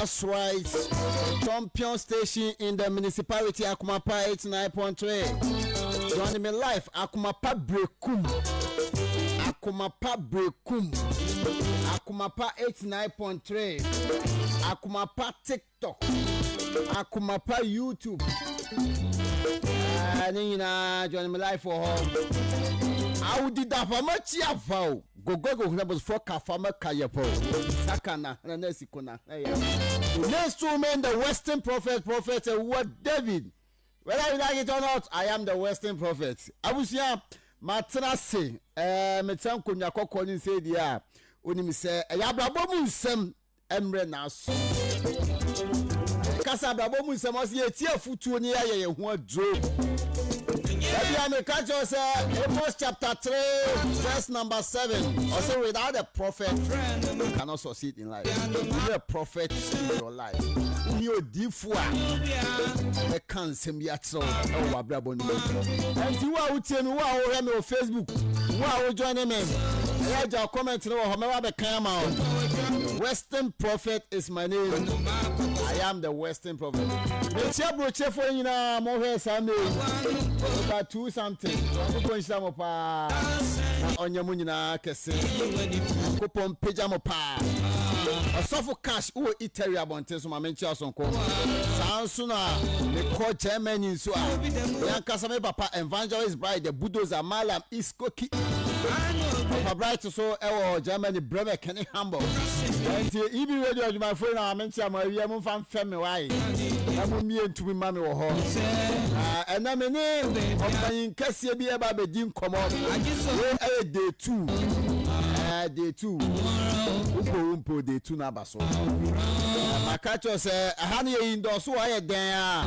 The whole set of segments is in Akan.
That's right. Champion station in the municipality Akumapa 89.3. Join me live Akumapa Brekum. Akumapa Brekum. Akumapa 89.3. Akumapa TikTok. Akumapa YouTube. Ah, ne nyinaa join me live wɔ hɔ. Awudidafo amakyi afa o. Gogogo hena bosfo ka fa ma ka yɛ po. Saka na hena na si ko na hena ya. Next to me the Western prophet, prophet Ewua David. Whether you like it or not, I am the Western prophet. Abusua, matena se, eh, metena nkonnwa kɔkɔɔ ne nsɛ di a, onim sɛ ɛyɛ abrabɔ mu nsɛm mmerɛ n'aso. Kasa abrabɔ mu nsɛm ɔsɛ yɛtie afutuo ne yɛayɛ yɛn ho aduro. Dabi a meka kyerɛ sɛ Amos chapter 3 verse number 7 ɔsɛ without a prophet you cannot succeed in life. You need a prophet in your life. Wonni odiifo a ɛka nsɛm bi akyerɛ wo ɛwɔ w'abrabɔ no mu. Ɛnti wo a wotie me, wo a wohwɛ me wɔ Facebook, wo a wo join me, ɛyɛ agya comment no wɔ hɔ mɛba bɛkan ama wo. Western Prophet is my name. I am the Western Prophet. Mekyia burokyerɛfoɔ nyinaa mohwɛ saa mmerɛ yi. About two something. Nyankopɔn nhyira mo paa. Na ɔnyɛ mo nyinaa kɛse. Nyankopɔn mpagya mo paa. Ɔsɔfo Cash wowɔ Italy abɔnten so ma menkyia sonko. Saa nso na mekɔ Germany nso a me ankasa me papa Evangelist Bride the Bulldozer Malam Iskoki. Papa Bright so ɛwɔ Germany, Bremen ne Hamburg. Nti EB Radio adwumayɛfoɔ nyinaa menkyea mo awia mo mfa mfɛ me wae na mo mmie ntumi ma me wɔ hɔ. Na ɛnɛ me ne ɔpanyin kɛseɛ bi ɛba abɛdi nkɔmmɔ. Wei ɛyɛ day 2. Ɛɛ day 2. Wopɔ wo mpo day 2 no aba so. Maka kyerɛ sɛ ɛha no yɛ indɔso wɔ ayɛ dɛn a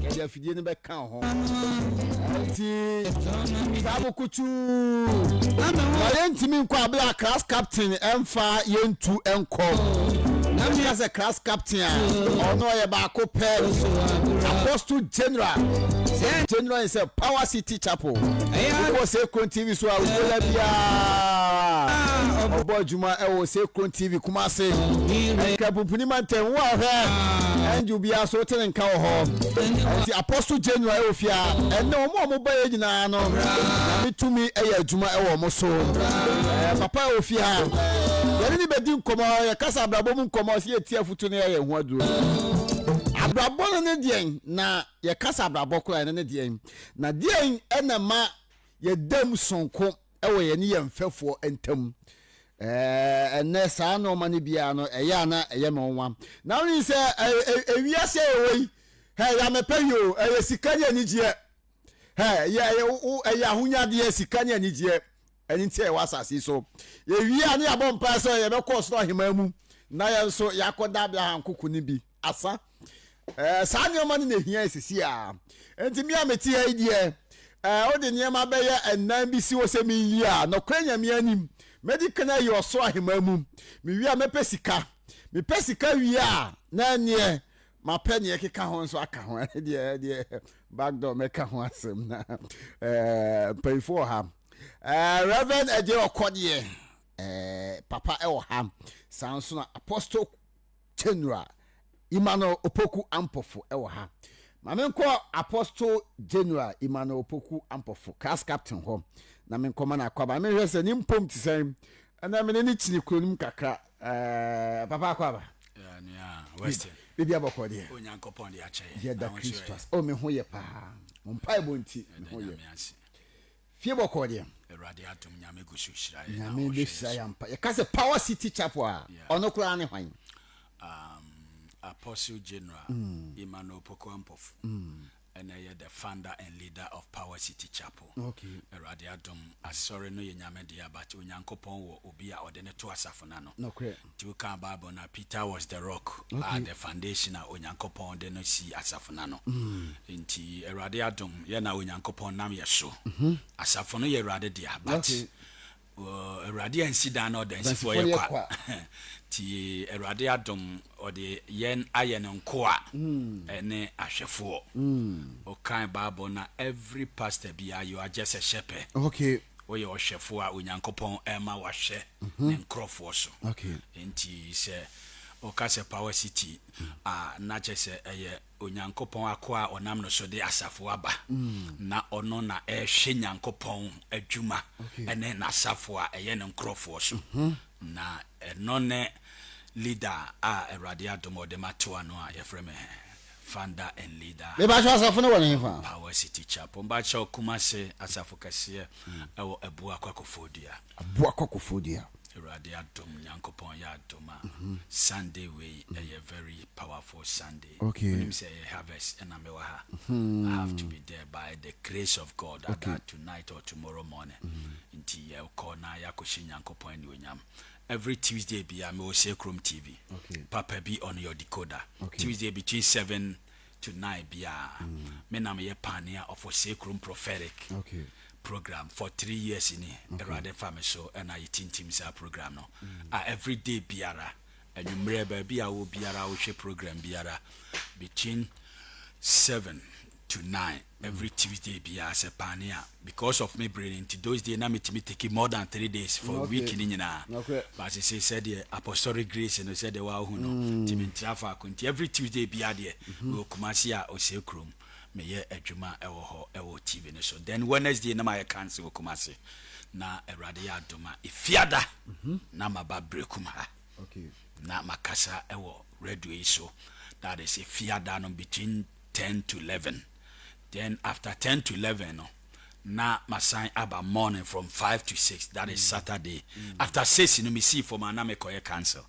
yɛde afidie no bɛka ho. Nti saa bokutuu na yɛntumi nkɔ abere a class captain ɛmfa yɛntu nkɔ. Yɛka sɛ class captain a ɔno ɔyɛ baako pɛ, Apostle General. General sɛ Power City Chapel. Wokɔ Sekron TV so a wola biara ɔbɔ adwuma ɛwɔ Sekron TV Kumase. Nka pumpuni mantam wo ahwɛ angel biara so wote ne nka wɔ hɔ. Nti Apostle General ɛwɔ fie a ɛnɛ wɔn a wɔn ba yɛ nyinaa no Nyame tumi ɛyɛ adwuma ɛwɔ wɔn so. Papa ɛwɔ fie ha yɛne ne bɛdi nkɔmɔ, yɛkasa abrabɔ mu nkɔmɔ sɛ yɛti afutu no yɛyɛ ho aduro. Abrabɔ no ne deɛn na yɛkasa abrabɔ koraa ɛno ne deɛn na deɛn ɛna ma yɛda mu sonko ɛwɔ yɛne yɛn mfɛfoɔ ntam. Ɛnɛ saa nneɛma no biara no ɛyɛ ana ɛyɛ me nwa na wonim sɛ ewiase a yɛwɔ yi hɛ yɛamɛpɛ yi o, ɛyɛ sika ne anigyeɛ, hɛ yɛ ɛyɛ ahonyadeɛ, sika ne anigyeɛ. Ɛno nti a yɛwɔ asase yi so. Yɛwie a ne yɛabɔ mpaeɛ sɛ yɛbɛkɔ ɔsoro ahemman mu na yɛn nso yɛakɔda Abraham koko no bi asa. Ɛɛ saa nneɛma no na ehia esisi a. Nti me a mete ha yi deɛ, ɛɛ wode nneɛma bɛyɛ ɛnan bi si hɔ sɛ menyi a, nɔkorɛ Nyame anim, mɛdi kan ayi ɔsoro ahemman mu. Mewie a mɛpɛ sika. Mepɛ sika wie a, na ɛneɛ mapɛ neɛ ɛkeka ho nso aka ho. Ɛne deɛ ɛdeɛ backdoor mɛka ho asɛm na ɛɛ mpanyinfoɔ wɔ ha. Ɛɛ Reverend Ɛdeɛ Ɔkɔdeɛ, ɛɛ papa ɛwɔ ha. Saa nso na Apostle General Emmanuel Opoku Ampofo wɔ ha. Ma menkɔ Apostle General Emmanuel Opoku Ampofo, class captain hɔ, na menkɔma no akwaaba. Mehwɛ sɛ ne mpom te sɛn. Ɛnna mene ne kyini kuro no mu kakra. Ɛɛ papa akwaaba. Biribi abɔkɔ deɛ. Onyankopɔn de akyɛ yɛ. Yɛda Kristo ase. Oh, me ho yɛ paa. Mo mpaebɔ nti, me ho yɛ. Fie bɔkɔɔ deɛ. Awurade adom Nyame gu so hyira yɛn na Nyame ɔhwɛ yɛn bɛhyira so. yɛn ampa. Yɛka sɛ Power City Chapel a, ɔno koraa ne hwan? Um, Apostle General Emmanuel Opoku Ampofo ɛna ɛyɛ the founder and leader of Power City Chapel. Okay. Awurade adom, asɔre no yɛ Nyame dea but Onyankopɔn wɔ obi a ɔde no to asafo no ano. Nokorɛ. Nti wokaa Bible no a, Peter was the rock, a the foundation a Onyankopɔn de no sii asafo no ano. Nti Awurade adom, yɛ na Onyankopɔn nam yɛ so. Asafo no yɛ Awurade dea, but Awurade ansi dan na ɔdansifoɔ yɛ kwa. Nti Awurade adom, ɔde yɛn ayɛ ne nkoa ne ahwɛfoɔ. Wokan Bible no a, every pastor biara, you are just a shepherd. Woyɛ ɔhwɛfoɔ a Onyankopɔn rema wahwɛ ne nkorɔfoɔ so. Enti sɛ woka sɛ Power City a, na kyerɛ sɛ ɛyɛ Onyankopɔn akoa a ɔnam no so de asafo aba. Na ɔno na ɛrehwɛ Nyankopɔn adwuma ne n'asafo a ɛyɛ ne nkorɔfoɔ so. Na ɛno ne leader a Awurade adom a ɔde me ato ano a yɛfrɛ me founder and leader. Mepakyɛw asafo no wɔ ne hefa? Power City Chapel. Mpakyɛw Kumasi asafo kɛseɛ ɛwɔ Abuakwa Koforidua. Abuakwa Koforidua. Awurade adom Nyankopɔn yɛ adom a Sunday wei ɛyɛ very powerful Sunday. Okay. Wonim sɛ ɛyɛ harvest ɛna mewɔ ha. I have to be there by the grace of God either tonight or tomorrow morning. Nti yɛkɔ na yɛakɔhyɛ Nyankopɔn anuonyam. Every Tuesday bia mewɔ Sekrom TV. Okay. Papa bi on your decoder. Okay. Tuesday between 7 to 9 bia. Me na meyɛ pioneer of Osekrom prophetic Okay. program for 3 years ni. Awurade fa me so ɛna yɛtintim saa program no. A every day biara anwummerɛ baabi a wɔ biara wohwɛ program biara between 7 to 9 every Tuesday biara sɛ pioneer because of me brain nti those days na metumi take more than 3 days for week ni nyinaa. But sɛ sɛdeɛ apostolic grace no sɛdeɛ wahu no nti mentra faako nti every Tuesday biara deɛ mewɔ Kumase a ɔsɛ kurom meyɛ adwuma ɛwɔ hɔ ɛwɔ TV no so. Then Wednesday na mayɛ council wɔ Kumase na Awurade yɛ adom a Efiada na maba Brekum ha na makasa ɛwɔ radio yi so. That is Efiada no between 10 to 11. Then after 10 to 11 no Na masan aba morning from 5 to 6, that is Saturday. After 6 no, mesii fam a na mekɔyɛ council.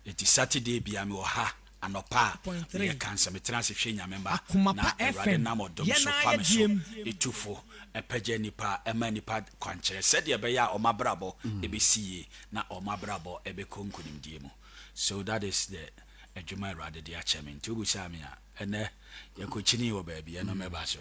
Nti Saturday bia mewɔ ha anɔpa a Point three. Meyɛ council, metena ase hwɛ Nyame mma Akoma na Pa Awurade FM. nam ɔdom Yɛn so ara fa yɛ me so diem. ɛtu fo, ɛpɛgya nipa, ɛma nipa kwankyerɛ sɛdeɛ ɛbɛyɛ a ɔma abrabɔ ɛbɛsi yie na ɔma abrabɔ ɛbɛkɔ nkonimdie mu. So that is the adwuma Awurade de akyɛ me. Nti wobusaa me a, ɛnɛ yɛkɔkyini wɔ baabi, ɛno mɛba so.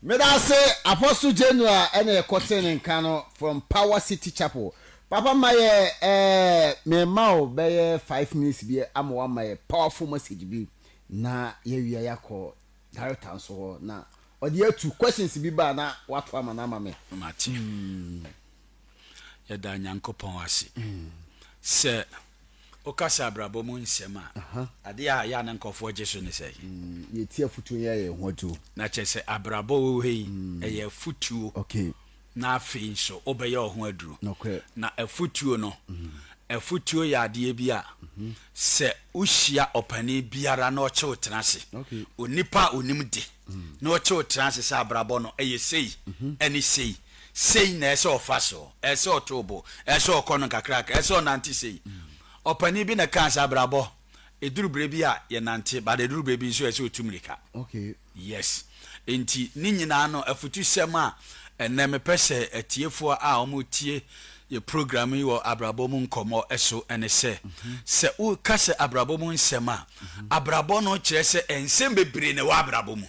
Meda ase, Apostle General. Ɛna yɛkɔte ne nka no from Power City Chapel. Papa, ma yɛ mema wo bɛyɛ 5 minutes bi ama wama yɛ powerful message bi na yɛawia yɛakɔ director nso hɔ na ɔde atu questions bi ba na wato ama no ama me. Mate. Yɛda Nyankopɔn ase sɛ wokasa abrabɔ mu nsɛm a, adeɛ a yɛ a ne nkɔfoɔ gye so ne sɛ Yɛti afotuo yɛ yɛn ho aduro. Na kyerɛ sɛ abrabɔ wɔ hɔ yi ɛyɛ afotuo na afei nso wobɛyɛ wo ho aduro. Na afotuo no, afotuo yɛ adeɛ bi a sɛ wohyia ɔpanin biara na ɔkye wo tena ase, onipa a onim de na ɔkye wo tena ase sɛ abrabɔ no ɛyɛ sei ɛne sei sei na ɛsɛ ɔfa so, ɛsɛ ɔto bo, ɛsɛ ɔkɔ no nkakrakra, ɛsɛ ɔnante sei. Ɔpanin bi na kaa sɛ abrabɔ ɛduru berɛ bi a yɛnante, but ɛduru berɛ bi nso ɛsɛ ɔtu mmirika. Yes, nti ne nyinaa no, afutusɛm a ɛnɛ mepɛ sɛ atiefoɔ a wɔtie yɛ program yi wɔ abrabɔ mu nkɔmmɔ so ɛne sɛ, sɛ woka sɛ abrabɔ mu nsɛm a, abrabɔ no kyerɛ sɛ nsɛm bebree na ɛwɔ abrabɔ mu.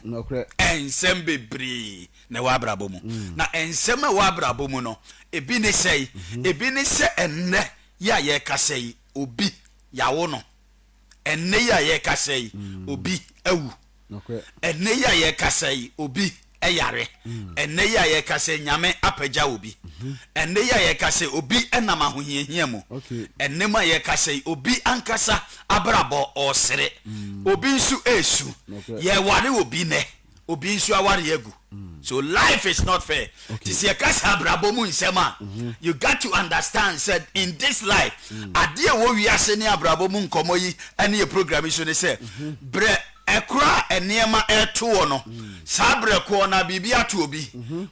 Nsɛm bebree na ɛwɔ abrabɔ mu, na nsɛm a ɛwɔ abrabɔ mu no, ebi ne sɛ, ebi ne sɛ ɛnnɛ yi a yɛrekasa yi, obi yawo no. Ɛnnɛ yi a yɛrekasa yi, obi awu. Ɛnnɛ yi a yɛrekasa yi, obi ɛyare. Ɛnnɛ yi a yɛrekasa yi, Nyame apagya obi. Ɛnnɛ yi a yɛrekasa yi, obi ɛnam ahohiahia mu. Ɛnnɛ mu a yɛrekasa yi, obi ankasa abrabɔ ɔresere, obi nso esu. Yɛware obi nɛ, obi nso aware agu. So life is not fair. Ti sɛ yɛkasa abrabɔ mu nsɛm a, you got to understand sɛ in this life, adeɛ a ɛwɔ wiase ne abrabɔ mu nkɔmmɔ yi ɛne yɛ program yi so ne sɛ, brɛ ɛkora a nneɛma ɛto wɔ no, saa berɛ koɔ na biribi ato obi,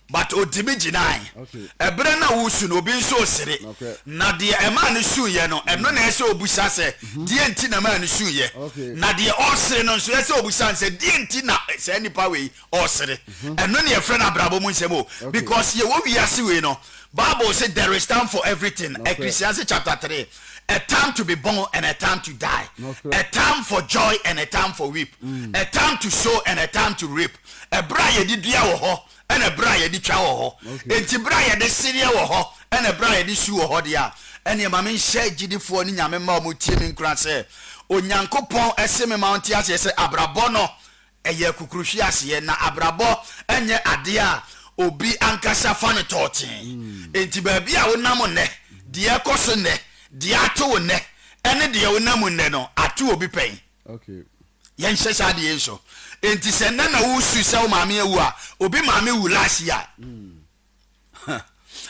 but otimi gyinae. Ɛberɛ na wosu no, obi nso osere. Na deɛ ɛmaa no suiɛ no, ɛno na ɛsɛ obusa sɛ, deɛ nti na ɛmaa no suiɛ? Na deɛ ɔsere no nso, ɛsɛ obusa sɛ, deɛ nti na saa nipa wei ɔsere? Ɛno ne yɛfrɛ no abrabɔ mu nsɛm o, because yɛwɔ wiase wei no, Bible say there is time for everything. Ecclesiastes chapter 3: a time to be born and a time to die, a time for joy and a time for weep, a time to sow and a time to reap. Ɛberɛ a yɛde dua wɔ hɔ ɛna ɛberɛ a yɛde twa wɔ hɔ. Enti berɛ a yɛde sereɛ wɔ hɔ ɛna ɛberɛ a yɛde su wɔ hɔ deɛ a, ɛneɛ ma menhyɛ gyidifoɔ ne Nyame ma ɔmo tie me nkura sɛ Onyankopɔn ɛse me ma ɔnte aseɛ sɛ abrabɔ no ɛyɛ kukuruhwi aseɛ, na abrabɔ ɛnyɛ adeɛ a obi ankasa fa no tɔɔtee. Enti baabi a wonam nnɛ, deɛ ɛkɔ so nnɛ, deɛ ato wo nnɛ ɛne deɛ wonam nnɛ no, ato obi pɛn. Yɛnhyɛ saa adeɛ yi so. Enti sɛ nnɛ na wosu sɛ wo maame awu a, obi maame wu last year.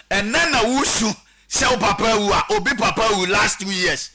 Ɛnnɛ na wosu sɛ wo papa awu a, obi papa awu last 2 years.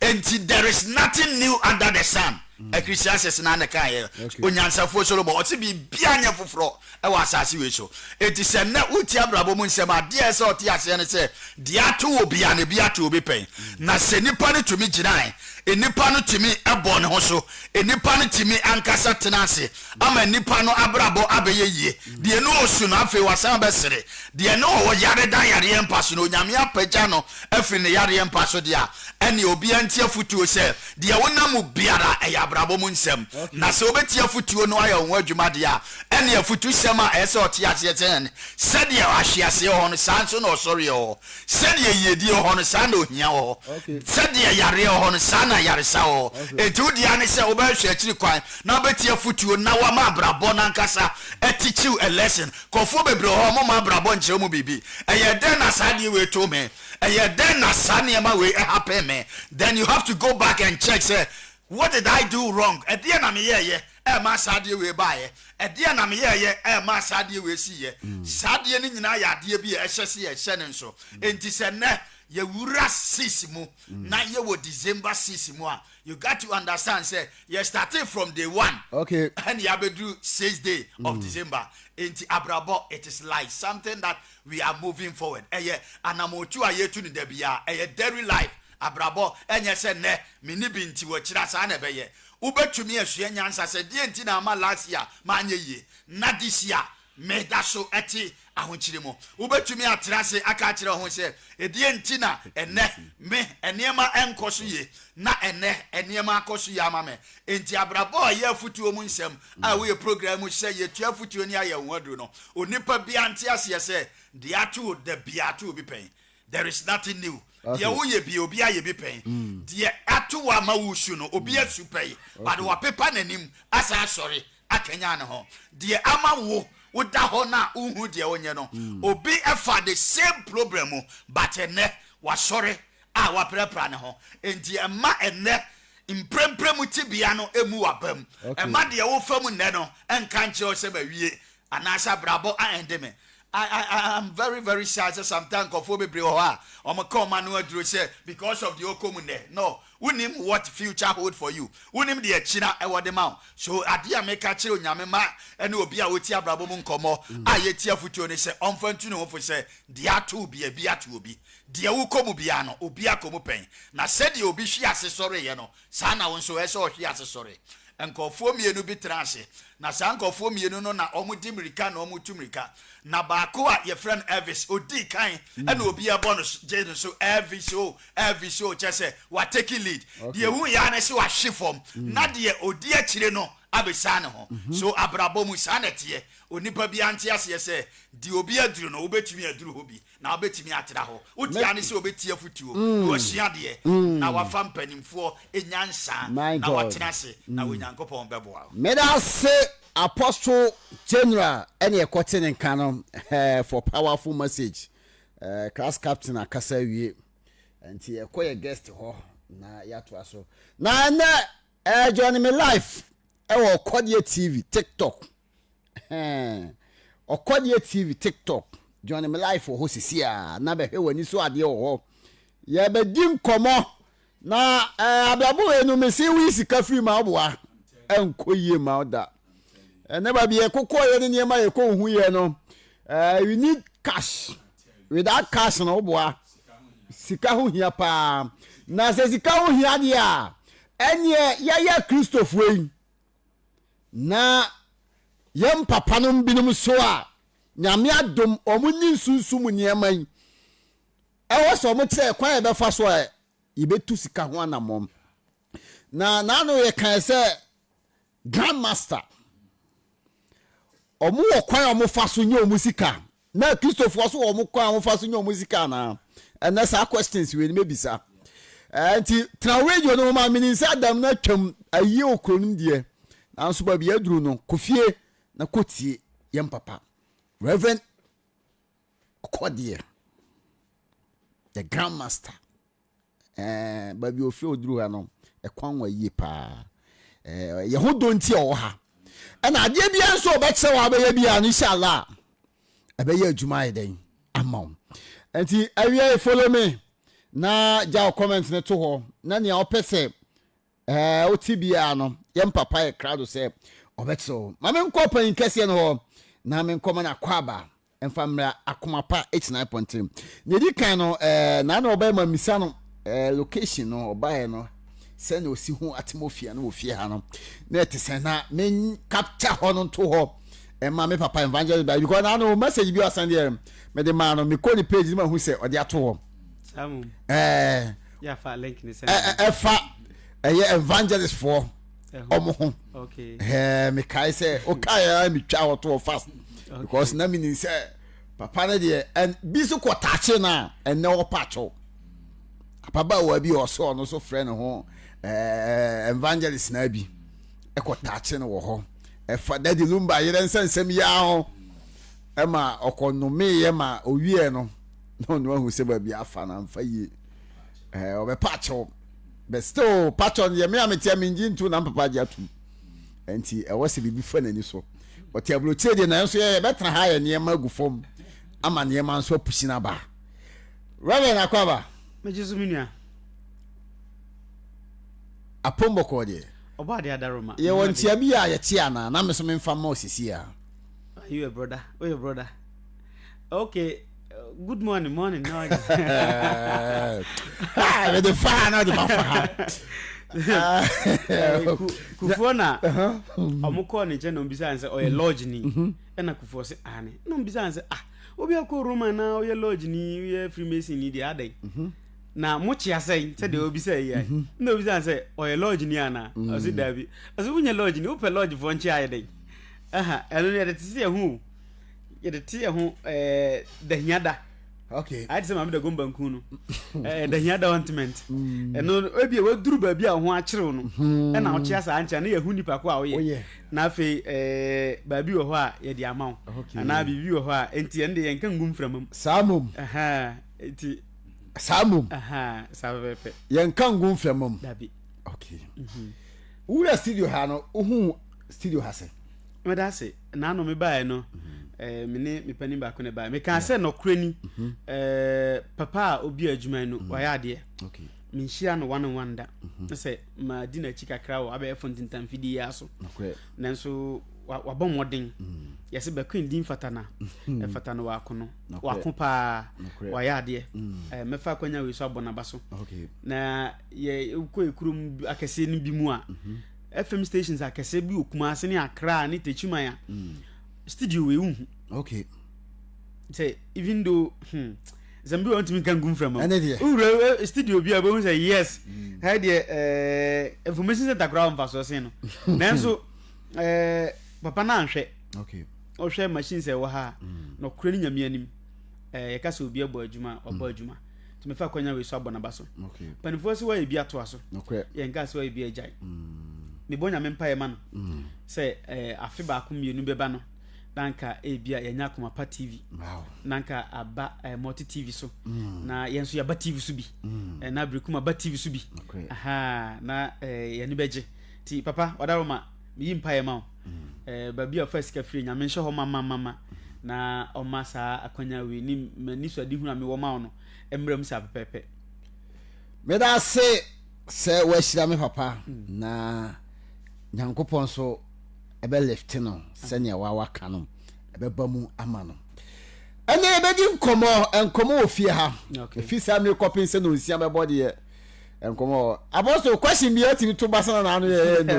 Enti there is nothing new under the sun. Ecclesiastes na ne kan yɛ onyansafoɔ Solomon ɔse biribia nyɛ foforɔ ɛwɔ asase wei so. Enti sɛ nnɛ wotie abrabɔ mu nsɛm, adeɛ a ɛsɛ ɔte aseɛ ne sɛ deɛ ato wɔ bia na ebi ato obi pɛn. Na sɛ nipa no tumi gyinae, nipa no tumi ɛbɔ ne ho so, nipa no tumi ankasa tena ase ama nipa no abrabɔ abɛyɛ yie, deɛ ne ɔsu no, afei wasan bɛsere. Deɛ ne ɔwɔ yare da yareɛ mpa so no, Onyame apagya no afiri ne yareɛ mpa so deɛ a, ɛne obiara nti afotuo sɛ deɛ wonam mu biara ɛyɛ abrabɔ mu nsɛm. Na sɛ wobɛtie afotuo no ayɛ wo ho adwuma deɛ a, ɛne afotusɛm a ɛyɛ sɛ ɔte aseɛ sɛ sɛdeɛ ahweaseɛ wɔ hɔ no, saa nso na ɔsɔreɛ wɔ hɔ. Sɛdeɛ yiedie wɔ hɔ no, saa na ohia wɔ hɔ. Sɛdeɛ yareɛ wɔ hɔ no, saa na yaresa wɔ hɔ. Enti wo deɛ ne sɛ wobɛhwɛ akyiri kwan na wobɛtie afotuo na wama abrabɔ no ankasa ateach you a lesson. Kɔfoɔ bebree wɔ hɔ a wɔmma abrabɔ nkyerɛ mu biribi. Ɛyɛ dɛn na saa adeɛ wei too me? Ɛyɛ dɛn na saa nneɛma wei happen me? Then you have to go back and check sɛ, What did I do wrong? Ɛdeɛn na meyɛeɛ ɛmaa saa adeɛ wei baeɛ? Ɛdeɛn na meyɛeɛ ɛmaa saa adeɛ wei siiɛ? Saa adeɛ no nyinaa yɛ adeɛ bi a ɛhyɛ sɛ yɛhyɛ no nso. Enti sɛ nnɛ yɛwura six mu na yɛwɔ December six mu a, you got to understand sɛ yɛ startee from day one Okay. ɛna yɛabɛduru sixth day of December. Enti abrabɔ, it is like something that we are moving forward. Ɛyɛ anammɔntuo a yɛtu no da biara. Ɛyɛ daily life. Abrabɔ nyɛ sɛ nnɛ menni bi nti wɔkyira, saa na ɛbɛyɛ. Wobɛtumi asua nyansa sɛ deɛn nti na ama last year manyɛ yie na this year meda so te ahokyere mu. Wobɛtumi atra ase aka akyerɛ wo ho sɛ ɛdeɛn nti na ɛnnɛ me nneɛma nkɔ so yie na ɛnnɛ nneɛma akɔ so yie ama me. Enti abrabɔ a ɛyɛ afotuo mu nsɛm a ɛwɔ yɛ program mu sɛ yɛtua afotuo ne ayɛ ho aduro no, onipa biara nte aseɛ sɛ deɛ ato wo da biara ato obi pɛn. There is nothing new. Deɛ woyɛ bi obi ayɛ bi pɛn. Mm. Deɛ ato wo ama wosu no obi mm. asu pɛn. But wapepa n'anim asa asɔre akanyan ne ho. Deɛ ama wo woda hɔ na wohu deɛ wonyɛ no. Mm. Obi ɛfa the same problem mu but ɛnɛ wasɔre a waprapra ne ho. Nti ɛma ɛnɛ mprempren mu tebea no emu waba mu. Ɛma deɛ wofa mu nnɛ no ɛnka nkyerɛ wo sɛ mawie anaasɛ abrabɔ a ɛnde me. I I I'm very very sad sɛ sometimes nkurɔfoɔ bebree wɔ hɔ a wɔn ka wɔn ano aduro sɛ because of deɛ ɔkɔ mu nnɛ. No, wonim what future hold for you. Wonim deɛ akyina ɛwɔ de ma wo. So adeɛ a meka kyerɛ Onyame ma ɛne obi a ɔtie abrabɔ mu nkɔmmɔ a yɛtie afotuo ne sɛ ɔmfa ntu ne ho fo sɛ deɛ ato wo biara bi ato obi. Deɛ wokɔ mu biara no obi akɔ mu pɛn. Na sɛdeɛ obi hwe ase sɔreeɛ no Saa na wo nso, ɛsɛ sɛ ɔhwe ase sɔre. Nkurɔfoɔ mmienu bi tena ase, na saa nkurɔfoɔ mmienu no na wɔdi mmirika na wɔtu mmirika. Na baako a yɛfrɛ no Elvis, ɔdii kan ɛna obiara bɔ no gye no so, Elvis o, Elvis o, kyerɛ sɛ watake lead. Deɛ ɛhu yɛ ara ne sɛ wahwe fam, na deɛ ɔdi akyire no abɛsiane ne ho. So abrabɔ mu, saa na ɛteɛ. Onipa biara nte aseɛ sɛ deɛ obi aduru no, wobɛtumi aduru hɔ bi. Na wobɛtumi atra hɔ. Wo dea ne sɛ wobɛtie afotuo, na wasua adeɛ, na wafa mpanimfoɔ nyansa, My na God. watena ase, na Onyankopɔn bɛboa wo. Medase Apostle General ɛne ɛkɔte ne nka no eh, for powerful message. Eh, class captain akasa awie. Nti yɛkɔ yɛ guest hɔ na yɛatoa so. Na ɛnɛ eh, join me live ɛwɔ Ɔkɔdeɛ TV TikTok. Ɔkɔdeɛ TV TikTok join me life wɔ hɔ sisi a na bɛhwɛ w'ani so adeɛ wɔ hɔ. Yɛbɛdi nkɔmmɔ na eh, abrabɔ wei no mese woyi sika firi ma woboa ɛnkɔ yie ma wo da. Ɛnɛ baabi yɛkokɔ yɛ ne nneɛma yɛkɔ hu yɛ no eh, you need cash. Without cash no woboa sika ho hia paa. Na sɛ sika ho hia deɛ a ɛneɛ yɛyɛ Kristofoɔ yi Na yɛn papanom binom nso a Nyame adom wɔn nni nsunsum mu nneɛma yi, ɛwɔ sɛ wɔn kyerɛ kwan a yɛbɛfa so a yɛbɛtu sika ho anammɔn. Na n'ano yɛ kan sɛ Grand Master, wɔn wɔ kwan a wɔfa so nye wɔn sika. Na Kristofoɔ so wɔn kwan a wɔfa so nya wɔn sika anaa? Ɛnɛ saa questions wei no mɛbisa. Ɛɛ nti tena radio no ho ma menim sɛ Adam no atwam ayie wɔ kuro no mu deɛ, nanso baabi aduru no kɔ fie na kɔtie yɛn papa Reverend Ɔkɔdeɛ, the Grand Master. Ɛɛ baabi ofiri oduru ha no, ɛkwan wa yie paa. Ɛɛ yɛ ho dɔ nti a ɔwɔ ha. Ɛna adeɛ biara nso ɔbɛkyerɛ wɔ abɛyɛ biara no inshallah ɛbɛyɛ adwuma ayɛ dɛn ama wo. Nti awia follow me na gya wo comment no to hɔ na nea ɔpɛ sɛ Ɛɛ, wote biara no, yɛn papa yɛ krado sɛ ɔbɛkyerɛ wo. Ma menkɔ ɔpanyin kɛseɛ no hɔ na menkɔma no akwaaba mfa mmra akoma pa akyinae pɔnten. Nea ɛdi kan no, ɛɛ, na na ɔbɛyɛ ma misa no ɛɛ, location no, ɔbaeɛ no, sɛnea ɔsi ho atmosphere no wɔ fie ha no, na ɛte sɛn na me capture hɔ no nto hɔ ɛma me papa evangelist ba because na no message bi ɔsɛn deɛ mede maa no mekɔ ne page no mahu sɛ ɔde ato hɔ. Ɛɛ ɛfa ɛyɛ evangelist foɔ ɔmo ho ɛɛ mekae sɛ ɔkae a metwa hɔ to fast because na menim sɛ papa no deɛ ɛn bi so kɔ taakye no a ɛnɛ ɔpa akyɛw ababaawa bi ɔsɛ ɔno so frɛ ne ho ɛɛ evangelist na bi ɛkɔ taakye no wɔ hɔ ɛfa dadi lumba yerɛ nsɛnsɛm yi ho ɛma ɔkɔ nomeeɛ ma owie no na ɔno ahu sɛ baabi afa no amfa yie ɛɛ ɔbɛpa akyɛw. But still patɔ no deɛ me a meteɛ mengye nto na mpapa agye atom. Nti ɛwɔ sɛ biribi fa n'ani so. Ɔte aburokyire deɛ nanso yɛ yɛbɛtena ha yɛ nneɛma agu fam ama nneɛma nso apusi no aba. Reverend Akwaba. Megye so me nua. Apom bɔkɔɔ deɛ. Ɔbɔ adeɛ adaroma. Yɛwɔ nkyea bi a yɛte anaa na me so memfa mma osisi a. Are you a brother? Woyɛ brother? Okay. Good morning, morning. No. Ah, mede fa ha na ɔde ma fa ha. Kufuor na ɔmo kɔɔ ne nkyɛn na ɔmo bisa sɛ ɔyɛ lodge ni. Mhm. Ɛna Kufuor sɛ aane. Na ɔmo bisa sɛ ah obi akɔ Roma na ɔyɛ lodge ni, ɔyɛ Freemason ni deɛ adɛn? Mhm. Na mo kyea sɛn sɛdeɛ mhm. ɔbisa yi ayɛ. Na ɔbisa sɛ ɔyɛ lodge ni anaa? Ɔsi daabi. Ɔsi wonyɛ lodge ni, wopɛ lodge foɔ nkyea ayɛ dɛn? Ɛha ɛno no yɛde te sɛ ɛho o. Yɛde te yɛ ho ɛɛ dahiada. Okay. Ayɛ te sɛ maame da gom banku no. Ɛɛ dahiada ointment. Mm. Ɛno ebi a waduru baabi a ho akyerew no. Hmm. Ɛna ɔkyea saa nkyɛn na yɛhu nipa ko a ɔyɛ. Na afei ɛɛ baabi wɔ hɔ a yɛde ama wo. Okay. Anaa biribi wɔ hɔ a nti ɛno de yɛnka ngu mframa mu. Saa mom. Ɛhɛn nti. Saa mom. Ɛhɛn saa pɛpɛpɛ. Yɛnka ngu mframa mu. Dabi. Okay. Mm-hmm. Wura studio ha no, wohu studio ha sɛ? Meda ase. Naano me baeɛ no, eh, me ne me panin baako na ɛbaeɛ. Mekaa sɛ nɔkorɛ ni, mhm. eh, papa a obi adwuma yi no, mhm. wayɛ adeɛ. Menhyia no one on one da. Mhm. Na sɛ madi n'akyi kakra wɔ abɛɛfo ntentamfidie yi aso. Nanso wabɔ mmɔden. Mm. Yɛsɛ bɛko ndi mfata na ɛfata no wako no. Wako paa. Wayɛ adeɛ. Mm. Eh, mɛfa akwanya wei so abɔ n'aba so. Na yɛkɔ ekurom akɛseɛ no bi mu a, FM stations akɛseɛ bi wɔ Kumasi ne Accra ne Techiman a mm. studio wei wohu. Okay. Sɛ even though sɛ mbi wɔn ntumi nka ngu nframa mu. Ɛne deɛ. Wura eh, studio bi a bɛhu sɛ yes. Mm. Ha deɛ eh, information center koraa wɔn mfasoɔ sen no. Nanso eh, papa no anhwɛ. Okay. Ɔhwɛ machines a ɛwɔ ha a mm. na ɔkura ne nyame anim. Eh, yɛka sɛ obi abɔ adwuma a wabɔ mm. adwuma. Nti mefa akwanya wei so abɔ n'aba so. Mpanimfoɔ sɛ wɔayɛ bi atoa so. Yɛnka sɛ wɔayɛ bi agyae. Mm. Mebɔ nyame mpaeɛ ma no mm. sɛ eh, afe baako mmienu bɛba no na anka ebi a yɛnya akoma pa TV. Na anka aba eh, multi TV so. Mm. Na yɛn nso yɛaba TV so bi. Eh, na abirikum aba TV so bi. Aha, na eh, yɛn ani bɛgye. Ti papa wadaroma meyi mpaeɛ ma wo. Eh, baabi a ɔfa sika firi nyame nhyɛ hɔ ma ma ma ma na ɔma saa akwanya wei ne m'anisoadehunu a mewɔ ma wo no mmra mu saa pɛpɛɛpɛ. Meda ase sɛ woahyira me papa na Nyankopɔn nso ɛbɛ lift no sɛnea wa waka no ɛbɛba mu ama no. Ɛnɛ yɛbɛdi nkɔmmɔ nkɔmmɔ wɔ fie ha. Ɛfi saa mmere kɔpen sɛ na onsia bɛbɔ deɛ nkɔmmɔ Apostle question bi atumi to basa na n'ano yɛ yɛ no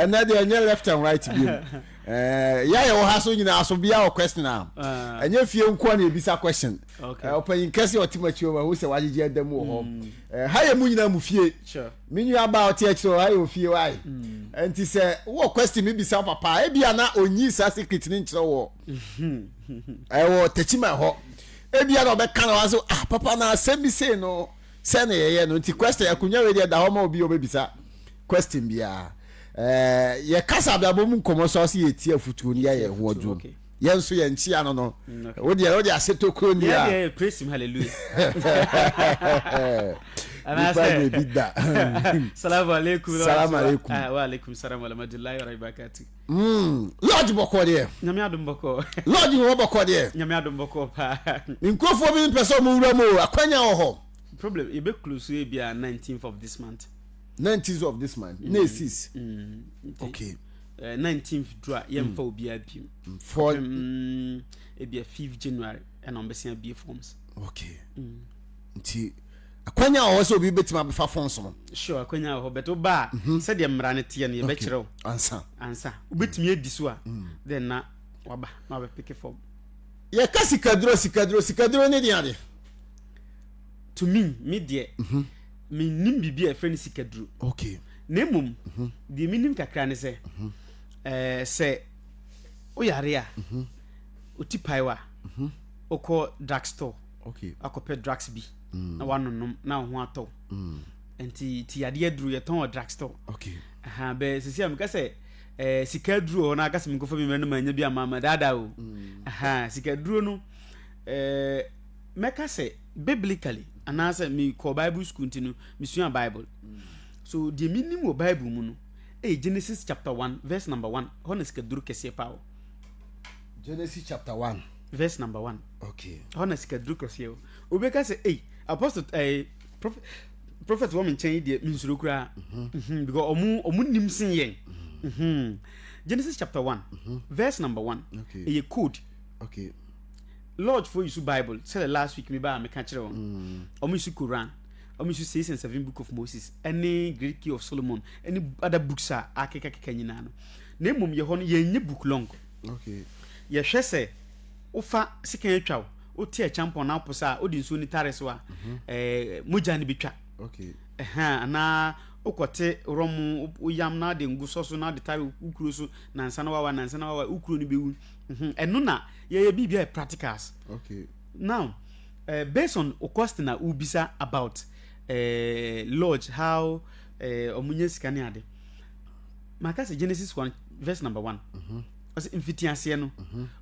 ɛnɛ deɛ ɛnyɛ left and right bi mu ɛɛ yɛ a yɛwɔ ha so nyinaa so bia wɔ question a ah. ɛnyɛ fie nkoa na ebisa question ɔpanyin kɛse ɔte mu akyi wɔ ho sɛ wagyegye ɛda mu wɔ hɔ mm. ha yɛ mu nyinaa mu fie me nua ba ɔte akyire wɔ ha yɛ ofie wa yi mm. nti sɛ wɔ question mi bisa papa ebi a na onyi saa secret ne nkyerɛ wɔ ɛwɔ tɛkyima hɔ ebi a na ɔbɛka na wa so ah papa na asɛm bi sei no. Sɛ na yɛyɛ no nti question akonnwa wei deɛ da hɔ ma obi ɔbɛbisa question biara ɛɛ yɛkasa abrabɔ mu nkɔmɔ so ɔsɛ yɛtie afutuo no yɛyɛ ho adwuma yɛn nso yɛn nkyia no no mm, wo deɛ wo deɛ ase tokuro ni a yɛ praise him hallelujah nipa yɛ bi da salamu alaikum salamu alaikum ah, wa alaikum salam wa rahmatullahi wa barakatuh Mm, lodge bɔkɔ deɛ. Nyame adom bɔkɔ. Lodge wɔ bɔkɔ deɛ. Nyame adom bɔkɔ paa. Nkurɔfoɔ bi mpɛ sɛ ɔmo wura mu o, akwanya wɔ hɔ. Problem, yɛbɛ close ebi a 19th of this month. 19th of this month, mm. na esis. Mm. Okay. Uh, 19th duru a yɛmfa mm. obiara bi. For ebi a 5th January ɛna ɔmo bɛsen abie forms. Okay. Mm. Nti Akwanya wɔ hɔ sɛ obi bɛtumi abɛfa fon so no. Sure, akwanya wɔ hɔ, but woba a, mhm. sɛdeɛ mmara no teɛ no yɛbɛkyerɛ wo. Ansa. Ansa. Wobɛtumi adi so a, mm. then na waba na wabɛpeke fam. Yɛka sikaduro, sikaduro, sikaduro ne deɛ ade. To me, me deɛ, mhm. mennim biribi a ɛfrɛ no sikaduro. Okay. Na mmom, mhm. deɛ menim kakra ne sɛ, eh, sɛ woyare a, oti pae wa, wokɔ drug store, akɔpɛ drugs bi. mm. na wanonom na wo ho atɔ mm. nti ti yadeɛ aduro yɛtɔn wɔ drug store okay. uh, bɛ sisi a meka sɛ eh, sika aduro hɔ no aka sɛ menkɔfa bi mmerɛ no manya bi ama ma daadaa o mm. uh, sika aduro no eh, mɛka sɛ biblically anaasɛ mekɔ bible school nti no mesua bible mm. So deɛ menim wɔ Bible mu no ɛyɛ Genesis chapter 1 verse number 1. Hɔ na sikaduro kɛseɛ paa wɔ. Genesis chapter 1 verse number 1. Okay. Hɔ na sikaduro kɛseɛ wɔ. Obi ka sɛ, ei, apostle, eh, prophet, prophet wɔ me nkyɛn yi deɛ mensuro koraa. Because ɔmo nim sen yɛn. Genesis chapter 1 verse number 1. Ɛyɛ code. Lord for use Bible. Sɛ last week me ba me ka kyerɛ wɔn. Ɔmo use Quran. Ɔmo use 6 and 7 book of Moses. Ɛne Great Key of Solomon. Ɛne other books a akekakeka nyinaa no. Na mmom yɛ hɔ no yɛnyɛ book long. Yɛhwɛ sɛ wofa sekan atwa wo, wote akyampɔn na woposa a, wode nsuo no tare so a, mogya no bɛtwa. Ɛhɛn, anaa wokɔte rɔmo, woyam na wode ngo sɔ so na wode tare wo kuro so nansa na wawa, nansa na wawa, wo kuro no bɛwu. Ɛno na yɛyɛ biribi a yɛ practicals. Now, based on wo question a wobisa about lodge, how ɔmo nya sika ne ade, maka sɛ Genesis 1 verse number 1. Ɔsɛ mfitiaseɛ no,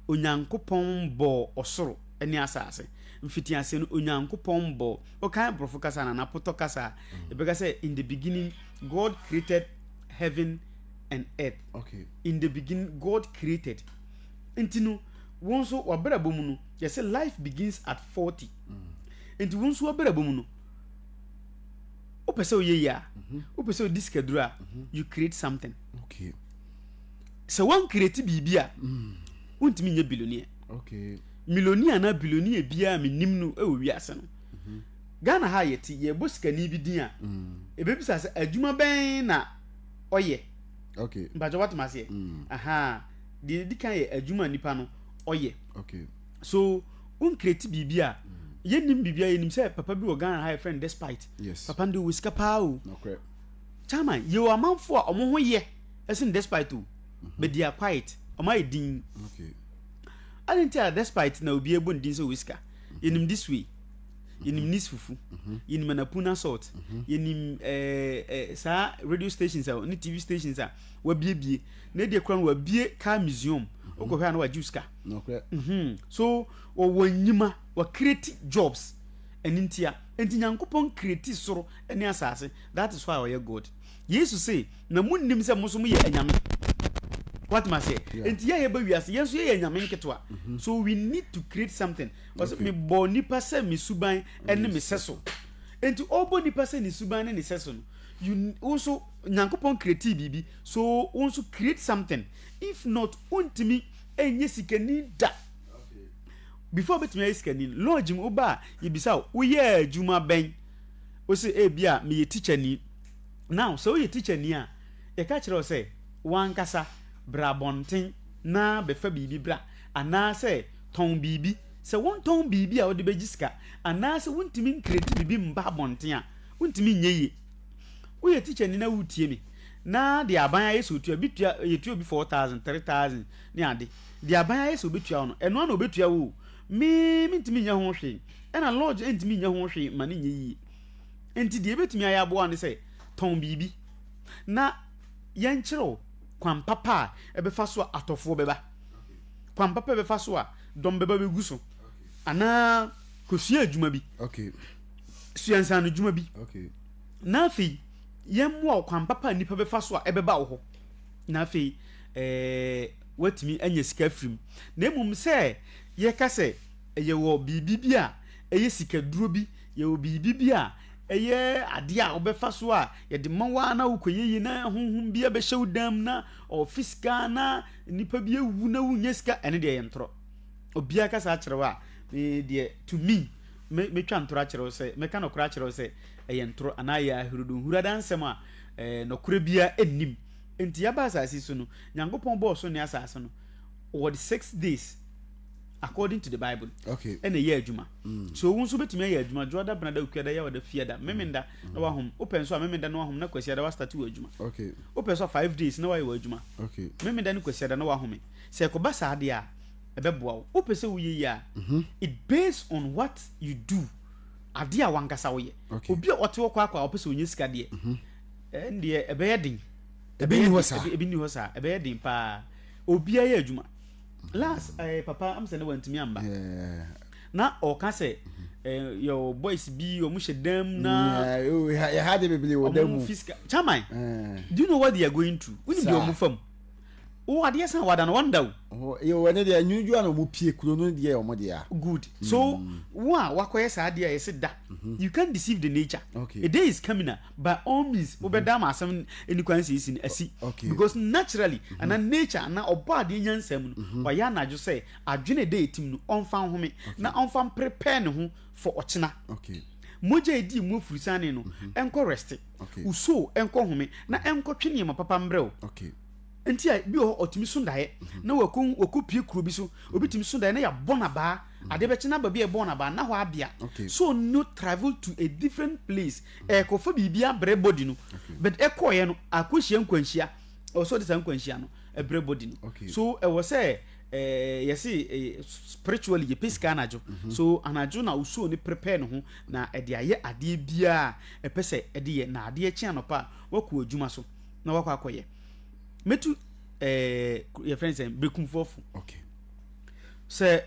Onyankopɔn bɔɔ ɔsoro ne asase. Mfitiaseɛ no, Onyankopɔn bɔɔ, wokan borɔfo kasa na anapotɔ kasa a, ɛbɛka sɛ in the beginning God created heaven and earth. In the beginning God created. Nti no, wo nso w'abrabɔ mu no, yɛsɛ life begins at 40. Nti wo nso w'abrabɔ mu no, wopɛ sɛ woyɛ yie a, wopɛ sɛ wodi sikaduro a, you create something. Sɛ wɔn create biribi a, wontumi nyɛ billionaire. Millionaire na billionaire biara menim no wɔ wiase no. Ghana ha yɛte, yɛbɔ sikani bi din a, ebebisa sɛ adwuma bɛn na ɔyɛ. Mpakyɛ watem aseɛ. Aha, deɛ edi kan yɛ adwuma nipa no ɔyɛ. So won create biribi a, yɛnim biribi a yɛnim sɛ papa bi wɔ Ghana ha yɛfrɛ no Despite. Papa no de wɔ sika paa o. Chairman, yɛwɔ amanfo a ɔmo ho yɛ ɛsen Despite o. But they are quiet. Ɔmo ayɛ din. Adi nti a Despite na obi ebɔ ne din sɛ ɔwɔ sika. Yɛnim this way. Yɛnim Nis Fufu. Yɛnim Anapuna Salt. Yɛnim saa radio stations a ne TV stations a wabiebie. Na ɛdeɛ kora no wabie car museum. Wokɔhwɛ a na wagye sika. So wɔwɔ nyima, wa create jobs. Ɛno nti a, nti Nyankopɔn create soro ne asase. That is why ɔyɛ God. Yesu se, na munnim sɛ mo nso moyɛ anyame. What must say? Nti yɛ yɛba wiase, yɛn nso yɛyɛ anyame nketewa. So we need to create something. Ɔsɛ mebɔ nipa sɛ me suban ne me sɛso. Nti ɔbɔ nipa sɛ ne suban ne ne sɛso no, you wo nso Nyankopɔn create biribi. So wo nso create something. If not, wontumi ɛnyɛ sikani da. Before wobɛtumi ayɛ sikani no, lodge mu woba a, yɛbisa wo, woyɛ adwuma bɛn? Wo sɛ ebi a meyɛ teacher ni. Now, sɛ woyɛ teacher ni a, yɛka kyerɛ wo sɛ wankasa bra abɔnten na bɛfa biribi bra anaasɛ tɔn biribi. Sɛ wontɔn biribi a wode bɛgye sika anaasɛ wontumi ncreate biribi mba abɔnten a, wontumi nyɛ yie. Woyɛ teacher ni na woretie me na deɛ aban ayɛ sɛ otua bi tua yɛtua obi 4000, 3000 ne ade. Deɛ aban ayɛ sɛ obetua wo no, ɛno ara na obetua wo o. Me mentumi nyɛ ho hwee. Ɛna lodge ntumi nyɛ ho hwee ma no nyɛ yie. Nti deɛ ebetumi ayɛ aboa ne sɛ tɔn biribi na yɛnkyerɛ wo kwan papa a ɛbɛfa so a atɔfoɔ bɛba. Kwan papa a ɛbɛfa so a dɔm bɛba bɛgu so. Anaa kɔsua adwuma bi. Sua nsaano dwuma bi. Na afei yɛmmoa wo kwan papa a nnipa bɛfa so a ɛbɛba wo hɔ. Na afei woatumi anya sika afiri mu. Na mmom sɛ yɛka sɛ yɛwɔ biribi bi a ɛyɛ sikaduro bi, yɛwɔ biribi bi a ɛyɛ adeɛ a wobɛfa so a yɛde ma wo a na wokɔyɛ yie na honhom bi abɛhyɛ wo dan mu na ɔfe sika na nnipa bi awu na wonnya sika, ɛno deɛ yɛ ntorɔ. Obiara ka saa kyerɛ wo a, me deɛ to me, me metwa ntorɔ akyerɛ wo sɛ, mɛka nɔkorɛ akyerɛ wo sɛ ɛyɛ ntorɔ anaa ɛyɛ ahirodonhuru adansɛm a nɔkorɛ biara nnim. Enti yɛaba asase so no, Nyankopɔn bɔɔ soro ne asase no, wɔde 6 days according to the Bible ɛna ɛyɛ adwuma. So wo nso bɛtumi ayɛ adwuma dwoada, benada, okuada, yawada, fiada, memenda na wahom. Wopɛ nso a memenda na wahom na kwasiada wastart wɔ adwuma. Wopɛ nso a 5 days na wayɛ wɔ adwuma. Memenda ne kwasiada na wahome. Sɛ ɛkɔba saa deɛ a, ɛbɛboa wo. Wopɛ sɛ woyɛ yie a, it based on what you do. Adeɛ a wankasa woyɛ. Obi a ɔte hɔ kwaakwa a ɔpɛ sɛ ɔnya sika deɛ, ɛndeɛ ɛbɛyɛ den. Ebi nni hɔ saa. Ebi nni hɔ saa. Ɛbɛyɛ den paa. Obiara yɛ adwuma. Last papa am sɛ ne wantumi amba. Na ɔka sɛ Eh, yɛwɔ boys bi wɔn hyɛ dan mu na. Mm, yɛ ha de bebree wɔ dan mu. Wɔn fisika chairman. Eh. Do you know what they are going through? Wọ́n ní bi wɔn fam. Wo adeɛ san wada no wɔn da o. Yɛ wɔ ne deɛ nyunju a na wɔn pie kuro no deɛ wɔn deɛ. Good. Mm. So wo a wakɔyɛ saa adeɛ a yɛsɛ da. Mm-hmm. You can't deceive the nature. Okay. A day is coming a by all means wobɛda mm-hmm. ama asɛm ɛni kwan sɛ esi no asi. Okay. Because naturally mm -hmm. ana nature ana ɔbɔ adeɛ nyansa mu no mm-hmm. wayɛ anadwo sɛ Adwene a ɛda yɛn tirim no, ɔmfa nhome na ɔmfa mprepare ne ho for ɔkyena. Mogya a ɛdii mu afurusane no, ɛnkɔ reste. Wo soul ɛnkɔ home na ɛnkɔtwe nneɛma papa mbrɛ wo. Nti a bi wɔ hɔ ɔtumi so daeɛ na wakɔ wakɔpie kuro bi so, obi tumi so daeɛ na yɛabɔ no abaa, adeɛ bɛkye no aba bi a yɛbɔɔ no abaa na hɔ abea. Soul no travel to a different place, ɛrekɔfa biribi abrɛ body no, but ɛkɔeɛ no akɔhyia nkwanhyia. Ɛwɔ sɛ ɔde saa nkwanhyia no ɛbrɛ body no. So ɛwɔ sɛ eh, yɛse eh, spiritually yɛpɛ sika anadwo. Mm -hmm. So anadwo na osuo no prepare ne ho na ɛde ayɛ adeɛ biara ɛpɛ sɛ ɛde yɛ na adeɛ kye anɔpa a wakɔ adwuma so na wakɔ akɔyɛ. Mɛtu eh, yɛfrɛ no sɛ berekumfoɔ fo. Okay. Sɛ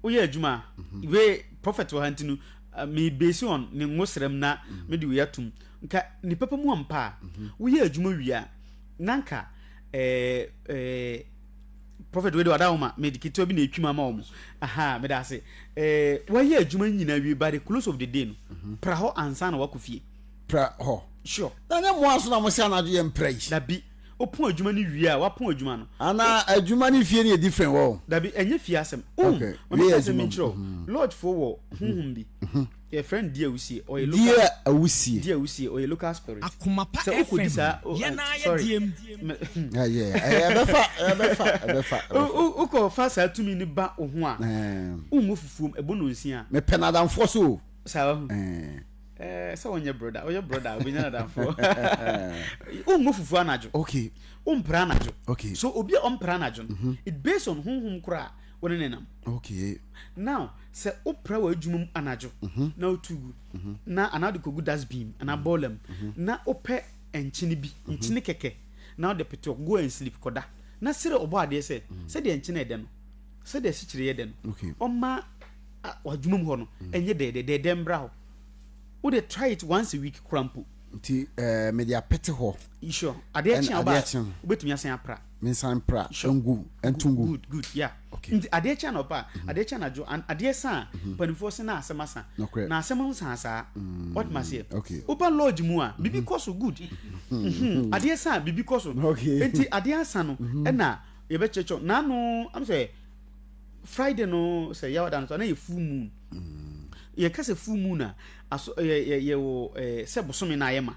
woyɛ adwuma a, mm -hmm. wei prophet wɔ ha nti no eh, me base on ne ngosrɛm na mm -hmm. mede wei atum nka ne papa mu ampa a mm -hmm. woyɛ adwuma wie a na nka eh, eh, prophet wei de wada wo ma mede ketewa bi na ɛtwim ama wɔ mo aha meda ase eh, wayɛ adwuma nyinaa wie by the close of the day no mhm. pra hɔ ansa na wakɔ fie pra hɔ sure na nyɛ mmoa so na mo sɛ anadwo yɛ mpra yi dabi wopɔn adwuma no wie a wapɔn adwuma no ana adwuma ne fie no yɛ different wɔ dabi ɛnyɛ fie asɛm okay wei yɛ adwuma mu mhm. lodge fo wɔ honhom bi mhm. Yɛfrɛ no Diawusie, ɔyɛ local. Dia Awusie. Diawusie, ɔyɛ local spirit. Akoma pa Sɛ wokɔdi FM, saa, oh, yɛn eh, ara yɛ sorry. deɛm. Ɛyɛ, ɛbɛfa, ɛbɛfa, ɛbɛfa. Wokɔ fa saa tumi no ba wo ho a, wonwɔ fufuom, ɛbɔ nonsia. Mepɛ n'adamfoɔ so o. Saa wahu. Ɛɛ sɛ wonyɛ broda, woyɛ broda a wobɛnya n'adamfoɔ. Wonwɔ fufuo anadwo. Okay. Wompra anadwo. Okay. So obi a ɔmpra anadwo no, it based on honhom koraa wo ne ne nam. Okay. Now, sɛ wopra w'adwuma mu anadwo mhm. na wotu gu mhm. na anaa wode kɔgu dustbin mu anaa mhm. bɔɔla mu na wopɛ nkyene bi nkyene kɛkɛ na wode pete go and sleep kɔda na srɛ ɔbɔ adeɛ sɛ sɛdeɛ nkyene ɛdɛ no sɛdeɛ asikyire yɛ dɛ no ɔma w'adwuma mu hɔ no ɛnyɛ dɛdɛ dɛdɛ mbra hɔ wode try it once a week kora mpo. Nti ɛɛ eh, mede apete hɔ. Sure adeɛ kye a woba wobɛtumi asan apra. Mensan mpra ngu nto ngu. Good good yeah. Okay. Nti adeɛ kye anɔpa a, mhm. adeɛ kye anadwo, adeɛ sa a, mhm. mpanimfoɔ se na asɛm asa. Na asɛm nsa saa. Mm. What ma seɛ? Okay. Woba lodge mu a, biribi kɔ so good. Mhm. Adeɛ sa a, biribi kɔ so. Okay. Nti adeɛ asa no, ɛna yɛbɛkyerɛkyerɛ. N'ano, am sɛ Friday no sɛ yɛwɔ da no so, na yɛ full moon. Mm. Yɛka sɛ full moon a, aso yɛ yɛ yɛwɔ ɛɛ sɛ bosome na ayɛ ma.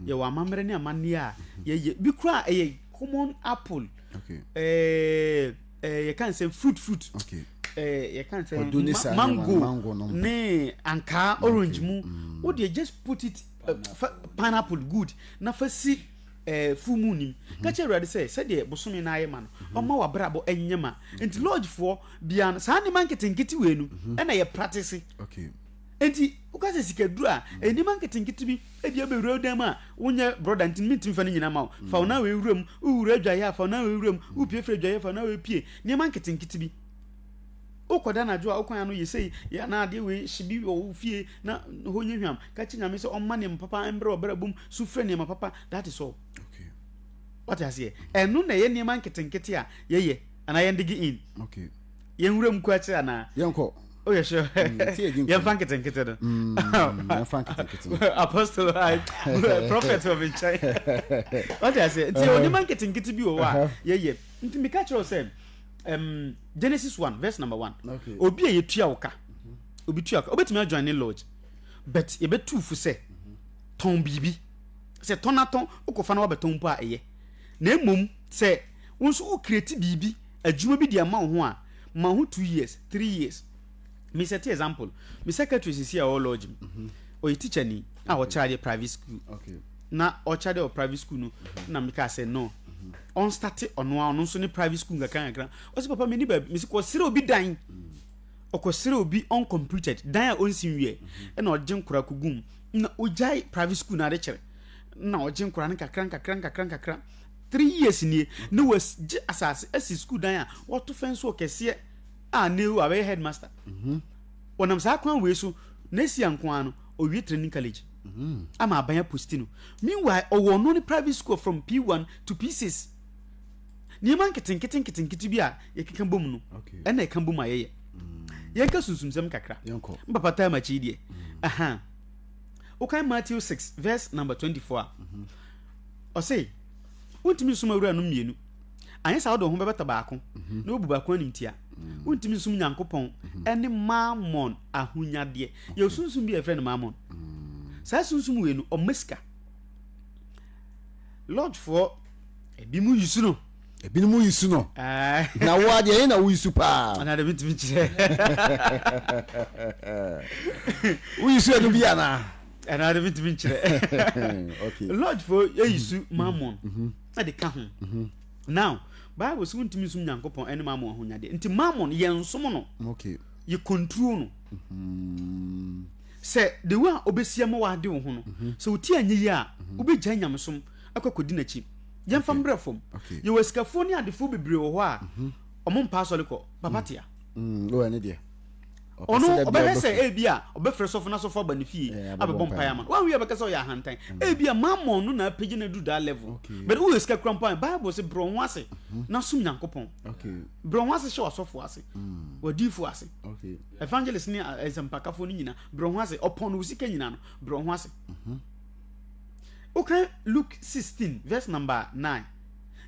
Yɛwɔ amammerɛ ne amanneɛ a yɛyɛ bi koraa ɛyɛ common apple ɛɛ ɛɛ yɛka nsɛm fruit fruit ɛɛ yɛka nsɛm mango ne ankaa orange mu mm. wo deɛ just put it uh, pineapple good na fa si ɛɛ full moon nim mhm. ka kyerɛ awurade sɛ sɛdeɛ bosome no ayɛ ma no mhm. ɔma wabrabɔ ɛnyɛ ma nti lodge foɔ bia no saa nneɛma nketenkete wei no mhm. ɛna yɛ practice. Okay. Enti woka sɛ sikaduru a, ɛyɛ nneɛma nketenkete bi. Ebia wobɛwura wo dan mu a, wonyɛ brɔda nti mentumi mfa ne nyinaa mma wo. Fa wo nan wei wura mu. Wowura adwaeɛ a, fa wo nan wei wura mu. Wopue firi adwaeɛ a, fa wo nan wei pue. Nneɛma nketenkete bi. Wokɔda anadwo a, wo kwan ano yɛ sei, yɛ anaa adeɛ wei, hye bi wɔ wo fie na hɔ nyɛ hwam. Ka kyerɛ Nyame sɛ ɔmma nneɛma papa mbrɛ w'abrabɔ mu. Su frɛ nneɛma papa. That is all. Okay. Wate aseɛ? Ɛno na ɛyɛ nneɛma nketenkete a yɛyɛ anaa yɛn dig in. Okay. Yɛn wura mu kɔ akyire anaa? Yɛnkɔ. Oh, yeah, sure. Yɛmfa nketenkete no. Yɛmfa nketenkete no. Apostle, I, prophet wɔ me nkyɛn. Wate aseɛ? Nti yɛwɔ nneɛma nketenkete bi wɔ hɔ a yɛyɛ. Nti meka kyerɛ wo sɛ, um, Genesis 1 verse number 1. Okay. Obi a yɛtua wo ka. Obi tua wo ka. Obetumi ajoin ne lodge. But yɛbɛtu fo sɛ tɔn biribi. Sɛ tɔn atɔn, wokɔfa na wabɛtɔn mpo a ɛyɛ. Na mmom sɛ wo nso wo create biribi adwuma bi de ama wo ho a, ma ho 2 years, 3 years. Me set example, me secretary sisi a ɔwɔ lodge mu, ɔyɛ teacher ni a ɔkyerɛ adeɛ private school. Na ɔkyerɛ adeɛ wɔ private school no, na meka sɛ no, ɔnstarte ɔno a ɔno nso ne private school nkakra nkakra. Ɔsɛ papa me ni baabi, mesi kɔsrɛ obi dan. Ɔkɔsrɛ obi uncompleted dan a ɔnsi nwiɛ, ɛna ɔgye nkora kɔgum. Na ɔgyae private school no ade kyerɛ. Na ɔgye nkora no nkakra nkakra nkakra nkakra. 3 years nie na wagye asase asi school dan a wɔto fɛn so kɛseɛ a ne abɛyɛ headmaster. Ɔnam saa kwan wei so. Next year nko ara no, owie training college. Mm. Ama aban aposti no. Meanwhile, ɔwɔ ɔno ne private school from P1 to P6. Nneɛma nketenkete nketenkete bi a yɛkeka bom no, ɛna ɛka bom a yɛyɛ. Mm. Yɛnka sunsumsɛm kakra. Mpapa time akyi deɛ. Mm. Aha. Wokan Matthew 6 verse number 24 a. Mm-hmm. Ɔse, wontumi nsom awuranom mmienu. Anyɛ saa wode wo ho bɛbata baako mhm. na wobu baako animtia. Mm. Wontumi nsom Nyankopɔn mhm. ɛne Mammon ahonyadeɛ. Yɛwɔ sunsum bi a yɛfrɛ no Mammon. Mm. Saa sunsum wei no ɔma sika. Lodgefoɔ ebi mu yusu no. Ebinom yusu no. Na wo adeɛ ɛyɛ na wo yusu paa. Ana de bitumi kyerɛ. Wo yusu ɛno bi anaa? Ana de bitumi nkyerɛ. Okay. Lodgefoɔ yusu Mammon. Mm-hmm. de ka ho. Now, Bible sɛ wontumi nsom Nyankopɔn ɛne mammon ahonyadeɛ. Nti mammon yɛnsom no. Okay. Yɛ control no. Mm-hmm. Sɛ the way a ɔbɛsi ama wade wo ho no, mm-hmm. sɛ wo ti anyɛ yie a, mm-hmm. wobɛgyae nyamesom akɔ akɔdi n'akyi. Yɛmfa mbrɛ fam. Yɛwɔ asikafoɔ ne adefoɔ bebree wɔ hɔ a, ɔmo mpa asɔre kɔ. Papa tea. Mm, oh, ɛne deɛ. Ɔno ɔbɛhwɛ sɛ ebi a ɔbɛfrɛ sɔfo na sɔfo aba ne fie abɛbɔ mpaeɛ ama no. Wanwie a ɔbɛka sɛ ɔyɛ ahantan. Mm. Ebi a mammon no na apagya no aduru that level. But woyɛ sika kura mpo a Bible sɛ brɛ wo ho ase mhm. na som Nyankopɔn. Brɛ wo ho ase hyɛ w'asɔfo ase. Mm. W'adiifo ase. Evangelist ne nsɛmpakafoɔ no nyinaa brɛ wo ho ase. Ɔpɔn wo sika nyinaa no brɛ wo ho ase. Mhm. Wokan Luke 16 verse number 9.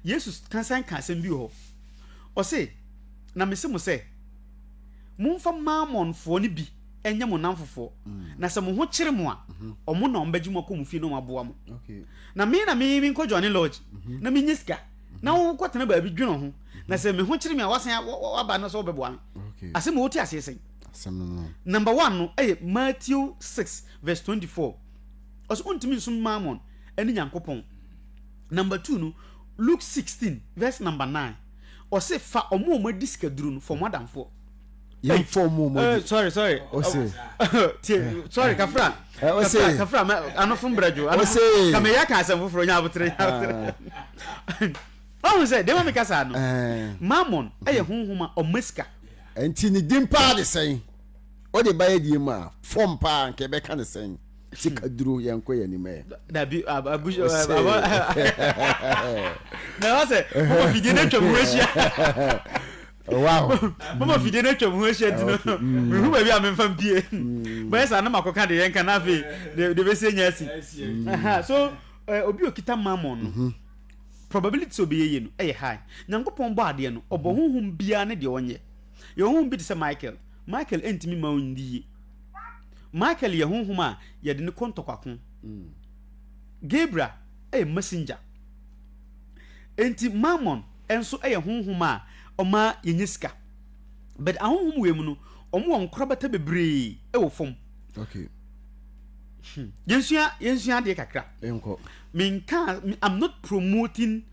Yesu kan san ka asɛm bi wɔ hɔ. Ɔse, na mese mo sɛ Momfa Mammonfoɔ no bi nyɛ mo nnamfofoɔ, na sɛ mo ho kyere mo a, wɔn na wɔbɛgye mo akɔ mo fie na wɔaboa mo. Na me na me menkɔ Johnny Lodge na menyɛ sika, na wokɔtena baabi dwene wo ho, na sɛ me ho kyere me a woasan waba no sɛ wobɛboa me. Asɛm wote aseɛ sɛn? Number one no ɛyɛ Matthew 6 verse 24. Ɔsɛ wontumi nsom Mammon ne Nyankopɔn. Number two no, Luke 16 verse number 9. Ɔse fa ɔmo a ɔmo adi sikaduro no fa ɔmo adamfoɔ. Yɛn fa ɔmo a ɔmo adi. Sorry sorry. Ɔse. Tie sorry kafra. Ɔse. Kafra ma anofo mbrɛdwo. Ɔse. Kame yɛ aka asɛm foforɔ nya abotere. Ɔhu sɛ deɛ ma mi kasa no. Mammon ɛyɛ honhom a ɔma sika. Nti ne din paa de sɛn? Ɔde ba yɛ die mu a fɔm paa nka ɛbɛka ne sɛn? Sika duro yɛn kɔ yɛn anim ɛ. Dabi abu abɔ na ɛwɔ sɛ mama fidie no atwa mu ahyia. Wow. Mama fidie no atwa mu ahyia nti no ah, mm. mehu baabi a memfa mpie. Mm. Bɛyɛ saa na makɔka deɛ yɛnka na afei deɛ bɛsi anya asi. Mm. So eh, obi okita mammon no mhm. probability sɛ ɔbɛyɛ yie no ɛyɛ high. Nyankopɔn bɔ adeɛ no ɔbɔ mhm. honhom biara ne deɛ ɔnyɛ. Yɛ honhom bi te sɛ Michael. Michael ntumi ma ɔndi yie. Michael yɛ honhom a yɛde no kɔ ntɔkwako. Gabriel yɛ messenger. Enti Mammon nso yɛ honhom a ɔma yɛnya sika. But ahonhom wei mu no, wɔn wɔ nkorabata bebree wɔ fam. Okay. Yɛnsua yɛnsua adeɛ kakra. Nkɔ. Menka I'm not promoting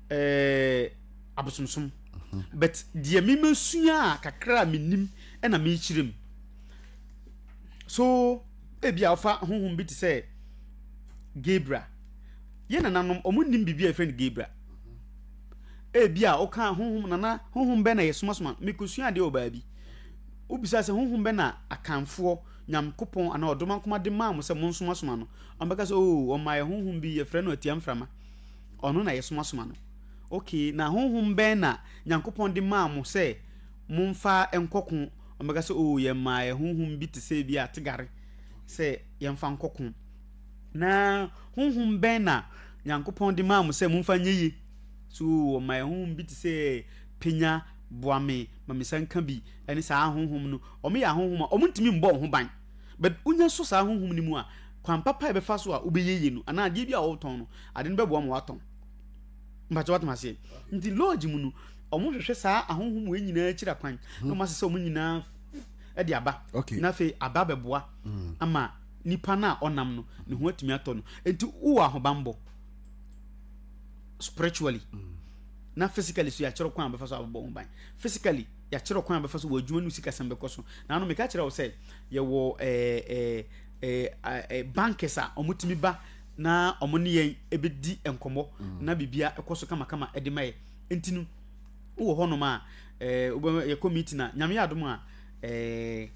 eh, abosomsom. Mm-hmm. But deɛ memasua a kakra a menim ɛna mekyerɛ mu. So ebia wofa honhom bi te sɛ Gabriel. Yɛn nananom, wɔn nnim biribi a yɛfrɛ no Gabriel. Ebia woka honhom nana honhom bɛn na yɛsomasoma. Mekosua adeɛ wɔ baabi. Wobisa sɛ honhom bɛn na Akanfoɔ, Nyankopɔn anaa Ɔdomankoma de maa mo sɛ monsomasoma no. Wɔbɛka sɛ oh, wɔmaa yɛ honhom bi yɛfrɛ no Atia Mframa. Ɔno na yɛsomasoma no. Okay, na honhom bɛn na Nyankopɔn de maa mo sɛ momfa nkɔko? Wɔbɛka sɛ, Oh, yɛmaa yɛn honhom bi te sɛ bi a tegare sɛ yɛmfa nkɔko. Na honhom bɛn na Nyankopɔn de maa mo sɛ momfa nyɛ yie? So wɔmaa yɛn honhom bi te sɛ penya, boa me, ma me nsa nka bi, ɛne saa honhom no. Wɔyɛ ahonhom a wɔntumi mbɔ wo ho ban. But wonya sɔ saa honhom no mu a, kwan papa a ɛbɛfa so a wobɛyɛ yie no, anaa adeɛ bi a wɔretɔn no, ade no bɛboa ma woatɔn. Mpakyɛ woatem aseɛ? Nti lodge mu no, wɔn hwehwɛ saa ahonhom wei nyinaa akyiri akwan na wɔn asesa wɔn nyinaa de aba. Okay. Na afei aba bɛboa mm. ama nipa no a ɔnam no ne ho atumi atɔ no. Nti wowɔ ahobanbɔ spiritually mm. na physically so yɛakyerɛ kwan a bɛfa so abɛbɔ ho ban. Physically yɛakyerɛ kwan a bɛfa so wɔ adwuma no sikasɛm bɛkɔ so. Na ano meka kyerɛ wo sɛ yɛwɔ ɛɛ ɛɛ ɛɛ bankers a wɔtumi ba na wɔn ne yɛn bɛdi nkɔmmɔ mm. na biribia ɛkɔ so kamakama de ma yɛ nti no wowɔ hɔnom a ɛɛ yɛkɔ meeting a nyame yɛ adom a ɛɛ.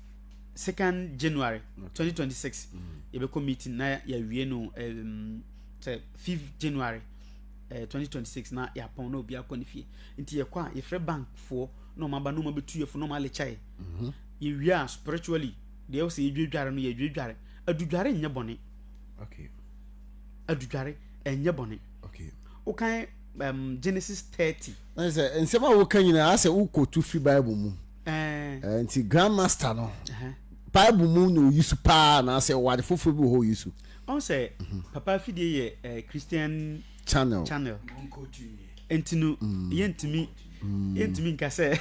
Second January 2026 yɛbɛkɔ meeting na yɛawie no um, sɛ 5th January eh, 2026 na yɛapɔn na obi akɔ ne fie. Nti yɛkɔ a yɛfrɛ bank foɔ na ɔmo aba na ɔmo abɛtu yɛfo na ɔmo alekya yɛ. Mhm. Yɛwie a spiritually deɛ ɛwɔ sɛ yɛdwadware no yɛdwadware. Adudware nyɛ bɔne. Okay. Adudware ɛnyɛ bɔne. Okay. Wokan um, Genesis 30. Na sɛ nsɛm a woka nyinaa asɛ wokɔtu firi Bible mu. Eh. Eh, nti grandmaster no Bible mu na oyi so paa anaasɛ ɔwɔ ade foforɔ bi wɔ hɔ oyi so. Ɔn sɛ mhm. papa afidie yɛ eh, Christian channel channel nti no mm. yɛntumi mm. yɛntumi nka sɛ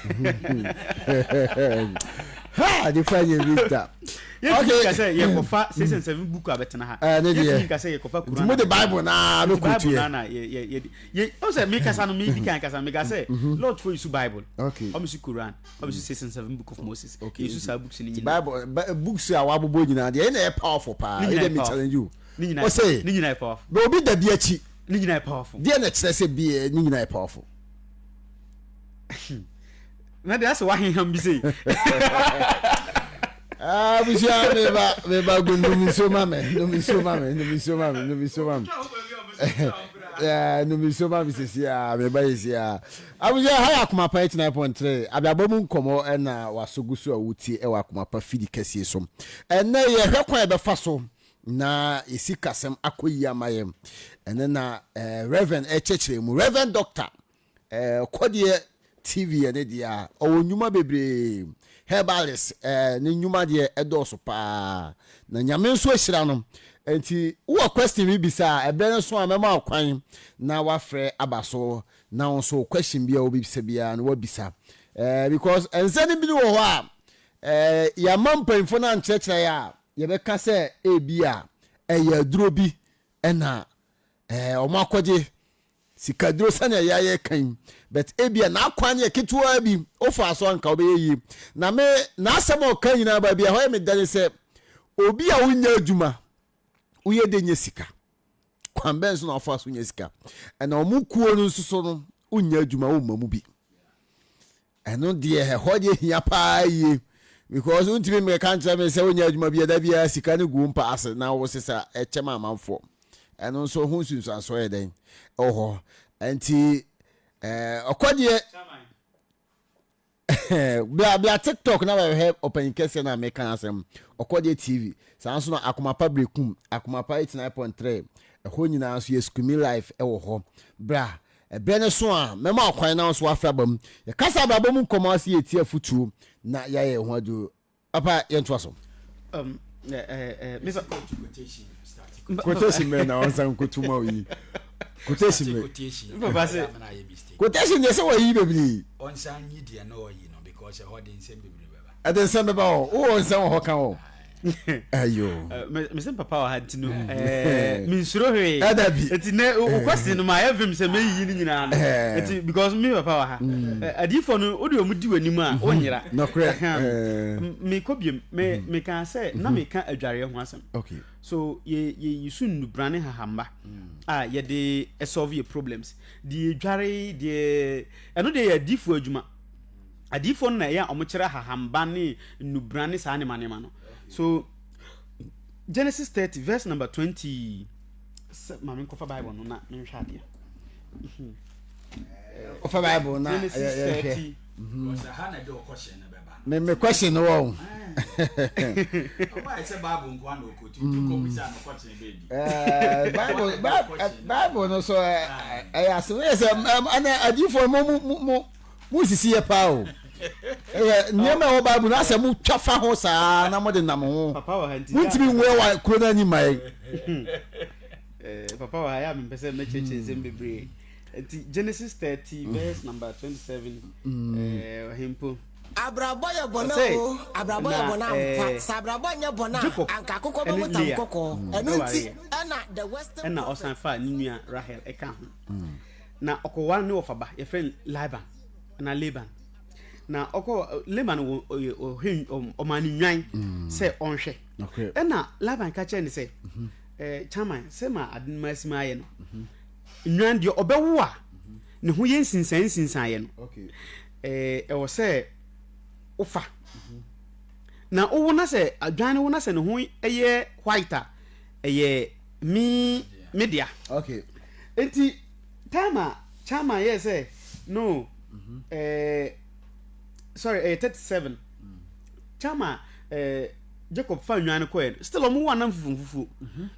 ha nipa yɛ bi da yɛntumi nka sɛ yɛkɔfa 607 book abɛtena ha eh, yɛntumi nka sɛ yɛkɔfa Quran mo de Bible naa bɛ kotu yɛ na yɛ yɛ yɛ ɔn sɛ mi kasa no mi di kan kasa mi ka sɛ mhm. Lord fo yi Bible ɔmo si Quran ɔmo si 607 book of Moses yɛ su saa books ni nyinaa Bible books a wabobɔ nyinaa deɛ ɛna yɛ powerful paa ɛna mi challenge you ne nyinaa ne nyinaa yɛ powerful bɛ obi da bi akyi ne nyinaa yɛ powerful deɛ na kyerɛ sɛ bi ne nyinaa yɛ powerful na deɛ asɛ waheham bi sei abusua ah, meba meba gu nom nsuo ma me nom nsuo ma me nom nsuo ma me nom nsuo ma me nom nsuo ma me sisi a meba sisi a abusua ha yɛ akomapa 89.3 abrabɔ mu nkɔmɔ ɛna waso gu so a wotie ɛwɔ akomapa fidi kɛseɛ so ɛnɛ yɛhwɛ kwan yɛbɛfa so na yɛ sikasɛm akɔ yie ama yɛn. Ɛno na eh, Reverend ɛkyerɛkyerɛ mu. Reverend Doctor eh, Ɔkɔdeɛ TV yɛ ne deɛ a, ɔwɔ nnwuma bebree. Herbalist eh, ne nnwuma deɛ ɛdɔɔso paa. Na Nyame nso ahyira no. Nti wowɔ question bi bisa a, ɛberɛ no so a mɛma wo kwan na wafrɛ aba so na wo nso question bi a wobisa biara no wabisa. Eh, because nsɛm no bi wɔ hɔ a, eh, yɛama mpanyinfoɔ no ankyerɛkyerɛ yɛ a, Yɛbɛka sɛ ebia ɛyɛ aduro bi na wɔakɔgye, sikaduro sɛnea yɛayɛ ka yi, but ebia n'akwan no yɛ ketewaa bi, wofaa so anka wobɛyɛ yie. Na me, n'asɛm a ɔka nyinaa baabi a ɛhɔ yɛ me dɛ ne sɛ, obi a wonyɛ adwuma, woyɛ dɛ nya sika. Kwan bɛn so na wofa so nya sika? Ɛna wɔn kuo no nso so no, wonyɛ adwuma, womma mu bi. Ɛno deɛ ɛhɔ deɛ hia paa yie because wontumi mmɛka nkyerɛ me sɛ wonyɛ adwuma bi da biara sika no gu wo mpa ase na wosesa ɛkyɛ ma amanfoɔ. Ɛno nso ho nsunsuansoɔ yɛ dɛn ɛwɔ hɔ. Nti ɔkɔ deɛ bla bla TikTok na bɛhwɛ ɔpanyin kɛseɛ na meka asɛm ɔkɔ deɛ TV saa nso na Akomapa Brekum Akomapa 89.3 ɛhɔ nyinaa nso yɛ Skumi Life ɛwɔ hɔ bra Ɛberɛ no so a, mɛma wo kwan na wo nso woafiri aba mu. Yɛkasa abrabɔ mu nkɔmmɔ ase, yɛtie afotuo na yɛayɛ yɛn ho aduro. Papa, yɛntoa so. Um, eh, eh, eh, Mr. Quotation bɛn na wɔnsan nkotu ma wo yi? Quotation bɛn? Papa sɛ. Quotation deɛ sɛ wɔyi bebree. Ɔnsan nyi deɛ na ɔyi no because ɛhɔ de nsɛm bebree bɛba. Ɛde nsɛm bɛba hɔ. Wowɔ nsɛm wɔ hɔ ka hɔ. Ayo. Mese papa wɔ ha nti no mensuro hwee. Ɛda bi. Nti nɛ wo question no ma ayɛ vim sɛ mɛyiyi no nyinaa no. Nti because me papa wɔ ha. Adiyifoɔ no wode wɔn di w'anim a wonyera. Nɔkorɛ. Mekɔ biom. Me mekaa sɛ na meka adwareɛ ho asɛm. Okay. So yɛ yɛ use nnubra ne hahamba a yɛde solve yɛ problems. Deɛ yɛdware deɛ ɛno deɛ yɛ adiyifoɔ adwuma. Adiyifoɔ no na ɛyɛ a wɔkyerɛ ahahamba ne nnubra ne saa nneɛma nneɛma no. So Genesis 30 verse number 20 sɛ maame nkɔfa Bible no na menhwɛ adeɛ. Ɔfa Bible na Genesis yɛhwɛ. 30 Because ɛha na ɛde ɔkɔhyɛ no bɛba. Me me question no wɔ. Ɔba ɛsɛ Bible nko ana ɔkɔtu nti kɔbisa no kɔkyene baabi. Bible Bible no so ɛyɛ asɛm yɛ sɛ ɛna adiyifoɔ mo mo mo Mo nsisi yɛ paa o. Ɛyɛ nneɛma a ɛwɔ Bible no asɛ mo twa fa ho saa na mo de nam ho. Mo ntumi nwɛ wa kuro no ani ma yɛn. Eh, papa wɔ ha yɛ a mempɛ sɛ mɛkyerɛkyerɛ nsɛm bebree. Nti Genesis 30 verse number 27 eh, ɔhempo. Abrabɔ yɛ bɔne Ɔsɛ, o, abrabɔ yɛ na bɔne ampa. eh, Sɛ abrabɔ nyɛ bɔne a, Jacob anka akokɔ bɛwo ɛne tam Leah kɔkɔɔ. Ɛno nti ɛwareɛ ɛna the Western ɛna prophet. ɔsan faa ne nua Rahel ɛka ho. Na ɔkɔwar ne wɔfa ba, yɛfrɛ no Laban anaa Laban. Na ɔkɔ Laban wɔ ɔyɛ ɔhwɛ ɔmaa no nnwan mm. sɛ ɔnhwɛ. Ɛna Laban ka kyerɛ no sɛ, mhm. eh, chairman, sɛ ma ade no ma asi ma ayɛ no, mhm. nnwan deɛ ɔbɛwo a mhm. ne ho yɛ nsinsan nsinsan yɛ no, eh, ɛwɔ sɛ wofa. Na wowo na sɛ adwan no wo na sɛ ne ho yɛ white a, ɛyɛ me me dea. Okay. Nti time a chairman yɛɛ sɛ no ɛɛ sorry ɛyɛ 37 chairman ɛɛ Jacob fa nnwan no kɔɛ no still ɔmo wo anam fufuo fufuo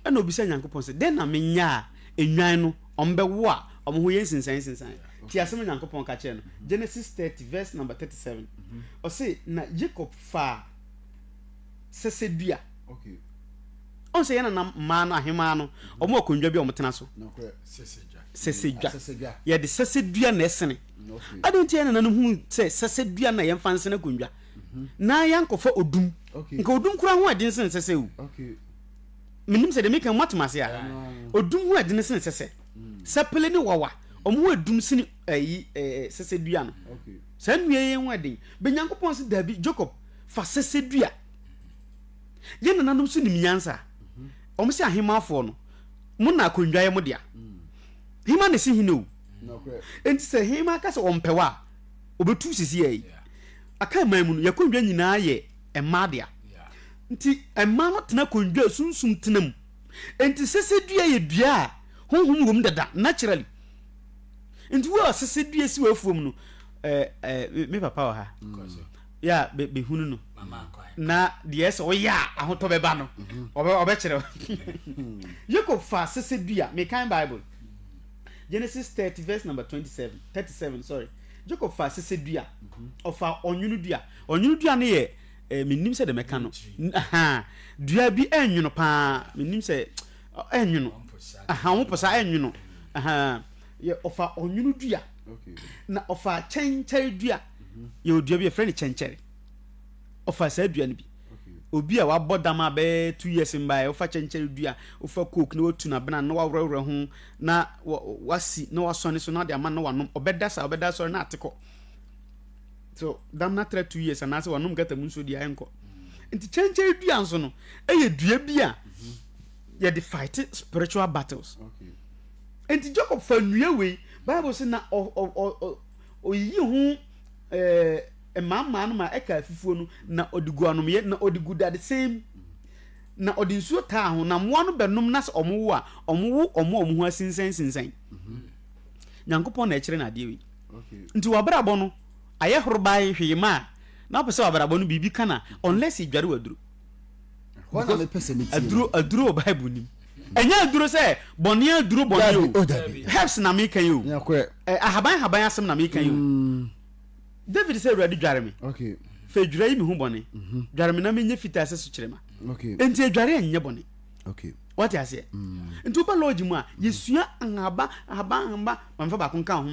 ɛna obisa Nyankopɔn sɛ dɛn na menya a nnwan no ɔmo bɛwo a ɔmo ho yɛ nsensan nsensan. Ti asɛm a Nyankopɔn ka kyerɛ no Genesis 30 verse number 37 ɔse na Jacob faa sɛsɛ dua. Ɔn sɛ yɛn nana mmaa no ahemaa no ɔmo wɔ akonnwa bi a ɔmo tena so. Sɛsɛ dwa. Yɛde sɛsɛ dua na ɛsene. Adɛn nti yɛn nana no hu sɛ sɛsɛ dua na yɛmfa nsene akonnwa na yɛankɔfa odum. Nka odum koraa ho ɛden sen sɛsɛ o. Menim sɛ deɛ meka mu atem ase a. Odum ho ɛden sen sɛsɛ. Sapele ne wawa ɔmo ho ɛdum sene ɛyi ɛɛ sɛsɛ dua no. Saa nnua yi ho ɛden. Bɛ Nyankopɔn se daabi Jacob fa sɛsɛ dua. Yɛn nananom nso nim nyansa. Wɔn sɛ ahemaafoɔ no, mo na akonnwa yɛ mo dea. Hema na esi hene o. Enti sɛ hema ka sɛ ɔmpɛ wo a, obetu sisi yɛ yi. Akan man mu no, yɛn akonnwa nyinaa yɛ mmaa dea. Nti mmaa no tena akonnwa a sunsum tena mu. Enti sɛsɛ dua yɛ dua a honhom wɔ mu dada naturally. Nti wo a sɛsɛ dua si w'afuom no, ɛɛ ɛɛ me papa wɔ ha. Yɛ a bɛhunu no na deɛ ɛsɛ ɔyɛ a ahotɔ bɛba no mhm. ɔbɛkyerɛ Jacob fa sese dua mekan Bible Genesis 30 verse number 27 37 sorry Jacob fa sese dua mhm. ɔfa ɔnwono dua ɔnwono dua no yɛ eh, menim sɛ deɛ mɛka no dua bi ɛnwono paa menim sɛ ɛnwono wɔn po saa ɛnwono ɔfa ɔnwono dua na ɔfa kyɛnkyɛre dua Yɛwɔ dua bi yɛfrɛ no kyɛnkyɛre. Ɔfa saa dua no bi. Obi a wabɔ dam a bɛyɛ 2 years mbaeɛ, wofa kyɛnkyɛre dua, wofa coke na watu n'abena na waworɔworɔ ho na wasi na wasɔne so na ɔde ama no na wanom. Ɔbɛda saa, ɔbɛda asɔre na ate kɔ. So dam no atra 2 years anaasɛ wanom gata mu nsuo deɛ ɛnkɔ. Nti kyɛnkyɛre dua nso no ɛyɛ dua bi a yɛde fight spiritual battles. Nti Jacob fa nnua wei, Bible sɛ na ɔ ɔ ɔ Oyiyi ho mmaammaa no ma ɛka afufuo no, na ɔde gu anomyɛ, na ɔde gu dadesɛn mu, na ɔde nsuo taa ho, na mmoa no bɛnom, na sɛ wɔwo a, wɔwo wɔn a wɔn ho asinsansinsan. Nyankopɔn na ɛkyerɛ no adeɛ wei. Nti w'abrabɔ no ayɛ horobae hwee ma a, na wopɛ sɛ w'abrabɔ no biribi ka na, unless yɛdware w'aduro. Hɔ na mepɛ sɛ metie Aduro, aduro wɔ Bible nim. Ɛnyɛ aduro sɛ bɔne aduro bɔne o. Oh, dabi. Herbs na meka yi o. Nyakorɛ. Eh, ahaban ahaban asɛm na meka yi o. Mm. David sɛ Awurade dware me. Okay. Fa adwira yi me ho bɔne. Mm-hmm. Dware me na menyɛ fitaa sɛ sukyerɛma. Okay. Enti adware ɛnyɛ bɔne. Okay. Wate aseɛ? Mm. Nti woba lodge mu a, yɛsua ahaba, ahaba, ahaba, ma mefa baako nka ho.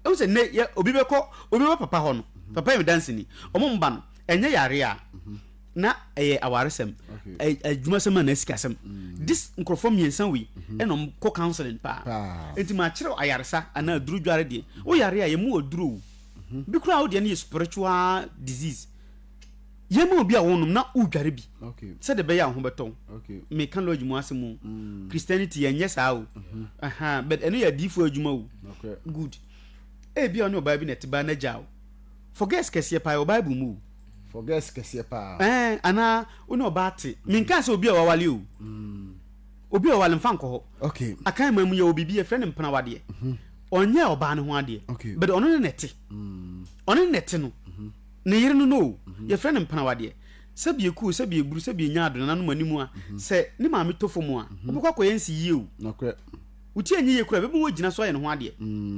Ɛhu sɛ nnɛ yɛ obi bɛkɔ, obi bɛba papa hɔ no, mm-hmm. papa yɛ me danseni, ɔmo mba no, ɛnyɛ yare a. Mm-hmm. na ɛyɛ awaresɛm, adwumasɛm anaa sikasɛm. Mm. This nkurɔfoɔ mmiɛnsa wei mhm. ɛna wɔn kɔ counseling paa. Nti maa kyerɛw ayaresa anaa aduro dware deɛ. Wo yare a yɛmu aduro o. Mhm. Bi koraa wo deɛ no yɛ spiritual disease. Yɛma obi a wɔnom na wodware bi. Sɛde bɛyɛ a wo ho bɛtɔ wo. Meka lodge mu asɛm o. Mm. Christianity yɛnyɛ saa o. Mhm. But ɛno yɛ adiifoɔ adwuma o. Good. Ebi a ɔne ɔbaa bi na ɛte baa n'agya o. Forgets kɛseɛ paa ɛwɔ Bible mu o. Forgets kɛseɛ paa. Ɛɛ anaa wo ne ɔbaa te. Menkaa sɛ obi a wawale o. Obi a wawale mfa nkɔ hɔ. Okay. Akan man mu yɛwɔ biribi yɛfrɛ no mpena wadeɛ. Ɔnyɛɛ ɔbaa no ho adeɛ. Okay. But ɔno ne na ɛte. Ɔno ne na ɛte no. Ne yere no no o. Yɛfrɛ no mpena wadeɛ. Sɛbi eku o, sɛbi eburu, sɛbi enya ado nananom anim a, sɛ ne maame tɔ fam a, wobɛkɔ akɔyɛ nsiyie o. Nokorɛ. Wo ti anyɛ yie koraa ɛbɛma wagyina so ayɛ ne ho adeɛ.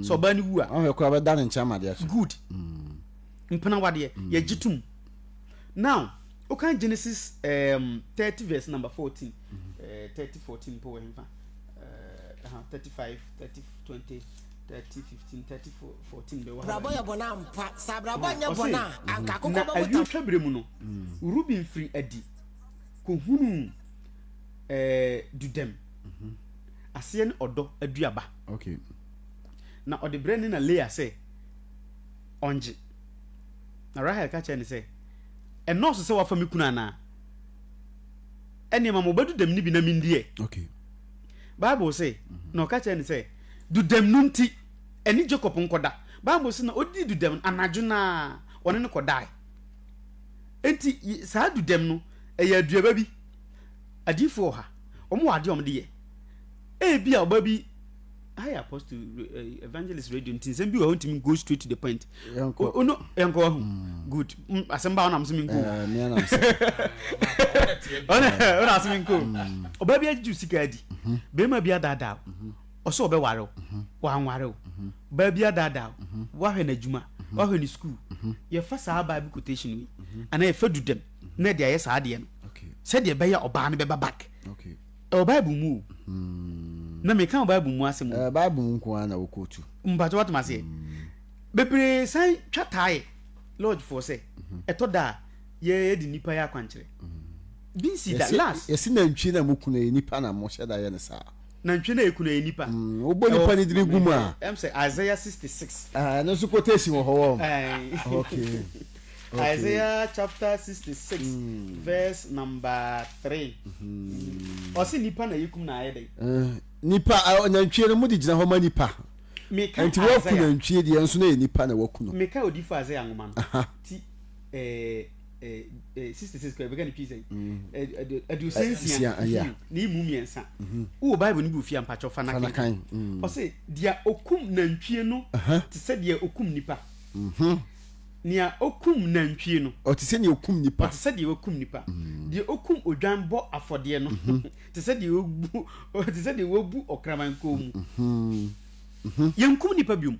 Sɛ ɔbaa no wu a. Ɔhwɛ koraa bɛda ne nkyɛn ama adeɛ akye. Good. Mpena wadeɛ. Yɛgye tom. Now, wokan Genesis um, 30 verse number 14. Uh, 30 14 mpo wɔ hemfa? Uh, 35, 30, 20, 30, 15, 30, 14 bɛwɔ ha. Abrabɔ yɛ bɔne ampa. Sɛ abrabɔ nyɛ bɔne a, anka akokɔ Na bɛbɔ ayuo tam. twaberɛ mu no, Ruben firi adi kɔhunuu eh, dudam. Aseɛ ne ɔdɔ aduaba. Okay. Na ɔde brɛɛ ne na Lea sɛ ɔngye. Na Rahel ka kyerɛɛ no sɛ, Ɛnnɔɔso sɛ woafa me kunu anaa? Ɛnneɛ ma mo ba dudam no bi na mendi ɛ. Okay. Bible se, na ɔka kyerɛɛ no sɛ, Dudam no nti, ɛne Jacob nkɔda. Bible se na ɔdii dudam no anadwo no ara, ɔne no kɔdae. Enti saa dudɛm no, ɛyɛ aduaba bi. Adiyifoɔ wɔ ha, wɔn wɔ adeɛ a wɔde yɛ. Ebia ɔba bi, ha yɛ apostle eh, evangelist radio nti nsɛm bi wɔ hɔ ntumi go straight to the point. Yɛnkɔ. Ono yɛnkɔ wahu. Mm. Good. Mm, asɛm ba ɔnam so mi nko. Eh, me anam sɛ. Ɔna ɔna asɛm nko. Mm. Ɔba bi agye sika adi. Mhm. Bɛrima bi adaadaa. Mhm. Ɔsɛ ɔbɛware wo. Mhm. Wanware wo. Baa bi adaadaa wo. Wahwɛ n'adwuma. Wahwɛ ne sukuu. Yɛfa saa Bible quotation yi. Anaa yɛfa dudɛm na ɛde ayɛ saa adeɛ no. Sɛdeɛ ɛbɛyɛ ɔbaa no bɛba back. Ɛwɔ Bible mu o. Hmm. Na meka wɔ Bible mu asɛm o. Eh, Bible mu nko ara na wokɔtu. Mpakyɛ watem aseɛ. Hmm. Bebree san twa tae lodge foɔ sɛ mhm. ɛtɔ da a yɛde nnipa yɛ akwankyerɛ. Hmm. Bi nsi da last. Yɛsi nantwie na mo kunu yɛ nipa na mo hyɛ da yɛ ne saa. Nantwie na yɛkunu yɛ nipa. Wobɔ nipa ne dini gu mu a. Ɛm sɛ Isaiah 66. Ah, ɛno nso quotation wɔ hɔ wɔ. Okay. Okay. Isaiah chapter 66 mm. verse number 3. Mm. Ɔse nipa na yɛkum na ayɛ dɛn? Eh, nipa eh, nantwie no mode gyina hɔ ma nipa. Nti wɔku nantwie deɛ nso na yɛ nipa na wɔku no. Meka odifo Isaiah nwoma no. Ti eh, eh, eh, 66 kɔ ɛbɛka ne twi sɛn? Mm. Aduosia nsia ne emu mmiɛnsa. Mm-hmm. Wowɔ Bible no bi wɔ fie a mpakyɛw fa na kan. Mm. Ɔse deɛ okum nantwie no te sɛ deɛ okum nipa. Mm-hmm. Nea okum nantwie no. Ɔte sɛ nea okum nipa. Ɔte sɛ deɛ wakum nipa. Deɛ okum odwan bɔ afɔdeɛ no te sɛ deɛ wabu te sɛ deɛ wabu ɔkraman kɔn mu. Yɛnkum nipa biom.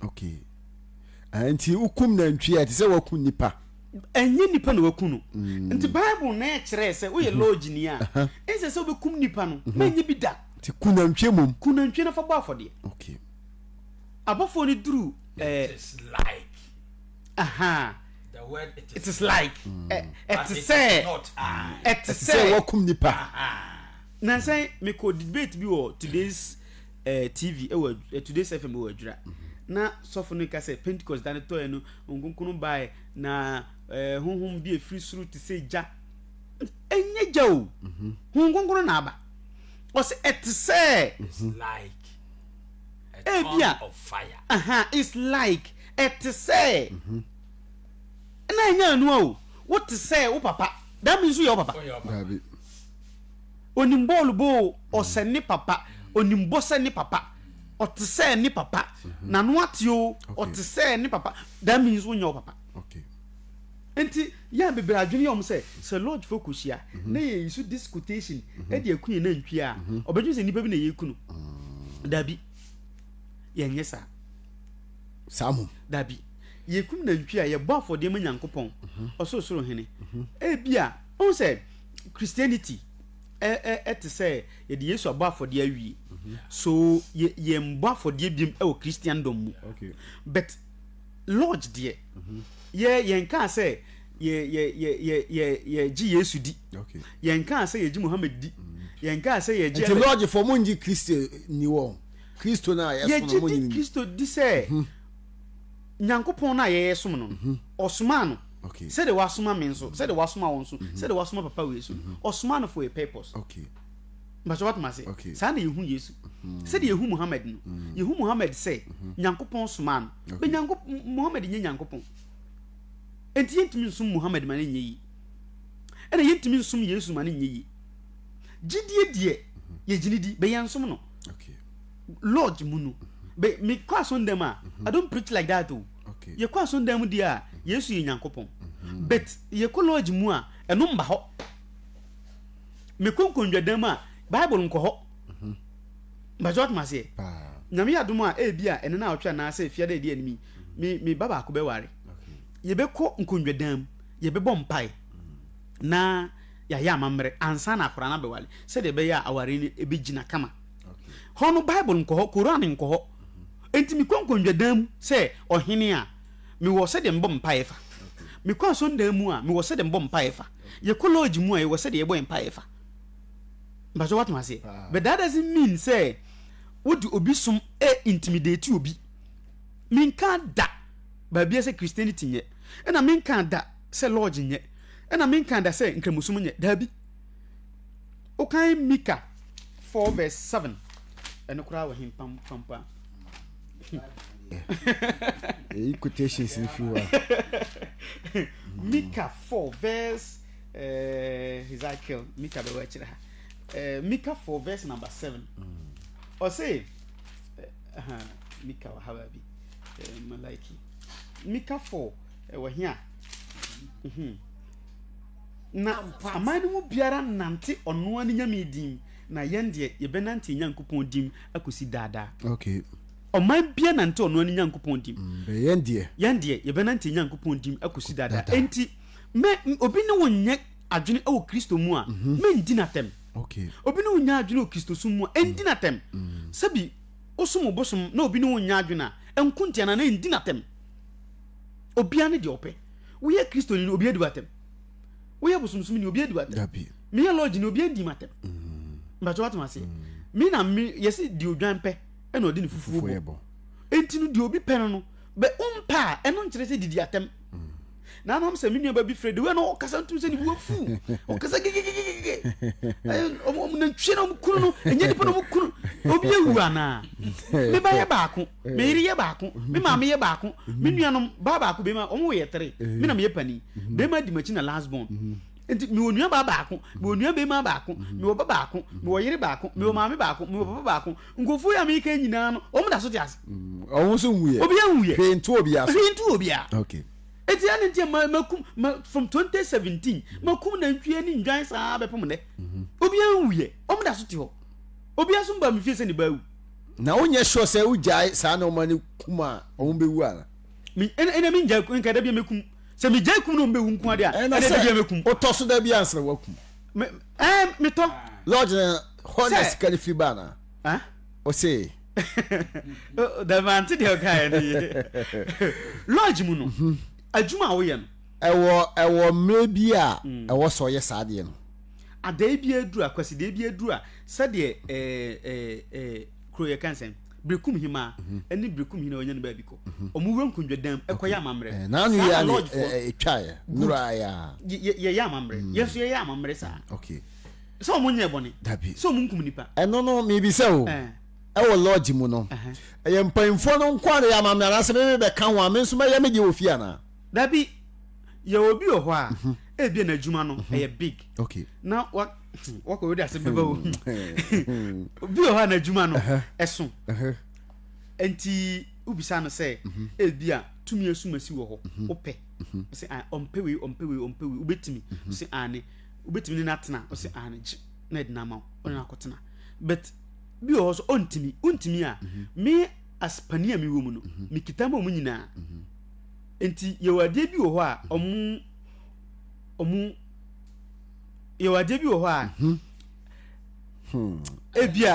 Okay. Ah, nti wokum nantwie a ɛte sɛ wakum nipa. Ɛnyɛ nipa na waku no. Mm. Nti Bible na ɛkyerɛ sɛ woyɛ mm-hmm. lɔɔgyini a, ɛnsɛ sɛ wobɛkum nipa no. Mm-hmm. Mɛnyɛ bi da. Nti ku nantwie mmom. Ku nantwie na fa bɔ afɔdeɛ. Okay. Abɔfoɔ no duru. Eh, it is like. Aha. The word it is, it is like. Ɛte sɛ. Ɛte sɛ. Wɔkum nipa. Nansan mekɔ debate bi wɔ today's eh, TV ɛwɔ eh, today's FM wɔ adwira. Na sɔfo no ka sɛ Pentecost da no tɔɛ no nkonkono bae na eh, honhom bi efiri soro te sɛ gya. Ɛnyɛ gya o. Mhm. Honhom kronkron na aba. Ɔsɛ ɛte sɛ. It's like. Ebia, aha, it's like, ɛte sɛ, mhm. na ɛnyɛ anua o, wote sɛ wo papa, that means woyɛ wo papa. Dabi. Onim bɔɔlu bɔ o, ɔsɛ ne papa, onim bɔ sɛ ne papa, ɔte sɛ ne papa, mhm. n'ano ate o, ɔte sɛ ne papa, that means wonyɛ wo papa. Okay. Nti yɛ a bebree adwene yɛ wɔn sɛ sɛ lodge fo kɔhyia mhm. na yɛ yi this quotation mhm. ɛde aku yɛn nantwie a mhm. ɔbɛdwene sɛ nnipa bi na yɛku no dabi yɛnyɛ saa saa mo dabi yɛkum nantwie a yɛbɔ afɔdeɛ ma nyankopɔn ɔsorosoro hene ebi a ɔhu sɛ christianity ɛte sɛ yɛde yesu abɔ afɔdeɛ awie so yɛmbɔ afɔdeɛ biom ɛwɔ christian dom mu but lodge deɛ yɛ yɛn kaa sɛ yɛ yɛ yɛ yɛ yɛ yɛgye yesu di yɛn kaa sɛ yɛgye muhammed di mm. yɛn kaa sɛ yɛgye nti lodge fo mo ngye kristo ni wɔ kristo na yɛ som no mo nyini kristo di sɛ mhm. nyankopɔn no a yɛyɛ som no mhm. ɔsomaa no sɛdeɛ wasoma me nso sɛdeɛ wasoma wɔn nso mhm. sɛdeɛ wasoma papa wei so ɔsomaa no for a purpose. Okay. Mpakyɛ woatem ase? Okay. Saa na yɛhu Yesu. Mm. Sɛdeɛ yɛhu Muhammad no, mm. yɛhu Muhammad sɛ mm-hmm. Nyankopɔn somaa no. Okay. Bɛ Nyankop Muhammad nyɛ Nyankopɔn. Enti yɛntumi nsom Muhammad ma no nyɛ yie. Ɛna yɛntumi nsom Yesu ma no nyɛ yie. Gyidie deɛ mm-hmm. yɛgyini di, bɛ yɛnsom no. Okay. Lodge mu no, mm-hmm. bɛ mekɔ asɔndam a, I don't preach like that o. Okay. Yɛkɔ asɔndam deɛ a, Yesu yɛ Nyankopɔn. But yɛkɔ lodge mu a, ɛno mba hɔ. Mekɔ nkonnwadan mu a, Bible nkɔ hɔ. Mpakyɛ woatem aseɛ? Nyame yɛ adom a, ebi a ɛne na awɔtwe anaasɛ fiada edi anim yi, me me ba baako bɛware. Yɛbɛkɔ nkonnwadan mu, yɛbɛbɔ mpae na yɛayɛ amammerɛ ansa na akwadaa no abɛware sɛdeɛ ɛbɛyɛ a aware no ɛbɛgyina kama. Hɔ no Bible nkɔ hɔ, Koran nkɔ hɔ. Enti mekɔ nkonnwadan mu sɛ ɔhene a, Mewɔ sɛdeɛ mebɔ me mpaeɛ fa. Mekɔ asɔndan mu a, mewɔ sɛdeɛ mebɔ me mpaeɛ fa. Yɛkɔ lodge mu a, yɛwɔ sɛdeɛ yɛbɔ yɛn mpaeɛ fa. Mpakyɛ woatem aseɛ? But that doesn't mean sɛ wode obi som ɛ intimidate obi. Menka da baabia sɛ Christianity nyɛ. Ɛna menka da sɛ lodge nyɛ. Ɛna menka da sɛ nkramosom nyɛ. Daabi. Wokan Mika 4 verse 7. Ɛno koraa wɔ he pam pam pam. Eyi quotations ni fi hɔ a. Mika 4 verse eh, Ezekiel, Mika bɛwɔ akyire ha. Eh, Mika 4 verse number 7. Ɔse, eh, Mika wɔ ha baabi. Eh, Malaki. Mika 4, ɛwɔ he a? Mhm. Na aman no mu biara nante ɔno ara ne nyame din, na yɛn deɛ yɛbɛnante yɛn Nyankopɔn din akɔsi daa daa. Okay. Ɔman biara nante ɔno ara ne Nyankopɔn din. Mm, bɛ yɛn deɛ. Yɛn deɛ yɛbɛnante yɛn Nyankopɔn din akɔsi daa daa. Enti, mɛ obi ne wo nyɛ adwene wɔ Kristo mu a, mm -hmm. mɛndi n'atɛm. Okay. Obi ne wo nyɛ adwene wɔ Kristosom mu a, ɛndi n'atɛm. Mm. Sɛbi, wosom bosom na obi ne wo nyɛ adwene a, ɛnko ntia no anaa ɛndi n'atɛm. Obiara ne deɛ ɔpɛ. Woyɛ Kristoni no, obiara di w'atɛm. Woyɛ bosomsomni, obiara di w'atɛm. Meyɛ lɔɔgyeni, obiara ndi m'atɛm. Mm. Mpakyɛ wate m'aseɛ. Mm. Me na me yɛsi deɛ odwan pɛ ɛna ɔde ne fufuo bɔ. Enti no deɛ obi pɛ no no, bɛ wompɛ a ɛno nkyerɛ sɛ didi atɛm. Mm. Na anam sɛ me nuaba bi frɛ de wei na ɔkasa ntum sɛ ne bu afu. Ɔkasa gegegegege. Ɔmo nantwie na ɔmo kunu no, ɛnyɛ nipa na ɔmo kunu. Obi awu anaa? Me ba yɛ baako. Me yere yɛ baako, me maame yɛ baako, me nuanom baa baako bɛrima wɔn yɛ tere, me na meyɛ panin. Bɛrima di m'akyi na last born. Nti mewɔ nua baa baako, mewɔ nua bɛrima baako, mewɔ ba baako, mewɔ yere baako, mewɔ maame baako, mewɔ papa baako. Nkurɔfoɔ yi a meka nyinaa no, wɔn da so te ase. Wɔn nso nwuiɛ. Obiara nwuiɛ. Hwee nto obiara so. Hwee nto obiara. Okay. Eti ɛne nti ma makum ma from 2017 makum nantwie ne ndwan saa bɛpem nnɛ. Obiara nwuiɛ. Wɔn da so te hɔ. Obiara nso mbaa me fie sɛ ne ba awu. Na wonyɛ sure sɛ wogyae saa nneɛma no kum a wɔn bɛwu ana? Me ɛna ɛna mengyae kum nka da bi a mɛkum sɛ megyae kum na wɔn bɛwu nko adeɛ a ɛna da bi a mɛkum. Wotɔ so da bi ansa na wakum. Me ɛɛ metɔ. Lodge no hɔ na sika no firi ba ana? Ɔse. Dɛm ante deɛ ɔkaeɛ no yie. Lodge mu no mhm. adwuma a woyɛ no. Ɛwɔ ɛwɔ mmerɛ bi a mm. ɛwɔ sɛ ɔyɛ saa adeɛ no. Adae bi aduru a, Kwasidae bi aduru a, sɛdeɛ ɛɛ ɛɛ ɛɛ kuro yɛ kan sɛn, Berekum hemaa ɛne Berekum hene a ɔnya ne baabi kɔ. Wɔn wura nkonnwa dan mu ɛkɔyɛ amammerɛ. Eh, n'ano Saa yɛ na ane lodgefoɔ ɛtwaeɛ nnora yɛ a. yɛ yɛyɛ amammerɛ. Yɛn nso yɛyɛ amammerɛ saa. Okay. Sɛ wɔn nyɛɛ bɔne. Dabi. Sɛ wɔn nkum nipa. Ɛno no mebisa o. Ɛɛ. Ɛwɔ lodge mu no, Ɛhɛn. ɛyɛ mpanyinfoɔ no nko ara na ɛyɛ amammerɛ anaasɛ me mebɛka ho a me nso mɛyɛ me deɛ wɔ fie anaa? Dabi. Yɛwɔ obi wɔ hɔ a, mhm. ebia n'adwuma no mhm. ɛyɛ big. Okay. Na wa wakɔ wei de ase bɛba wo. Obi wɔ hɔ a n'adwuma no ɛso. Nti wobisa no sɛ mhm. ebia tumi asumasi wɔ hɔ wopɛ. Ɔsɛ ah ɔmpɛ wei ɔmpɛ wei ɔmpɛ wei wobɛtumi. Ɔsɛ ane wobɛtumi ne no atena. Ɔsɛ ane gye na ɛde no ama wo ɔne no akɔtena. But bi wɔ hɔ so ɔntumi wontumi a me as panin a mewɔ mu no mekita ma ɔmo nyinaa. Nti yɛwɔ adeɛ bi wɔ hɔ a ɔmo ɔmo yɛwɔ adeɛ bi wɔ hɔ a mhm. hmm. ebia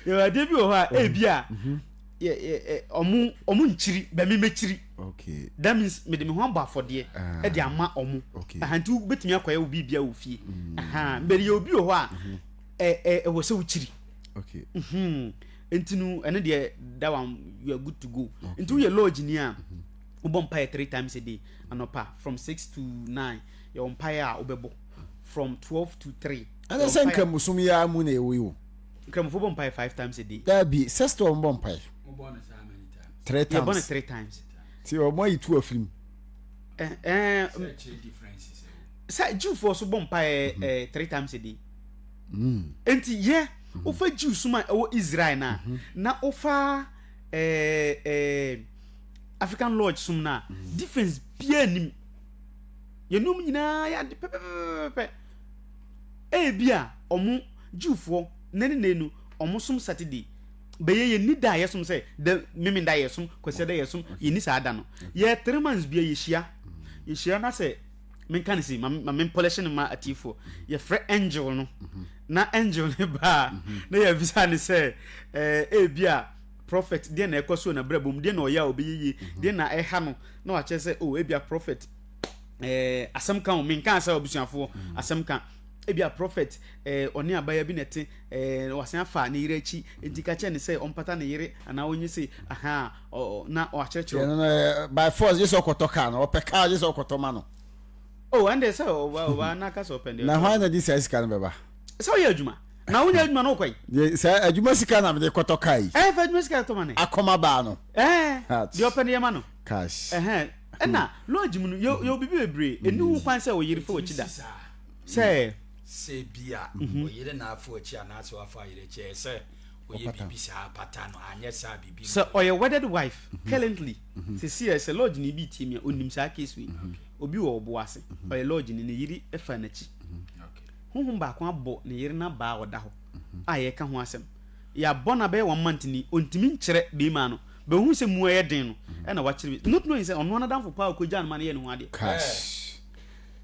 yɛwɔ adeɛ bi wɔ hɔ a mhm. ebia mhm. yɛ yɛ ɔmo ɔmo nkyiri bɛmi mɛkyiri that means mede me ho abɔ afɔdeɛ ah. ɛde ama ɔmo ahanti wobɛtumi akɔyɛ wo biribia wɔ fie mm. mbɛde yɛ obi wɔ hɔ a ɛ ɛ ɛwɔ sɛ wokyiri. Okay. Mm-hmm. Nti no ɛno deɛ that one you are good to go. Okay. Nti woyɛ lodge ni a mm-hmm. wobɔ mpaeɛ three times a day anɔpa from six to nine yɛwɔ mpaeɛ a wobɛbɔ from 12 to 3. Ɛna sɛ nkramosom yi ara mu na ɛwɔ yi o. Nkramofo bɔ mpaeɛ five times a day. Daabi sɛ wɔn bɔ mpaeɛ. Three times. Yɛbɔ no three times. Ti wɔn ayi tu afiri mu. Ɛɛ ɛɛ sɛ Jewfoɔ so bɔ mpaeɛ ɛɛ three times a day. Mm. Enti yɛ wofa Jew som a ɛwɔ Israel no a mhm. na wofa eh, eh, African Lodge som no a mhm. difference biara nim. Yɛnom nyinaa yɛ ade pɛpɛpɛpɛ. Ebi a ɔmo Jewfoɔ nne ne nne no ɔmo som Saturday bɛyɛ yɛn ni da a yɛsom sɛ da memenda yɛsom kwasiada yɛsom yɛnni saa da no yɛ three months bia yɛhyia yɛhyia na sɛ menka no sei ma ma mempɔlɛhye no ma atiefoɔ yɛfrɛ angel no na angel no baa na yɛbisa ne sɛ ɛɛ ebi a prophet deɛ na ɛkɔ so na brɛ bom deɛ na ɔyɛ a ɔbɛyɛ yie deɛ na ɛha no na wakyerɛ sɛ oh ebi a prophet ɛɛ asɛm ka o menka sɛ abusuafoɔ asɛm ka ebi a prophet ɛɛ ɔne abaya bi na ɛte ɛɛ wasan afa ne yere akyi nti ka kyerɛ ne sɛ ɔmpata ne yere anaa ɔnyɛ sei aha ɔ na ɔakyerɛkyerɛ. Yɛn no by force gye sɛ ɔkɔtɔ kaa no ɔpɛ kaa gye sɛ ɔkɔtɔ ma no. Oh ɛnde sɛ ɔba ɔba n'aka sɛ ɔpɛ deɛ. Na hwan na di saa sika no bɛba. Sɛ ɔyɛ adwuma. Na wonya adwuma no wokɔe. Sɛ adwuma sika na mede kɔtɔ kaa yi. Ɛɛ fa adwuma sika tɔ ma ne. Akɔma baa no. Ɛɛ deɛ ɔpɛ no yɛ ma no. Cash. Ɛhɛn ɛna lodge mu no yɛ yɛ obibi bebree ɛni ho kwan sɛ oyere fa wakyi da. Sɛ. Sɛ bi a oyere na afa wakyi anaasɛ wafa ayere akyi ɛyɛ sɛ oyɛ biribi saa pata no anyɛ saa biribi. Sɛ ɔyɛ wedded wife currently sisi ɛ sɛ lodge ni bi tie mi a onim saa case wei obi wɔ ɔbo ase ɔyɛ lodge ni ne yere fa n'akyi. Honhom baako abɔ ne yere no abaa a ɔda hɔ a yɛreka ho asɛm. Yɛabɔ no abɛyɛ one month ni, ɔntumi nkyerɛ beema no. But ohuu sɛ mu ayɛ den no, ɛna wakyerɛ bi. Not knowing sɛ ɔno ara n'adamfo paa a ɔkɔgyaa no ma no yɛɛ ne ho adeɛ. Cash.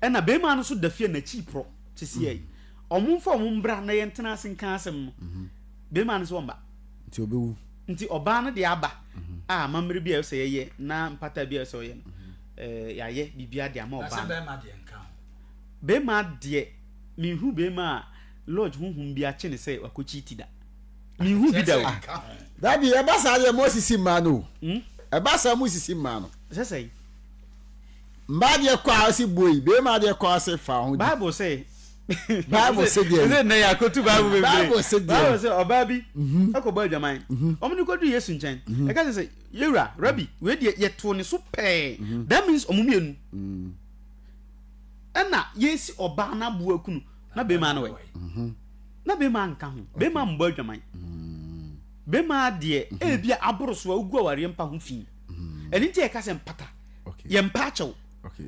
Ɛna beema no nso da fie a n'akyi reporɔ seesei yi. Wɔmfa wɔn mbra na yɛntena ase nka asɛm no. Beema no nso ɔmma. Nti ɔbɛwu. Nti ɔbaa no de aba a amammerɛ bi a ɛwɔ sɛ yɛyɛ na mpata bi a ɛwɔ sɛ ɔyɛ no, ɛɛ yɛayɛ biribiara de ama Na sɛ ɔbaa no. bɛrima deɛ nka ho. Bɛɛma deɛ menhu bɛɛma a lodge honhom bi akye no sɛ wakɔ cheati da. Menhu bi da o. Dabi ɛba saa deɛ mo sisi mmaa no o. Hmm? Ɛba saa mo sisi mmaa no. Sɛ sɛn? Mmaa deɛ kɔ a ɔsi boi, bɛɛma deɛ kɔ a ɔsi fa ho di. Bible sɛ. Bible sɛ deɛ. Sɛ nnɛ yɛ akotu Bible bebree. Bible sɛ deɛ. Bible sɛ ɔbaa bi mhm. ɛkɔ bɔ adwaman. Mhm. Wɔn de kɔdu Yesu nkyɛn. Mhm. Ɛka sɛ sɛ yewura rabi wei deɛ yɛtoo ne so pɛɛ. That means wɔn mmienu. Ɛna yɛsi ɔbaa no aboa kunu na bɛrima no wɛ mhm. na bɛrima nka ho bɛrima mbɔ adwaman mm. bɛrima deɛ mhm. ebi a aboro so a ogu awareɛ mpa ho fi mm. ɛne nti yɛka sɛ mpata yɛ mpa akyɛw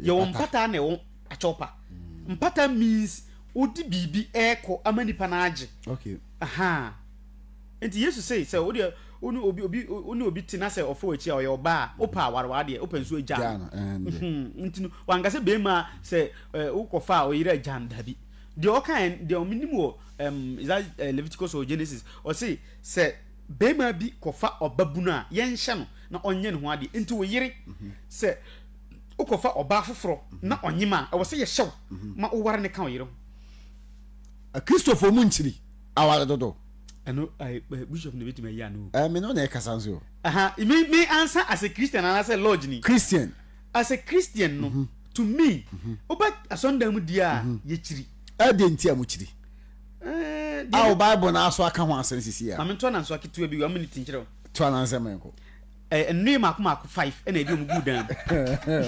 yɛwɔ mpata na ɛwɔ akyɛw pa mm. mpata means wodi biribi ɛɛkɔ ama nipa no agye aha Nti Yesu se, sɛ wo deɛ wo ne obi obi wo ne obi te na sɛ ɔfa w'akyi a ɔyɛ ɔbaa a, wopɛ a ware w'adeɛ, wopɛ nso a gyaa no. Nti no wanka sɛ beema sɛ wokɔfa a ɔyere a gyaa no, dabi. Deɛ ɔkaeɛ deɛ menim wɔ um, is that Leviticus or Genesis, ɔse sɛ beema bi kɔfa ɔba bunu a, yɛnhyɛ no na ɔnyɛ ne ho adeɛ. Nti wo yere sɛ wokɔfa ɔbaa foforɔ na ɔnyem a, ɛwɔ sɛ yɛhyɛ wo ma woware no ka wo yere ho. Akristofoɔ mu nkyiri aware dodo. Ɛno ɛɛ bishop na ebetumi ayi ano. Ɛɛ me no na ɛkasa nso. Aha me me ansa as a Christian anaasɛ lodge ni. Christian. As a Christian no mm -hmm. to me woba mm -hmm. asɔndan mu di a mm -hmm. yɛkyiri. Ɛde nti a mo kyiri. Ɛɛ a o Bible na aso aka ho asɛm sisi a. Maame ntoa nanso aketewa bi one minute nkyerɛ o. Toa nansɛm nkɔ. Nnoe mako mako five ɛna ɛde wɔn guu dan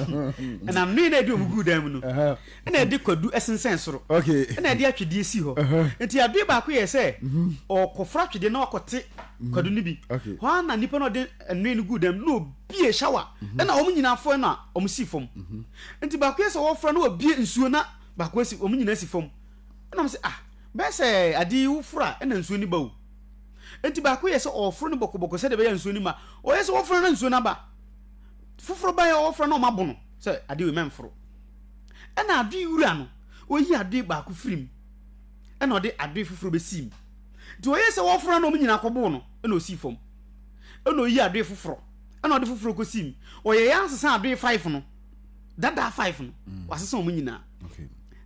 mu ɛna nnoe na ɛde wɔn guu dan mu no ɛna ɛde kwadu ɛsensɛn soro ɛna ɛde atwedeɛ si hɔ nti adeɛ baako yɛ sɛ mhm. ɔkɔforo atwedeɛ na wakɔte mhm. kwadu no bi hɔ ara na nipa na ɔde nnoe no guu dan mu na obie shower mhm. ɛna wɔn nyinaa fɔ na wɔn si fam nti baako yɛ sɛ wɔfra na obie nsuo na baako asi wɔn nyinaa si fam ɛna wɔn sɛ ah bɛyɛ sɛ adeɛ woforo a ɛna nsuo no ba o. Enti baako yɛ sɛ ɔreforo no bɔkɔbɔkɔ sɛdeɛ ɛbɛyɛ a nsuo no mma. Ɔyɛ sɛ ɔreforo no na nsuo no aba. Foforɔ baeɛ a ɔreforo no na wɔabo no sɛ adeɛ wei mɛmforo. Ɛna adoe wura no, ɔyi adoe baako firi mu ɛna ɔde adoe foforɔ bɛsii mu. Nti ɔyɛ sɛ ɔreforo no na wɔn nyinaa kɔboo no ɛna ɔsii fam. Ɛna ɔyi adoe foforɔ ɛna ɔde foforɔ kɔsii mu. Ɔyɛ yɛ asesa adoe five no, dada five no, mm. wasesa wɔn nyinaa.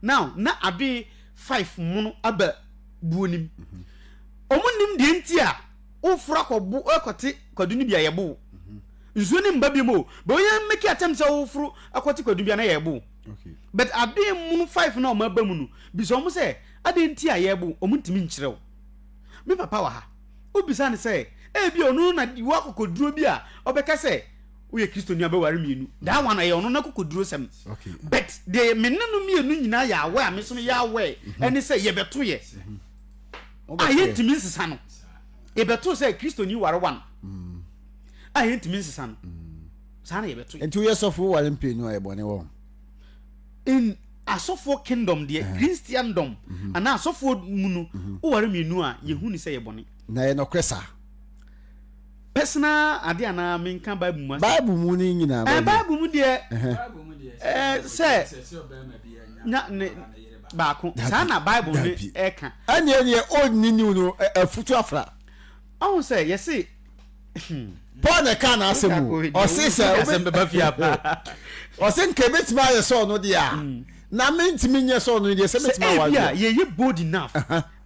Now, na adoe five mono aba buo nim. Mm -hmm. Ɔmo nnim deɛ nti a woforo akɔ bo akɔte kwadu no bi a yɛbo wo. Nsuo no mba biom o. But wonya make attempt sɛ woforo akɔte kwadu bi a na yɛbo wo. But adeɛ mono five no a ɔmo aba mu no, bisa ɔmo sɛ adɛn nti a yɛbo wo, ɔmo ntumi nkyerɛ wo. Me papa wɔ ha. Wobisa no sɛ ebia ɔno na wɔ akokoduro bi a ɔbɛka sɛ woyɛ Kristoni a bɛware mmienu. That one ɛyɛ ɔno n'akokoduro sɛm. But deɛ me ne no mmienu nyinaa yɛ aware a me nso meyɛ aware ɛne sɛ yɛbɛto yɛ. a yɛntumi nsesa no yɛbɛto sɛ kristoni ware one mm. a yɛntumi nsesa no mm. saa na yɛbɛto nti woyɛ sɔfo ware mprenu a ɛbɔne wɔ in asɔfoɔ kingdom deɛ eh. christiandom mhm. anaa asɔfoɔ mu no mhm. woware mmienu a yɛhu ne sɛ yɛ bɔne na yɛ nɔkorɛ saa Personal ade anaa menka Bible mu asɛm? Bible mu ne nyinaa. Ɛɛ Bible mu deɛ ɛɛ sɛ nya ne baako saa na Bible ne ɛka. Ɛnneɛ neɛ ɔnni niw no afutu afra. Ɔho sɛ yɛse. Paul na ɛka n'asɛm o ɔse sɛ ɔse nka ebetumi ayɛ sɛ ɔno deɛ a mm. na mentumi nyɛ sɛ ɔno deɛ sɛ metumi awareɛ. Sɛ ebi a yɛyɛ bold enough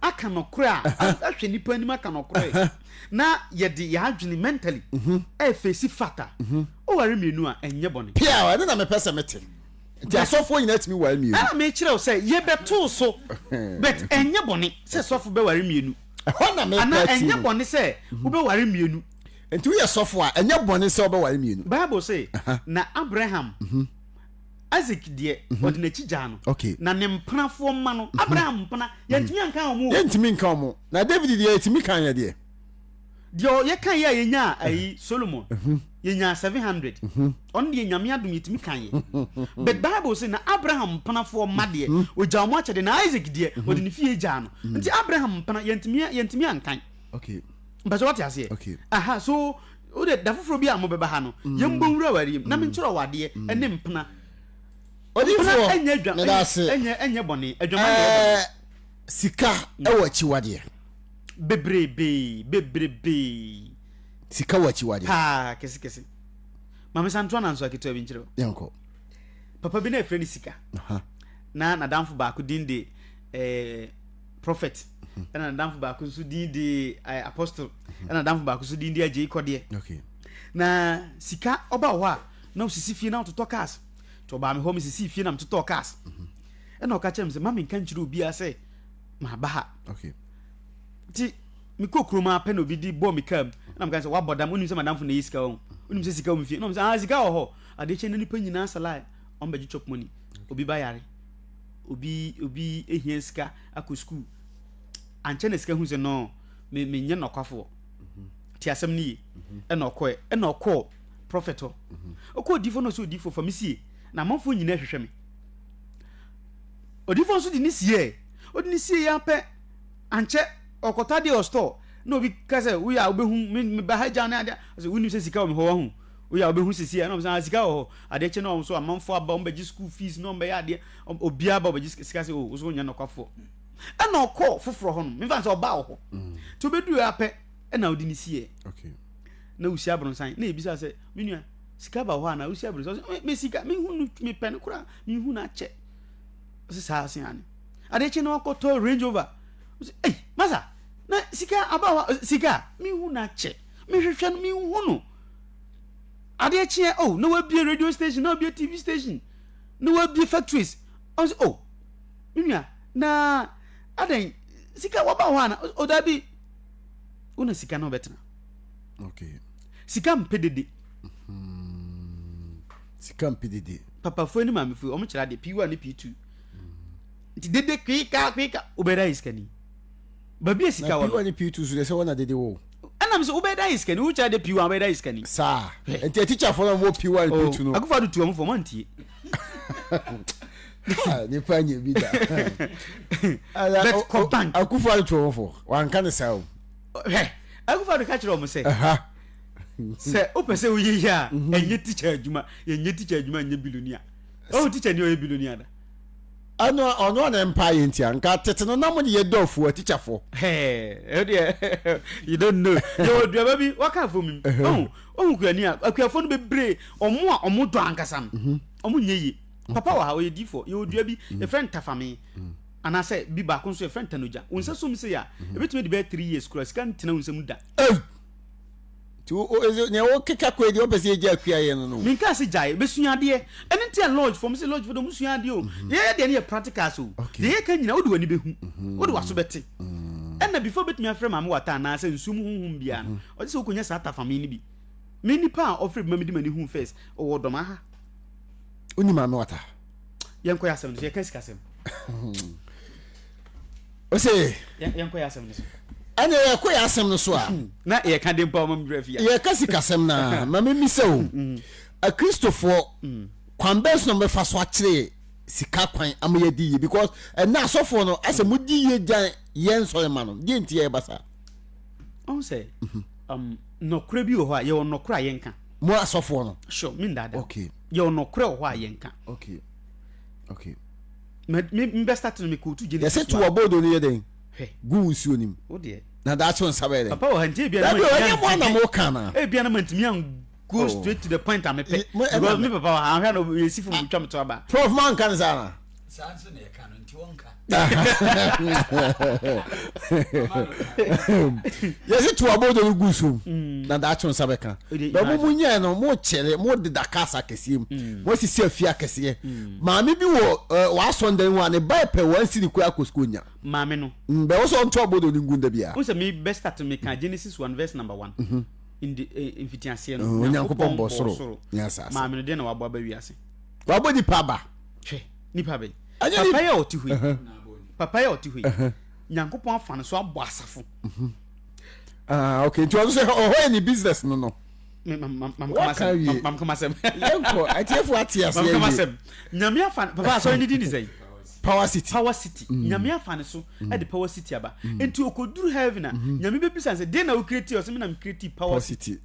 aka nɔkorɛ a ahwɛ nipa anim aka nɔkorɛ na yɛde yɛn adwene mentally ɛfeesi fact a oware mmienu a ɛnyɛ bɔne. Pia ɛno na mepɛ sɛ mete. Nti asɔfoɔ nyinaa tumi ware mmienu. Ɛna mekyerɛ wo sɛ yɛbɛtoo so but ɛnyɛ bɔne sɛ sɔfo bɛware mmienu. Ɛhɔ na mepɛ Anaa atie ɛnyɛ no. bɔne sɛ wobɛware mmienu. Nti woyɛ sɔfo a, ɛnyɛ bɔne sɛ wobɛware mmienu. Bible se, na Abraham, Isaac deɛ, ɔde n'akyi gyaa no. Okay. Na ne mpenafoɔ mma no, Abraham mpena, yɛntumi anka wɔn o. Yɛntumi nka wɔn. Na David deɛ yɛtumi kan yɛ deɛ. Deɛ yɛka yɛ a yɛnyaa ayi Solomon, yɛnyaa 700. Ɔno deɛ Nyame adom yɛtumi kan yɛ. But Bible se na Abraham mpenafoɔ mma deɛ, ɔgyaa wɔn akyɛdeɛ, na Isaac deɛ, ɔde ne fie gyaa no. Nti Abraham mpena, yɛntumi, yɛntumi ankan. Okay. Mpɛsɛ wate aseɛ? Okay. Aha, so wode da foforɔ bi a mobɛba ha no, mm. yɛmbɔ nwura awareɛ mu na mm. menkyerɛ wɔ adeɛ mm. ɛne mpena. Odifoɔ, ɛnyɛ adwa, meda ase. ɛnyɛ ɛnyɛ bɔne, adwama na ɛyɛ bɔne. Sika ɛwɔ akyiwadeɛ. Bebrebee, bebrebee. Sika wɔ akyiwadeɛ. Paa, kɛse kɛse. Maame santoa na nso aketewa bi nkyerɛ wo. Yɛnkɔ. Papa bi na ɛfrɛ no sika. Na n'adamfo baako din de ɛɛ. Eh, prophet ɛna nadamfo baako nso din de eh, apostle ɛna nadamfo baako nso din de agyei kɔdeɛ okay. Na sika ɔba wɔ hɔ a na osisi fie na ɔtotɔ cars nti ɔbaa me hɔ mesisi fie na metotɔ cars ɛna ɔka kyerɛ me sɛ ma menka nkyerɛ obiara sɛ maba ha okay. Nti mekɔ kurom a pɛ na obi di bɔɔ me kaa mu ɛna meka sɛ wabɔ dam wonim sɛ madamfo na ɛyɛ sika wɔ wonim sɛ sika wɔ me fie na ɔm sɛ ah sika wɔ hɔ adeɛ kyɛ na nipa nyinaa salae ɔmbɛgye chop money obi ba yare obi obi ehia sika akɔ sukuu ankyɛ na sika hu sɛ no me menyɛ nɔkwafoɔ te asɛm no yie ɛna ɔkɔɛ ɛna ɔkɔɔ prɔfɛt hɔ ɔkɔɔ odiifoɔ no ɔsɛ odiifoɔ fa me sie na amanfoɔ nyinaa hwehwɛ me odiifoɔ nso de ne sie ɔde ne sie yɛ apɛ ankyɛ ɔkɔtɔ adeɛ wɔ store na obi ka sɛ woyɛ a wobɛhu me me ba ha gya ne adeɛ ɔsɛ wonim sɛ sika wɔ me hɔ wahu Woyɛ a wobɛhu sisi a ɛna wɔn sɛ ah sika wɔ hɔ adeɛ kye na wɔn so amanfoɔ aba wɔn bɛgye school fees na wɔn bɛyɛ adeɛ obiara ba wɔbɛgye sika sɛ o oh, woso nyɛ nɔkwafoɔ ɛna ɔkɔ foforɔ hɔ no mefa sɛ ɔbaa wɔ hɔ mm. nti wobɛduru apɛ ɛna wode ne siɛ na wosi abronsan na ebisa sɛ me nua sika ba hɔ a na wosi abronsan me sika mehu no mepɛ no koraa mehu no akyɛ ɔsɛ saa ase ane adeɛ kye na wakɔtɔ range over ɔsɛ ei masa na sika aba hɔ sika mehu no akyɛ mehwehwɛ no mehu no Adeɛ kyeɛ oh na wabie radio station na wabie TV station na wabie factories ɔn sɛ oh me nua na adɛn sika waba hɔ ana o dabi wo na sika na ɔbɛtena okay sika mpɛ dede mm-hmm. sika mpɛ dede papafoɔ ne maamefoɔ wɔn kyerɛ adeɛ P1 ne P2 nti dede kwika kwika wobɛda yɛ sikani Baabi a sika wɔ no. Na P1 ne P2 so deɛ sɛ wɔn na dede wɔ o. Ɛna mi sɛ wobɛyɛ dan yɛ sikani wokyerɛ de P1 wobɛyɛ dan yɛ sikani. Saa nti atikyafoɔ na wɔwɔ P1 ne P2 no. Akufo Addo tu wɔn fo wɔn antie. Nipa nyɛ bi da. But kɔ bank. Akufo Addo tu wɔn fo wanka ne saa o. Hwɛ Akufo Addo ka kyerɛ wɔn sɛ. Sɛ wopɛ sɛ woyɛ yie a ɛnyɛ tikya adwuma yɛnyɛ tikya adwuma nyɛ bilonia. Ɔwɔ tikya ni ɔyɛ bilonia da. Ɛno ɔno a na mpa yɛ ntia nka tete no na mo de yɛ dɔfoɔ atikyafoɔ. Ɛɛ deɛ you don't know yɛ wɔ duaba bi waka afɔ mi ɔhu ɔhu kuani a akuafoɔ no bebree ɔmo a ɔmo dɔ ankasa no mhm. ɔmo nyɛ yie papa wɔ ha ɔyɛ difoɔ yɛ wɔ dua bi mhm. yɛfrɛ no tafame mhm. anaasɛ bi baako nso yɛfrɛ no tanogya wo nsa som se yɛ a ebetumi de bɛyɛ 3 years kura sika ntena wo nsam da. Nti wo wo ɛsɛ nea wokeka kɔ yi deɛ wopɛ sɛ yɛgya akua yɛ no no. Menkaa sɛ gyae, bɛsua adeɛ. Ɛno nti a lodge foɔ, mese lodge foɔ deɛ ɔmo sua adeɛ o. Deɛ yɛyɛ deɛ no yɛ practicals o. Deɛ yɛka nyinaa wode w'ani bɛhu, wode w'aso bɛte. Ɛna before wobɛtumi afrɛ Maame Wata anaa sɛ nsuo mu honhom biara no, ɔgye sɛ wokɔnya saa tafame no bi. Me nipa a ɔfrɛ bi ma mede m'ani hu first, ɔwɔ Dɔmaa ha. Wonim Maame Wata? Yɛnkɔ yɛ asɛm no so, yɛka sikasɛm. Ose. Yɛnkɔ yɛ asɛm no so. Ɛnna yɛkɔ yɛ asɛm no so a. Na yɛka de mpa ɔma mbrɛ fia. Yɛka sikasɛm na ma memisa o. Mm. Akristofoɔ mm. kwan bɛn so na mobɛfa so akyerɛ sika kwan ama yɛadi yie because ɛnna asɔfoɔ no asɛ modi yie gyan yɛn nsɔre ma no deɛ nti yɛba saa. Ɔn sɛ mhm. um, nɔkorɛ bi wɔ hɔ a yɛwɔ nɔkorɛ a yɛnka. Mo asɔfoɔ no. Sure, me ndaadaa. Okay. Yɛwɔ nɔkorɛ wɔ hɔ a yɛnka. Okay. Okay. Me me me start no me kootu Genesis. Yɛsɛ to ɔbɔɔdo no yɛ dɛn? Hwɛ. Gu nsuo no mu. Wo deɛ. Na daakye wo nsa bɛyɛ dɛn? Papa wɔ ha nti ebia na ma ntumi an. Ɛnyɛ mo ana mo ka na. Ebia na ma ntumi an go oh. straight to the point a mepɛ. Because me papa wɔ ha ahwɛ na yɛsi fam twa me to aba. Prof ma nka ne saa na. Saa nso na yɛka no nti wɔnka. Yɛsi to abɔdɔ no gu so mm. na daakye nsa bɛka. Bɛ mo mo nyɛ no mo kyerɛ mo deda cars akɛseɛ mu. Mm. Mo asisi afie akɛseɛ. Mm. Maame bi wɔ eh, w'asɔndan mu a ne ba pɛ wɔn si ne kura akɔ sukuu nya. Maame no. Bɛ wɔ sɛ ɔnto abɔdɔ no ngu nda bia. N sɛ mi bɛ start mi ka Genesis 1 verse number 1. Mm -hmm. In the eh, mfitiaseɛ no. Onyankopɔn bɔ soro ne asase. Maame no deɛ na wabɔ aba wiase. Wabɔ nipa aba. Hwɛ, nipa bɛn? Papa yi a ɔte hɔ yi. Papa yi a ɔte hɔ yi. Nyankopɔn afa no so abɔ asafo. Mhm. Ah, okay. Nti ɔno sɛ ɔhɔ yɛ ne business no no. Waka wie. Mamkamasɛm. Yɛnkɔ, atiefo ate aseɛ wie. Mamkamasɛm. Nyame afa papa asɔre ne din ne sɛn? Power City. Power City. Mm. Nyame afa ne so mm. de Power City aba. Mm. Nti okoduru heaven a, mm-hmm. Nyame bɛbisa sɛ, deɛ na wo create ɔsɛ me na me create Power City.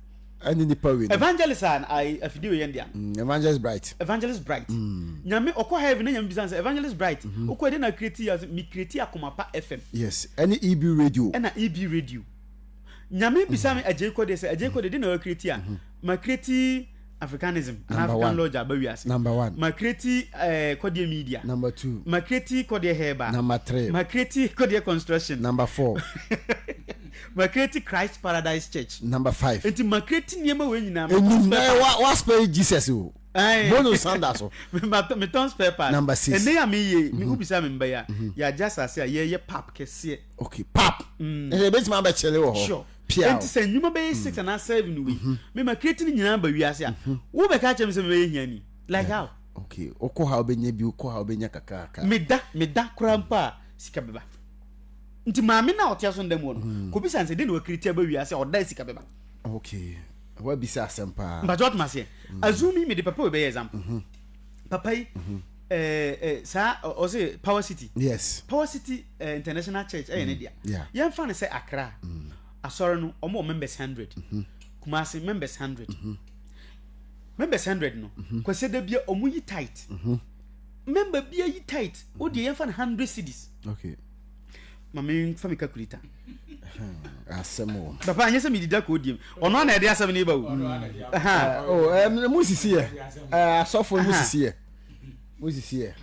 Ɛne nipa wei no. Evangelist a ayi afidie wei yɛn dea. Mm, Evangelist Bright. Evangelist Bright. Mm. Nyame ɔkɔ heaven na nyame bisa sɛ Evangelist Bright. Mm -hmm. Okɔ ɛde na create ya mi create akoma pa FM. Yes, ɛne EB radio. Ɛna EB radio. Nyame bisa mm. me Agyei Kɔdeɛ sɛ Agyei Kɔdeɛ de na create a. Mm -hmm. Ma create Africanism and African Lodge aba wiase. Number one. Ma create eh, Kɔdeɛ Media. Number two. Ma create Kɔdeɛ Herbal. Number three. Ma create Kɔdeɛ Construction. Number four. Ma create Christ Paradise Church. Number five. Nti ma create nneɛma wei nyinaa. Enum na wa wa spell Jesus o. Bonus sanda so. Me tɔn spare part. Number six. Ɛnɛ yà mi yie mi wubisa mi mba ya yà gye asase a yɛ yɛ pap kɛseɛ. Okay pap. Ɛsɛ ebetumi abɛkyɛlɛ wɔ hɔ. Sure. Pia o. Nti sɛ nnwuma bɛyɛ six anaa seven wei mi ma create ne nyinaa ba wiase a wo bɛka akyerɛ mi sɛ mi bɛyɛ hiani like how. Okay okɔ ha wobɛnya bi okɔ ha wobɛnya kakrakra. Meda meda koraa mpo a sika bɛba. Nti maame no a ɔte asɔndan mu hɔ no, hmm. kɔbisa no sɛ dɛn na wakiriti aba wiase a ɔda sika bɛba. Okay. Wabisa asɛm paa. Mpakyɛ watoma aseɛ. Hmm. Azumi mede papa wei bɛyɛ example. Mhm. Papa yi mhm. eh, eh, saa ɔse Power City. Yes. Power City eh, International Church ɛyɛ ne hmm. dea. Yɛmfa no sɛ Accra. Asɔre no ɔmo wɔ members 100. Mhm. Kumasi members 100. Members 100 no. Kwasi da bia ɔmo yi tight. Member bia yi tight. O deɛ yɛmfa no 100 cedis. Okay. Ma me nfa me calculator. Asɛm o. Papa anyɛ sɛ medida kɔ odiem. Ɔno ana ɛde asɛm no ba o. Oh, eh, mo sisi yɛ. Eh, asɔfo mo sisi yɛ. Mo sisi yɛ.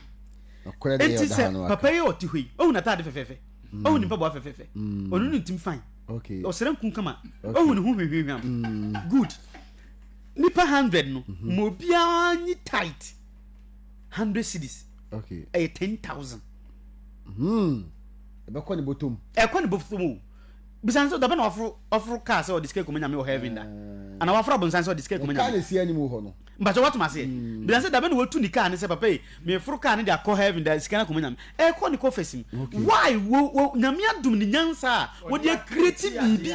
Ɔkɔrɛ de yɛ ɔda ha no aka. Papa yi ɔte hɔ yi. Ɔhu n'ataade fɛfɛɛfɛ. Ɔhu ne mpaboa fɛfɛɛfɛ. Ɔno ne ntim fine. Okay. Ɔsrɛ nku kama. Ɔhu ne ho hwehwehwam. Good. Nipa 100 no, ma obiara nyi tight. 100 cedis. Okay. Ɛyɛ 10,000. Hmm. Ɛbɛkɔ ne bɔtɔ mu. Ɛkɔ ne bɔtɔ mu o. Bisa nso dabɛ na waforo waforo kaa sɛ ɔde sika kɔma nyame wɔ heaven da. Eh. Ana waforo abonsan sɛ ɔde sika kɔma nyame. Kaa na esi anim hɔ no. Mpakyɛ watom aseɛ. Hmm. Bisa nso dabɛ na watu ne kaa ne sɛ papa yi meforo kaa ne de akɔ heaven da sika na kɔma nyame. Ɛkɔ ne kɔfɛsi mu. Why wo wo nyame adum ne nyansa a wɔde akireti biribi.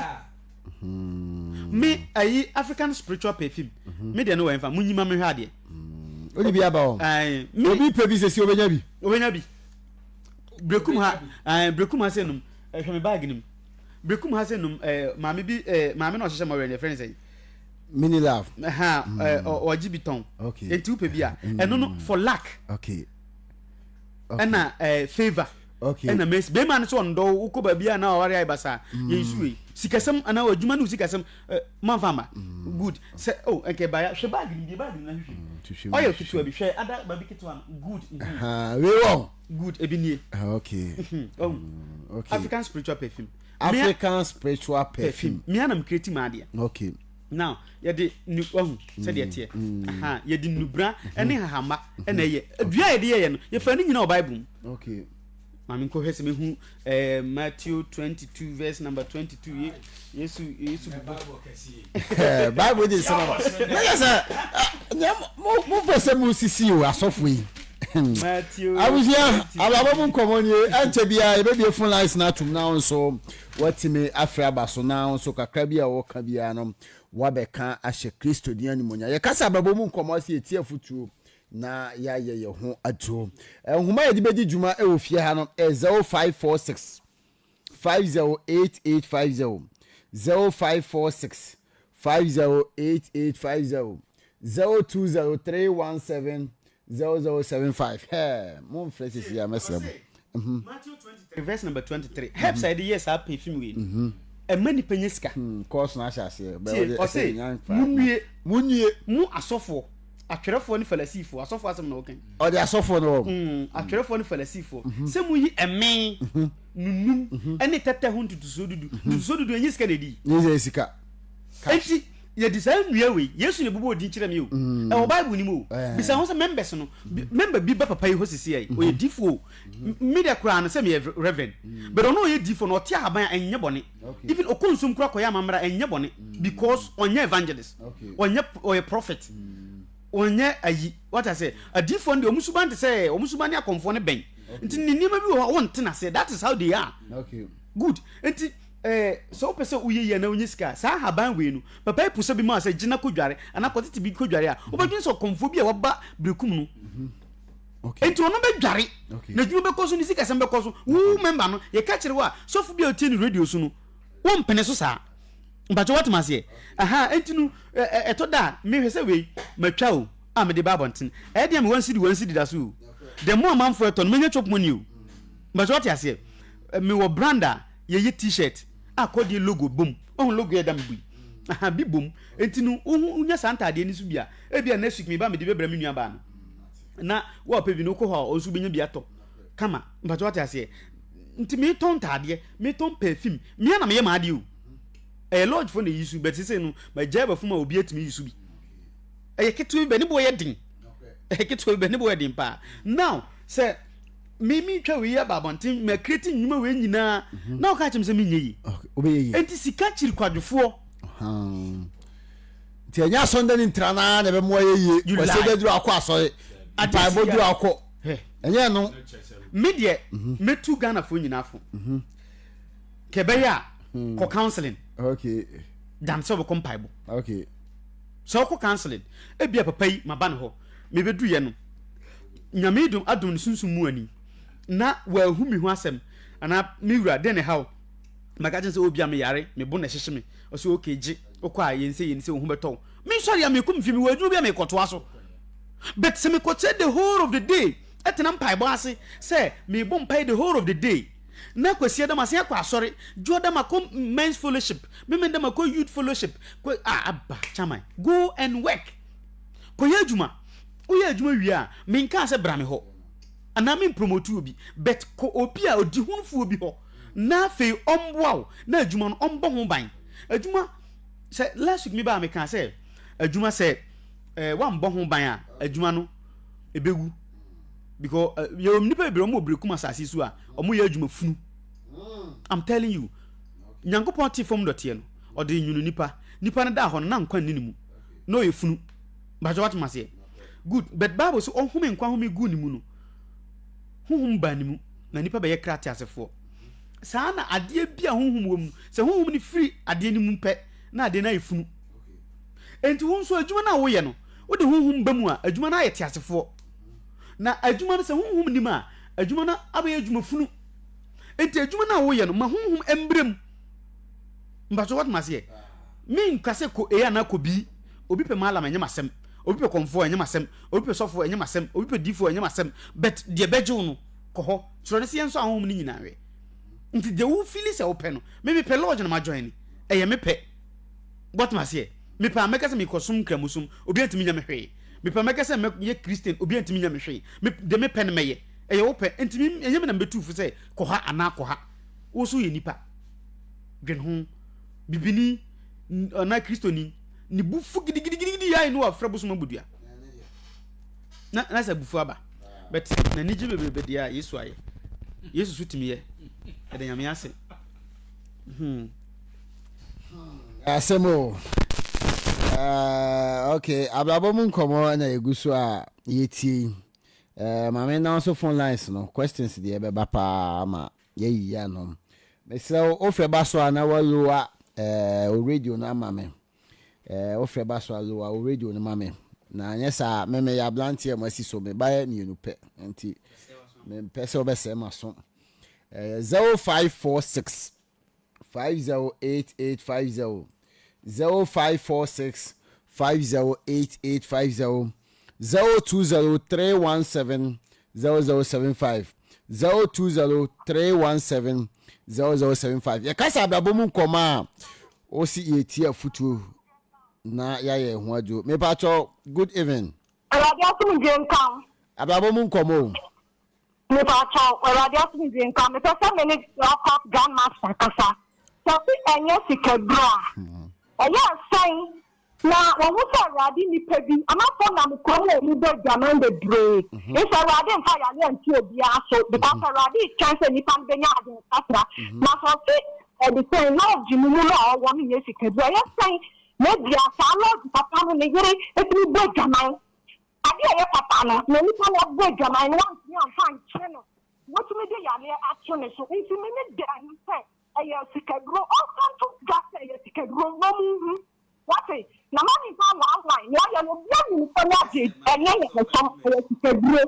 Hmm. Me ayi African spiritual perfume. Hmm. Me deɛ no wɔ ɛnfa mo nyima mehwɛ adeɛ. Wode bi aba hɔ. Obi pɛ bi sɛsi obɛnya bi. Obɛnya bi. Brekum ha ɛɛ brekum ha sɛ num ɛhwɛ me baagi nim. Brekum ha sɛ num ɛɛ maame bi ɛɛ maame na ɔhyehyɛ mɔwɛrɛ ne yɛfrɛ ne sɛ. Mini love. Ha ɛɛ ɔgye bi tɔn. Okay. Nti wopɛ bi a ɛno no for luck. Okay. Ɛna ɛɛ favour. Okay. Ɛna mesi bɛrima no sɛ ɔndɔ wokɔ baabi a na ɔware ayɛ basaa. Yɛn nsu wei sikasɛm anaa adwuma ne sikasɛm ɛ manfa ma. Good sɛ oh nkɛ baya hwɛ baagi nim deɛ baagi nim na hwehwɛ. Ɔyɛ ketewa bi hwɛ ada baabi ketewa no good. Wei wɔ. Good ebi nie. Okay. Oh. Okay. African spiritual perfume. African spiritual perfume. Mia na mi create ma adeɛ. Okay. Now yɛde nu wahu sɛdeɛ ɛteɛ. Aha yɛde nubra ɛne hahama ɛna ɛyɛ. Dua a yɛde yɛyɛ no yɛfa ne nyinaa wɔ Bible mu. Okay. Maame nkɔhwɛ sɛ mehu eh, Matthew 22 verse number 22 ye Yesu Yesu bubɔ. Bible de nsɛm aba. Na yɛ sɛ nyɛ mo mo pɛ sɛ mo sisi o asɔfo yi. Matthew. Abusua abrabɔ mu nkɔmɔ nie ɛnkyɛ biara yɛbɛbie phone lines no atom na wo nso watumi afrɛ aba so na wo nso kakra bi a wɔka biara no wabɛka ahyɛ Kristo din animuonyam. Yɛka sɛ abrabɔ mu nkɔmɔ ase yɛtie afotuo na yɛayɛ yɛn ho aduro. Nhoma a yɛde bɛdi dwuma wɔ fie ha no yɛ 0546 508850, 0546 508850, 020317 0075. Hɛɛ, momfrɛ sisi a mɛsrɛ mo. Mhm. Matthew 23 verse number 23. Herbs a yɛde yɛ saa perfume wei no, ɛma nipa nya sika. Kɔɔso no ahyɛ aseɛ. Tie, ɔse, munnue, munnue, mo asɔfoɔ. Atwerɛfoɔ ne Farisifoɔ, asɔfoɔ asɛm na wɔka yi. Ɔde asɔfoɔ no wɔ. Atwerɛfoɔ ne Farisifoɔ, sɛ moyi ɛme, nunum, ne tɛtɛ ho ntotosoɔ dudu. Ntotosoɔ dudu, ɛnyɛ sika na ɛdi. Ɛnyɛ sika. Enti, yɛde saa nnua wei, Yesu na ɛbobɔɔ din kyerɛɛ me o. Ɛwɔ Bible no mu o. Bisa ho sɛ members no, member bi ba papa yi hɔ seesei yi, ɔyɛ difoɔ o. Me deɛ koraa no, sɛ meyɛ reverend, but ɔno a ɔyɛ difoɔ no, ɔte ahaban a, ɛnyɛ bɔne. Even ɔkɔ nsuom koraa kɔyɛ amammerɛ a, ɛnyɛ bɔne because ɔnyɛ evangelist, ɔnyɛ, ɔyɛ prophet, ɔnyɛ ayi. Wate aseɛ? Adiyifoɔ no deɛ, wɔn suban te sɛ, wɔn suban ne akɔmfoɔ no bɛn. Nti ne nneɛma bi wɔ hɔ a, wonte no aseɛ. That is how they are. Good. Nti, eh, sɛ wopɛ sɛ woyɛ yie anaa wonya sika a, saa ahaban wei no, papa yi posa bi ma wo sɛ gye na kɔdware anaa kɔtete bi kɔdware a, wobɛdwene sɛ ɔkɔmfoɔ bi a waba berekum no. Enti ɔno bɛdware, n'adwuma bɛkɔ so, ne sikasɛm bɛkɔ so. Wo mɛmba no, yɛka kyerɛ wo a, sɔfo bi a ɔtie no radio so no, wompene so saa. Mpakyɛ woatem aseɛ? Aha, enti no, ɛtɔ da a, mehwɛ sɛ wei, matwa o, a mede ba abɔnten. Ɛyɛ den a me 1 cedi, 1 cedi da so o. The more amanfoɔ ɛtɔ no, mɛnya chop money o. Mpakyɛ woate aseɛ? Mewɔ brand a yɛyɛ t-shirt a kɔdeɛ logo bom. Wahu logo a ɛda me bo yi? Aha, bi bom. Enti no, wohu, wonya saa ntaadeɛ no so bi a, ebia next week meba a mede bɛbrɛ me nuabaa no. Na wo a ɔpɛ bi no wokɔ hɔ a ɔno nso wobɛnya bi atɔ kama. Mpakyɛ wate aseɛ? Nti metɔn ntaadeɛ, metɔn perfume, mea na meyɛ m'adeɛ o. Ɛyɛ lodge fo na ɛyi so, but sesei no magyae bafum a obi atumi yi so bi. Ɛyɛ ketewa bi bɛ ne boɔ yɛ den. Ɛyɛ ketewa bi bɛ ne boɔ yɛ den paa. Now sɛ me metwa wei aba abɔnten, ma create nnwuma wei nyinaa, na woka kyerɛ me sɛ menyɛ yie. Wobɛyɛ yie. Enti sika kyiri kwadwofoɔ. Nti ɛnyɛ asɔnda ne ntira no ara na ɛbɛmoa yɛ yie. Kwasi bɛduru akɔ asɔre, mpaebɔ duru akɔ. Ɛnyɛ no. Me deɛ mɛtu Ghanafoɔ nyinaa fo. Kɛ ɛbɛyɛ a kɔ counseling. Okay. Dan sɛ wobɛkɔ mpaebɔ. Okay. Sɛ wokɔ counseling, ebia papa yi maba ne hɔ, mebɛduruyɛ no, Nyame dom adom ne sunsum mu ani na wahu me ho asɛm anaa me wura dɛn na ɛha wo? Maka kyerɛ no sɛ obia meyare, me bo na ɛhyehye me. Ɔse okay gye, wokɔ a yɛn sei yɛn sei wo ho bɛtɔ wo. Mensɔre a mekɔ me fie, mewɔ adwuma bi a mekɔtoa so. But sɛ mekɔkyerɛ the whole of the day ɛtena mpaebɔ ase sɛ mebɔ mpae the whole of the day na Kwasiada masan akɔ asɔre, Dwoada makɔ men's fellowship, Memenda makɔ youth fellowship, kɔ ah aba chairman go and work. Kɔyɛ adwuma. Woyɛ adwuma wie a, menkaa sɛ bra me hɔ anaa mempromote obi but kɔ obi a ɔdihunufoɔ bi hɔ na afei ɔmboa wo na adwuma no ɔmbɔ ho ban. Adwuma sɛ last week me baa mekaa sɛ adwuma sɛ eh, woambɔ ho ban a adwuma no ɛbɛwu because eh, yɛwɔ nnipa bebree wɔn wɔ berekum asase so a wɔn yɛ adwuma funu. I'm telling you, Nyankopɔn te fam dɔteɛ no ɔde nwunu nipa, nipa no daa hɔ no na nkwa nni ne mu na ɔyɛ funu. Mpakyɛ wate maseɛ? Good, but Bible sɛ ɔhome nkwa home guu ne mu no, honhom baa ne mu na nipa bɛyɛ kra teasefoɔ. Saa na adeɛ bi a honhom wɔ mu, sɛ honhom no firi adeɛ no mu pɛ na adeɛ no ayɛ funu. Enti wo nso adwuma no a woyɛ no, wode honhom ba mu a, adwuma no ayɛ teasefoɔ. Na adwuma no sɛ honhom nim a, adwuma no abɛyɛ adwuma funu. Enti adwuma no a woyɛ no, ma honhom mbrɛ mu. Mpakyɛ wate maseɛ? Menka sɛ kɔ A anaa kɔ B. Obi pɛ mallam ɛnyɛ m'asɛm. Obi pɛ kɔmfoɔ ɛnyɛ m'asɛm. Obi pɛ sɔfoɔ ɛnyɛ m'asɛm. Obi pɛ diifoɔ ɛnyɛ m'asɛm. But deɛ ɛbɛgye wo no, kɔ hɔ. Kyerɛ no sɛ yɛnsɔ ahonhom no nyinaa nhwɛ. Nti deɛ wo feeli sɛ wopɛ no, me mepɛ lodge na ma join. Ɛyɛ me pɛ. Wate maseɛ? Mepɛ a mɛka sɛ mekɔsom nkramosom, obi antumi nyɛ me hwee. Mepɛ a mɛka sɛ mɛyɛ Christian, obi antumi nyɛ me hwee. Me, deɛ mepɛ no mɛyɛ. Ɛyɛ wo pɛ. Nti me, ɛnyɛ me na mebɛtu wo fo sɛ kɔ ha anaa kɔ ha. Wo nso woyɛ nipa. Dwen ho. Bibini anaa Kristoni, ne bu fu gidigidigidi ayɛ ne wafrɛ bosom abodua. Na na sɛ abufu aba. But n'ani gye bebrebe deɛ a Yesu ayɛ. Yesu so tumi yɛ. Ɛda Nyame ase. Asɛm o. Okay, abrabɔ mu nkɔmmɔ na yɛgu so a yɛtie yi. Maame na nso phone lines no, questions deɛ ɛbɛba paa ma yɛayiyi ano. Mesrɛ wo, wofrɛ ba so a na walowa eh, wo radio no ama me. Eh, wofrɛ ba so a lowa wo radio no ma me. Na anyɛ saa me meyɛ aberanteɛ a masi so, me ba yɛ mmienu pɛ. Nti mempɛ sɛ wobɛsɛe m'aso. Eh, 0546 508850 0546 508850 020317 0075 020317 0075. Yɛkasa abrabɔ mu nkɔmɔ a ɔsi yɛtie afutuo na yɛayɛ ho aduro. Mepakyɛw, good evening. Awurade asomdwie nka wo. Abrabɔ mu nkɔmmɔ o. Mepakyɛw, Awurade asomdwie nka wo. Mepɛ sɛ me ne Rock Grandmaster kasa. Sɛ ɔse ɛnyɛ sikaduro a, ɛyɛ sɛn na wahu sɛ Awurade nnipa bi, amanfoɔ nam kurom a wɔn bɔ adwaman bebree. Nso Awurade mfa yareɛ nto obiara so because Awurade retwɛn sɛ nnipa no bɛnya adwensakra. Na sɛ ɔse ɛde sɛn lodge no mu no a ɔwɔ no nyɛ sikaduro a, ɛyɛ sɛn na ebia saa lodge papa no ne yere tumi bɔ adwaman. Ade a ɛyɛ papa no, na nipa no abɔ adwaman no wantumi amfa ankyɛ no, watumi de yareɛ ato ne so. Nti me ne dɛn sɛ ɛyɛ sikaduro, ɔnka nto dwa sɛ ɛyɛ sikaduro na ɔmo nhu. Wate? Na ma nipa nwanwan, nea ɔyɛ no obiara nim sɛ n'ade ɛnyɛ nyamesom, ɛyɛ sikaduro.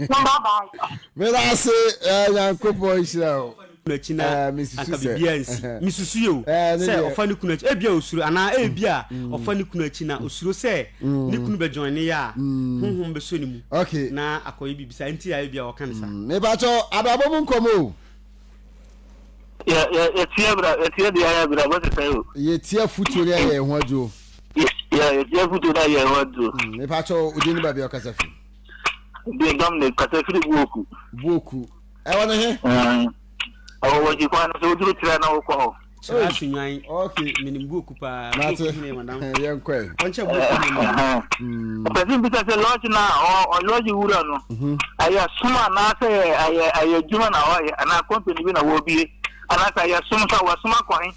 Na bye bye. Meda ase eh, Nyankopɔn nhyira wo. kunu akyi na Eh, mesusu anka sɛ biribiara nsi. Mesusu yɛ o Eh, ne sɛ deɛ ɔfa ne kunu akyi, ebia osuro anaa ebia ɔfa ne kunu akyi na osuro sɛ ne kunu bɛ join ne yɛ a honhom bɛsɔ ne mu Okay. na akɔyɛ biribi saa nti a ebia ɔka ne saa. Mepakyɛ abrabɔ mu nkɔmmɔ o. Yɛ yɛ yɛtie bra yɛtie deɛ ayɛ bra bɔ sesɛ o. Yɛtie afutuo ne ayɛ ɛho aduro. Yɛ yɛtie afutuo ne ayɛ ɛho aduro. Mepakyɛ odin ne baabi a ɔkasa fi. Deɛ Dominic kasa firi Buoku. Buoku. Ɛwɔ ne he? Ɛwɔ wɔkyi kwan no so woduru kyerɛ na wokɔ hɔ. Kyerɛ asunwan. Okay. Menim Buoku paa. Mate. Buoku hene madam. Yɛnkɔ ɛ. Ɔnkyɛ Buoku hene madam. Ɔpɛ sɛ mbisa sɛ lɔɔgye no a lɔɔgye wura no ɛyɛ som anaasɛ ɛyɛ ɛyɛ adwuma na ɔyɛ anaa kɔmpani bi na wɔbie anaasɛ ɛyɛ som sɛ wɔsom akɔ he.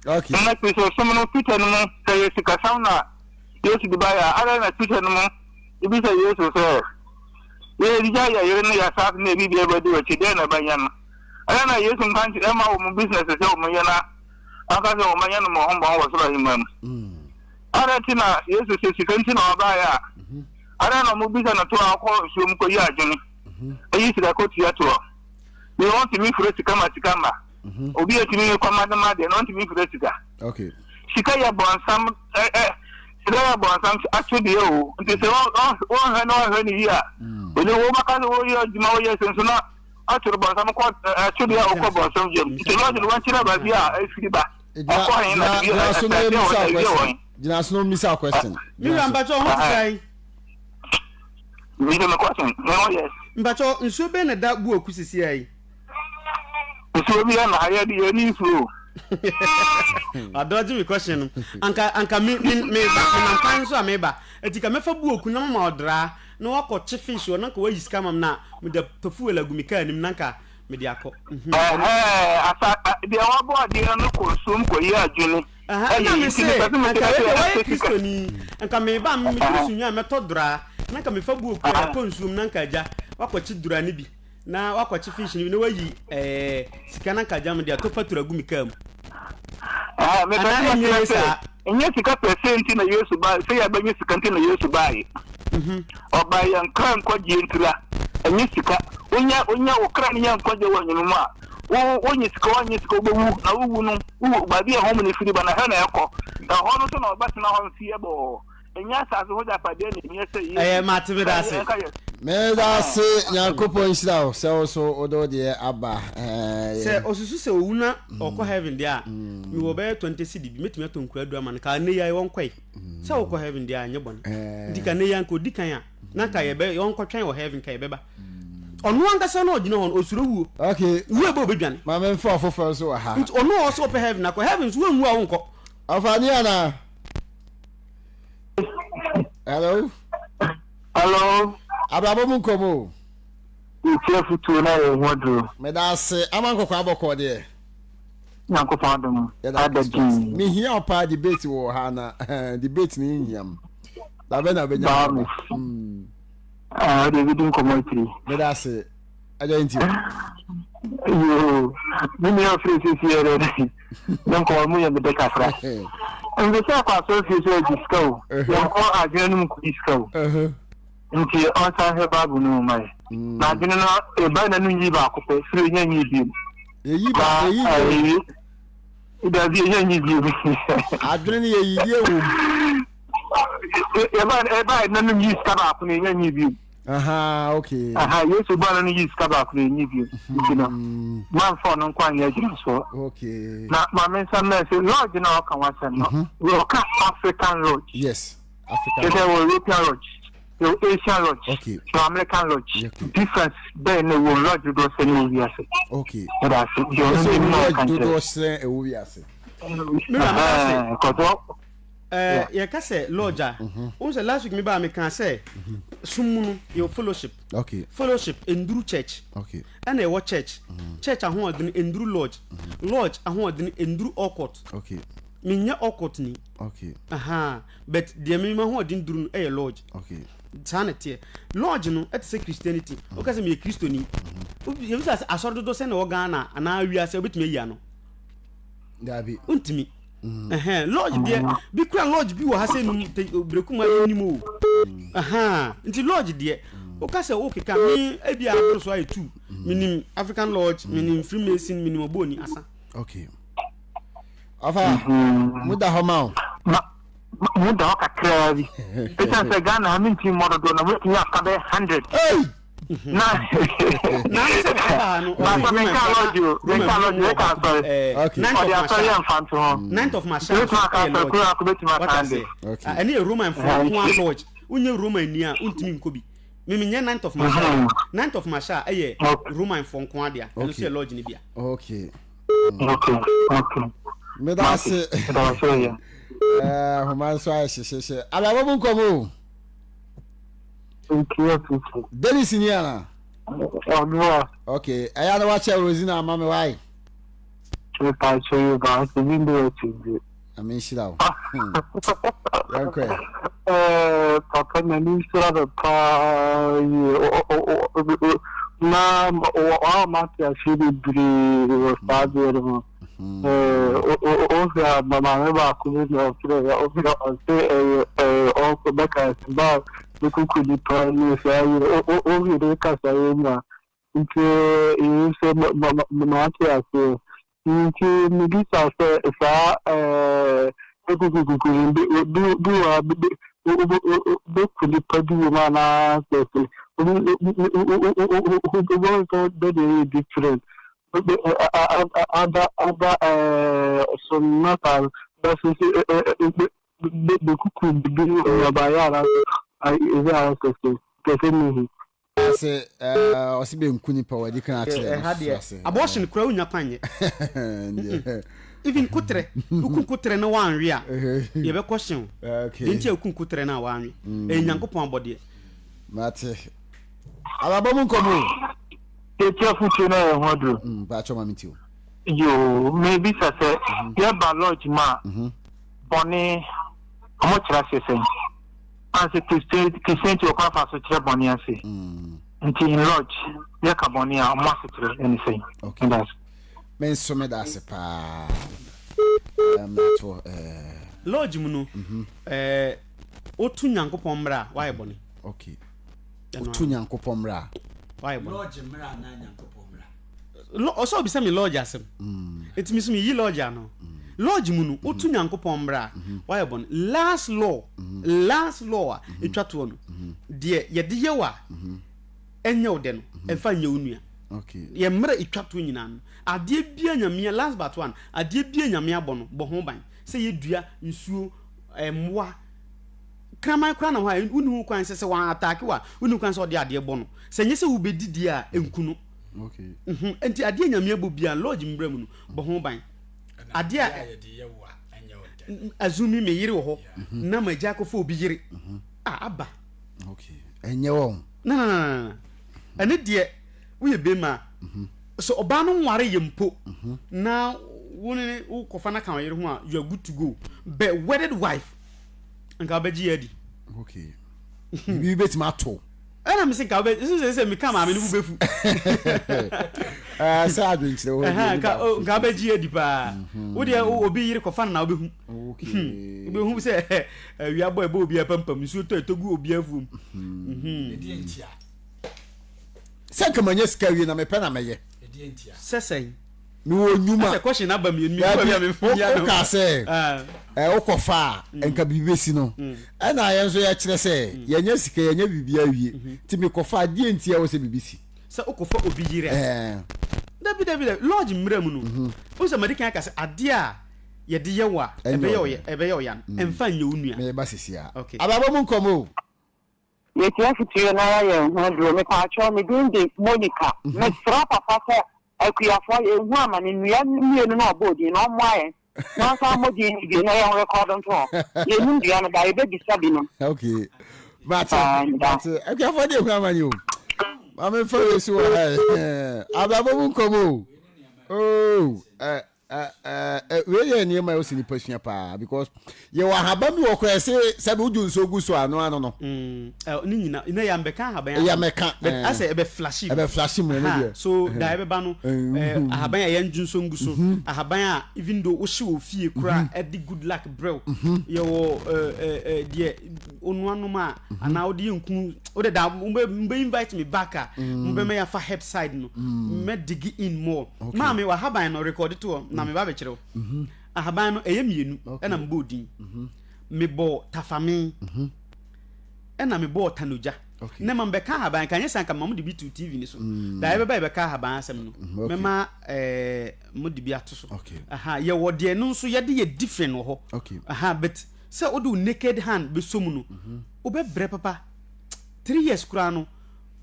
Okay. Nna kyerɛ sɛ som no Peter no mu sɛ yɛ sikasɛm na Yesu de baeɛ a adɛn na Peter no mu ebisa Yesu sɛ Yɛagya yɛn yere ne yɛn asaase ne yɛn biribiara bɛdi w'akyi, dɛn na ɛbɛyɛ no? Ɛnna na Yesu nka nkyerɛ mma wɔn business sɛ wɔnyɛ na ɔnka sɛ wɔbɛyɛ no mmɔho mmɔho wɔ soro ahemman mu. Adɛn nti na Yesu sɛ sika nti na ɔbaeɛ a, adɛn na wɔbisa no toɔ a ɔkɔ nsuo mu kɔyi adwene, ɛyi sika kɔtua toɔ? Deɛ ɔntumi mfura sika ma sika mma. Obi a ɔtumi kɔ ma de ma deɛ na ɔntumi mfura sika. Okay. Sika yɛ bɔnsam ɛ ɛ sika yɛ bɔnsam atwedeɛ o nti sɛ wɔnhwɛ na wɔnhwɛ no yie a ɔne wɔbɛka sɛ wɔyɛ adwuma wɔyɛ sɛ nso na atwere bɔnsam kɔ atwedeɛ a wɔkɔ bɔnsam gyam nti lɔɔgye no wɔnkyerɛ baabi a ɛfiri ba ɛkɔ he na biribi Gyina so na ɛsɛ yɛmmisa wɔ ɛwie question. wɔn. Gyina so na mmisa question. Me wura mpakyɛ wo ho te sɛn? Bisa me question. Me ho yɛ. Mpakyɛ nsuo bɛn na ɛda Buoku sisiaa yi? Nsuo bi ɛna ha yɛ de yɛ ni nsuo. Wadɔgye me question no. Anka anka me me me ba me nam kwan so a me ba. Eti ka mɛfa Buoku na mama ɔdraa na wakɔ kye fish wɔ na nka wayi sika ama me na mede tɔ fuel agu me car nim na nka mede akɔ. Mhm. Ɛhɛɛ asa deɛ wabɔ adeɛ no kɔ nsuom kɔ yi adwene. Ɛhɛn ɛna me se anka wei deɛ wayɛ kristoni nka meba a meduru Sunyani a mɛtɔ draa na nka mefa Buoku a yɛakɔ nsuom na nka agya wakɔkye draa no bi. Na wakɔkye fish no bi na wayi ɛɛ sika na nka gya me de atɔ patrol agu me kaa mu. Ɛɛ mepɛ Anaa sɛ ɛnyɛ mekyerɛ yie sɛ saa. ɛnyɛ sika pɛsɛ nti na Yesu bae, sɛ yɛbɛnya sika nti na Yesu baeɛ. Ɔbae yɛn kra nkwagyeɛ ntira, ɛnyɛ sika. Wonya wonya wo kra no nya nkwagyeɛ wɔ Nyame mu a, wo wonya sika woanyɛ sika wobɛwu, na wowu no wowu baabi a home no firi ba na hɛ na ɛkɔ. Ɛhɔ no nso na wɔbɛtena hɔ mfeɛ bɔɔ. Ɛnyɛ asase ho gyapadeɛ na ɛhia sɛ Yesu. Ɛyɛ mate meda ase. Meda ase Nyankopɔn nhyira wo sɛ wo so wode wo deɛ aba. Sɛ ɔsusu sɛ owu na ɔkɔ heaven deɛ a, mewɔ bɛyɛ 20 cedi bi mɛtumi atɔ nkura du ama no ka nnɛ yi ara wɔnkɔe. Sɛ wokɔ heaven deɛ a ɛnyɛ bɔne. Nti ka nnɛ yi ara nka ɔdi kan a na nka yɛbɛ ɔnkɔtwɛn wɔ heaven ka yɛbɛba. Ɔno ankasa na ɔgyina hɔ no ɔsuro wuo. Okay. Wuo ɛbɛ ɔbɛdwane. Ma memfa ɔfoforɔ nso wɔ ha. Nti ɔno a ɔsɛ ɔpɛ heaven akɔ heaven nso wanwu a wonkɔ. Ɔfa ni anaa? Hello. Hello. Abrabɔ mu nkɔmɔ o. Yɛtie afutuo na yɛn ho aduro. Meda ase ama nkɔkɔ abɔkɔ deɛ. Nyankopɔn adom. Ada din. Mehia wo paa debate wɔ ha na debate no nhia m. Dabɛ na bɛnya. Baa me. Ah, ɔde bi di nkɔmɔ akyiri. Meda ase. Ɛdɛ nti. Yoo, me nua afiri sisi yɛ dɛ ne nkɔmɔ mu yɛ me dɛ kakra. Nti sɛ akɔ asɔre fie sɛ ɔgye sika o, yɛnkɔ adwene no mu kɔgye sika o. Nti ɔnsan hwɛ Bible no mu ma yɛ. Mm. Na adwene no ɛba na no nyi baako pɛ, firi ɛnya nyi bio. Yɛyi ba yɛyi bio. Dabi ɛnya nyi bio. Adwene no yɛyi deɛ wɔ mu. Ɛba ɛba na no nyi sika baako na ɛnya nyi bio. Aha, okay. Aha, Yesu ba no no yi sika baako na enyi bio. Nti no, mm. manfa ɔno nko anyɛ adwuma soɔ. Okay. Na maame nsa mmerɛ sɛ lodge na ɔka ho asɛm no, mhm. ɔka African lodge. Yes, African. Kyerɛ sɛ wɔ European lodge. Yɛwɔ Asian lodge. Okay. Yɛwɔ American lodge. Okay. Difference bɛn na ɛwɔ mu lodge dodoɔ sɛn na ɛwɔ wiase? Okay. Meda ase. Deɛ ɔno Sɛ nim na lodge ɔka nkyerɛ. dodoɔ sɛn ɛwɔ wiase? Me wura meda ase. Ɛhɛn, kɔsɔ. Eh, yɛka sɛ lodge a, wohu sɛ last week mebaa mekaa sɛ som mu no yɛwɔ fellowship. Okay. Fellowship nduru church. Okay. Ɛna ɛwɔ church. Church ahoɔden nduru lodge. Lodge ahoɔden nduru occult. Okay. Menyɛ occult ni. Okay. Aha, but deɛ me m'ahoɔden duru no yɛ lodge. Okay. Saa na ɛteɛ. Lodge no ɛte sɛ Christianity. Woka sɛ meyɛ Kristoni. Yɛbisa sɛ asɔre dodoɔ sɛn na ɛwɔ Ghana anaa wiase a wobɛtumi ayi ano? Dabi. Wontumi. Ɛhɛn, lodge deɛ bi kura lodge bi wɔ ha sɛ num te berekum a yɛnnim o. Ɛhɛn, nti lodge deɛ woka sɛ wokeka me ebi a aboro so ayɛ two. Menim African lodge, menim Freemason, menim Ogboni asa. Okay. Afa, mo da hɔ ma o. Ma mo da hɔ kakraa bi. Ɛsiane sɛ Ghana ha mentumi mmɔ dodoɔ na mɛtumi afa bɛyɛ 100. Hey! Na na Baasa menka lodge o, menka lodge, meka asɔre. Okay. Ɔde asɔre yɛ mfa nto ho. Ninth of March. Wobɛtumi aka asɔre koro ako bɛtumi aka 100. Okay. Ɛne yɛ Roman foɔ nko ara lodge. Wonyɛ Roman ni a wontumi nkɔ bi. Me menyɛ Ninth of March. Ninth of March a ɛyɛ Roman foɔ nko ara dea. Ɛno nso yɛ lodge no bi a. Okay. Okay, okay. Meda ase. Meda ase yɛ. Eh, homa nso ayɛ hyehyehye. Abrabɔ mu nkɔmɔ o. Dennis ni ana? Ɔnoa. Okay, ɛyɛ na wakyɛ Rosina ama me wae. Mepa kyɛ yi ba nso mi ndi akyi bi. Ame nhyira wo. Yɛnkɔ ɛ. Eh, papa na ni nhyira bɛ paa yie. Na wa ma te ase bebree wɔ saa adeɛ no ho. Wohwɛ a maame baako bi na ɔfrɛ yɛ ɔfrɛ ɔse ɛyɛ ɛyɛ ɔkɔ bɛka ɛsɛ ba bɛkuku nipa ne saa yi wohwɛ ne kasa yɛ mu a nti ɛyi sɛ mate aseɛ nti mebisa sɛ saa ɛɛ bɛkukukuku bi bi wɔ a bɛku nipa bi wɔ mu anaa sɛ sɛ wobɛhu sɛ bɛdeɛ yɛ different ada ada ɛɛ so na saa bɛso so bɛkuku bibi ɔbaayɛ anaasɛ ɛdze a ɔsɛ so kɛsɛ mehu. Ɔse ɔse bɛ nku nipa wadi kan akyerɛ no so ase. Abortion kura wonya kwan nyɛ. Even kotrɛ woku kotrɛ na wanwe a yɛbɛkɔ hyew. Deɛ nti a woku kotrɛ na wanwe ɛyɛ Nyankopɔn abɔdeɛ. Mate. Abrabɔ mu nkɔmɔ o. Yɛti afotuo no ayɛ ho aduro. Mm, paatwɔ ma me ti o. Yoo, mebisa sɛ mhm. yɛba lodge mu a mhm. bɔne ɔmo kyerɛ ase sɛn? Anse Christianity ɔkwan fa so kyerɛ bɔne ase. Mm. Nti in lodge yɛka bɔne a ɔmo ase kyerɛ ɛne sɛn? Okay. Meda ase. Me nso meda ase paa. Matoɔ. Eh. Lodge mu no, mhm. eh, wotu Nyankopɔn mmara a wayɛ bɔne. Okay. Wotu Nyankopɔn mmara a. Wayɛ bɔne. Lodge mmara anaa Nyankopɔn mmara? Ɔsɛ obisa me lodge asɛm. Mm. Nti me so meyi lodge ano. Mm. Lodge mu no, wotu mm-hmm. Nyankopɔn mmara a mm-hmm. wayɛ bɔne. Last law, mm-hmm. last law a etwa toɔ no, deɛ yɛde yɛ wo a ɛnyɛ wo dɛ no, ɛmfa nyɛ wo nua. Yɛ mmara etwa toɔ nyinaa no, adeɛ bia Nyame, last but one, adeɛ bia Nyame abɔ no, bɔ ho ban. Sɛ yɛ dua, nsuo, mmoa, Kraman koraa na hɔ a, wonni ho kwan sɛ sɛ wɔn ataake wo a, wonni ho kwan sɛ ɔde adeɛ bɔ no. Sɛ nyɛ sɛ wobɛdi deɛ a, nku no. Mhm. Nti adeɛ Nyame abɔ biara, lodge mbra mu no, bɔ ho ban. Adeɛ a azumi me yere wɔ hɔ na magya akɔfa obi yere a aba. Ɛnyɛ wɔn. Na na na na. Ɛne deɛ woyɛ bɛrima a, sɛ ɔbaa no nware yɛ mpo na wo ne wokɔfa no aka wo yere ho a, you are good to go. But wedded wife, nka wobɛgye yɛ adi. Okay. Biribi bɛtumi ato. Ɛna mese nka wobɛ sɛ sɛ meka maame no bo bɛfu. Sɛ adwenkyerɛ wɔ hɔ. Nka nka wobɛgye yɛ adi paa. Mhm. Wo deɛ obi yere kɔfa no na wobɛhu. Okay. Wobɛhu sɛ awia bɔ ɛbɔ obi apampam nsuo tɔ ɛtɔ gu obi afuom. Mhm. Sɛ nka manya sika wie na mepɛ na mɛyɛ. Sɛ sɛn? Mewɔ nnwuma. Asɛ question aba mmienu mmienu baabi a mefu ya no. Woka sɛ ah. ɛ wokɔfa a mm. nka biribi bɛsi no. Mm. Ɛna yɛn nso yɛkyerɛ sɛ mm. yɛnyɛ sika yɛnyɛ biribi awie. Mm-hmm. Nti mekɔfa adeɛ nti a ɛwɔ sɛ biribi si. Sɛ wokɔfa obi yere a. Dabi dabi dabi lodge mmerɛ mu no. Mm-hmm. Wo sɛ madi kan aka sɛ adeɛ a yɛde yɛ wo a ɛbɛyɛ ɔya no ɛmfa nyɛ wo nua. Meba sisi a. Abrabɔ mu nkɔmɔ o. Yɛtie afotuo na yɛayɛ ho aduro. Mepaakyɛw me din de Monica. Mesrɛ papa sɛ akuafoɔ yɛnhu amane nnua mmienu no a ɔbɔɔ din no ɔmmoa yɛn na ɔnsan mmɔ din no bio na yɛn record nto hɔ. Yɛnnim dua no but yɛbɛbisa binom. Okay. Mate, mate. Akuafoɔ deɛ hu amane o. Maame fa wei so wɔ ha yi. Abrabɔ mu nkɔmɔ o. Oh, eh, Wei yɛ nneɛma a ɛwɔ sɛ nipa sua paa because yɛwɔ ahaban bi wɔ koraa ɛsɛ sɛbi wodwo nsuo gu so ano ano no. Mm, ne nyina na yɛ ambɛka ahaban asɛm. Yɛ mɛka. But asɛ ɛbɛ flashy. Ɛbɛ flashy mu ɛno deɛ. So da ɛbɛba no ahaban a yɛn dwo nsuo ngu so ahaban a even though wohye wɔ fie koraa ɛde good luck brɛw. Yɛwɔ deɛ onuanom a anaa wode yɛ nku wode da mbɛ invite me back a mbɛ mɛ yafa help side no mɛ dig in more maame wɔ ahaban no record to hɔ na me ba bɛkyerɛ wo ahaban no ɛyɛ mmienu ɛna mbɔ odin mebɔ tafame ɛna mebɔ tanogya ne ma mbɛka ahaban ka nyɛ sɛ anka ma mo de bi to tv ne so da yɛbɛba yɛbɛka ahaban asɛm no mɛma ɛɛ mo de bi ato so aha yɛwɔ deɛ no nso yɛde yɛ different wɔ hɔ aha but Sɛ wode wo naked hand bɛsɔ mu no, wobɛbrɛ papa. 3 years koraa no,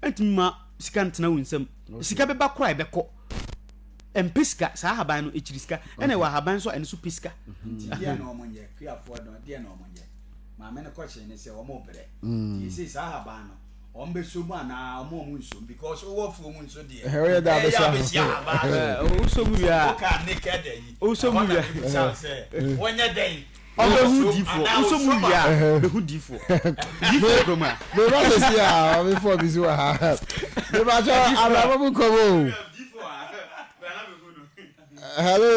ɛntumi ma sika ntena wo nsam. Sika bɛba koraa ɛbɛkɔ. Ɛmpɛ sika, saa ahaban no ɛkyiri sika. Ɛna ɛwɔ ahaban nso a ɛno nso pɛ sika. Nti deɛ na wɔn nyɛ, kuafoɔ no deɛ na wɔn nyɛ. Maame no kɔhyɛ ne sɛ wɔn brɛ. Nti yɛsei saa ahaban no, wɔn bɛsɔ mu anaa wɔn wɔn nsɔ mu because wowɔ fuo mu nso deɛ. Ɛyɛ da abɛhyia ahaban. Wosɔ mu wie a. Woka naked ayi. Wosɔ mu wie a. Ɛhɔ na mebisa wo sɛ wɔnyɛ dɛn. Ɔbɛhu difoɔ. Wosɔ mu wie a, bɛhu difoɔ. Difoɔ kurom a. Meba sɛsi a, ɔmefoɔ bi so wɔ ha. Meba sɛ abrabɔ mu nkɔmɔ o. Hello.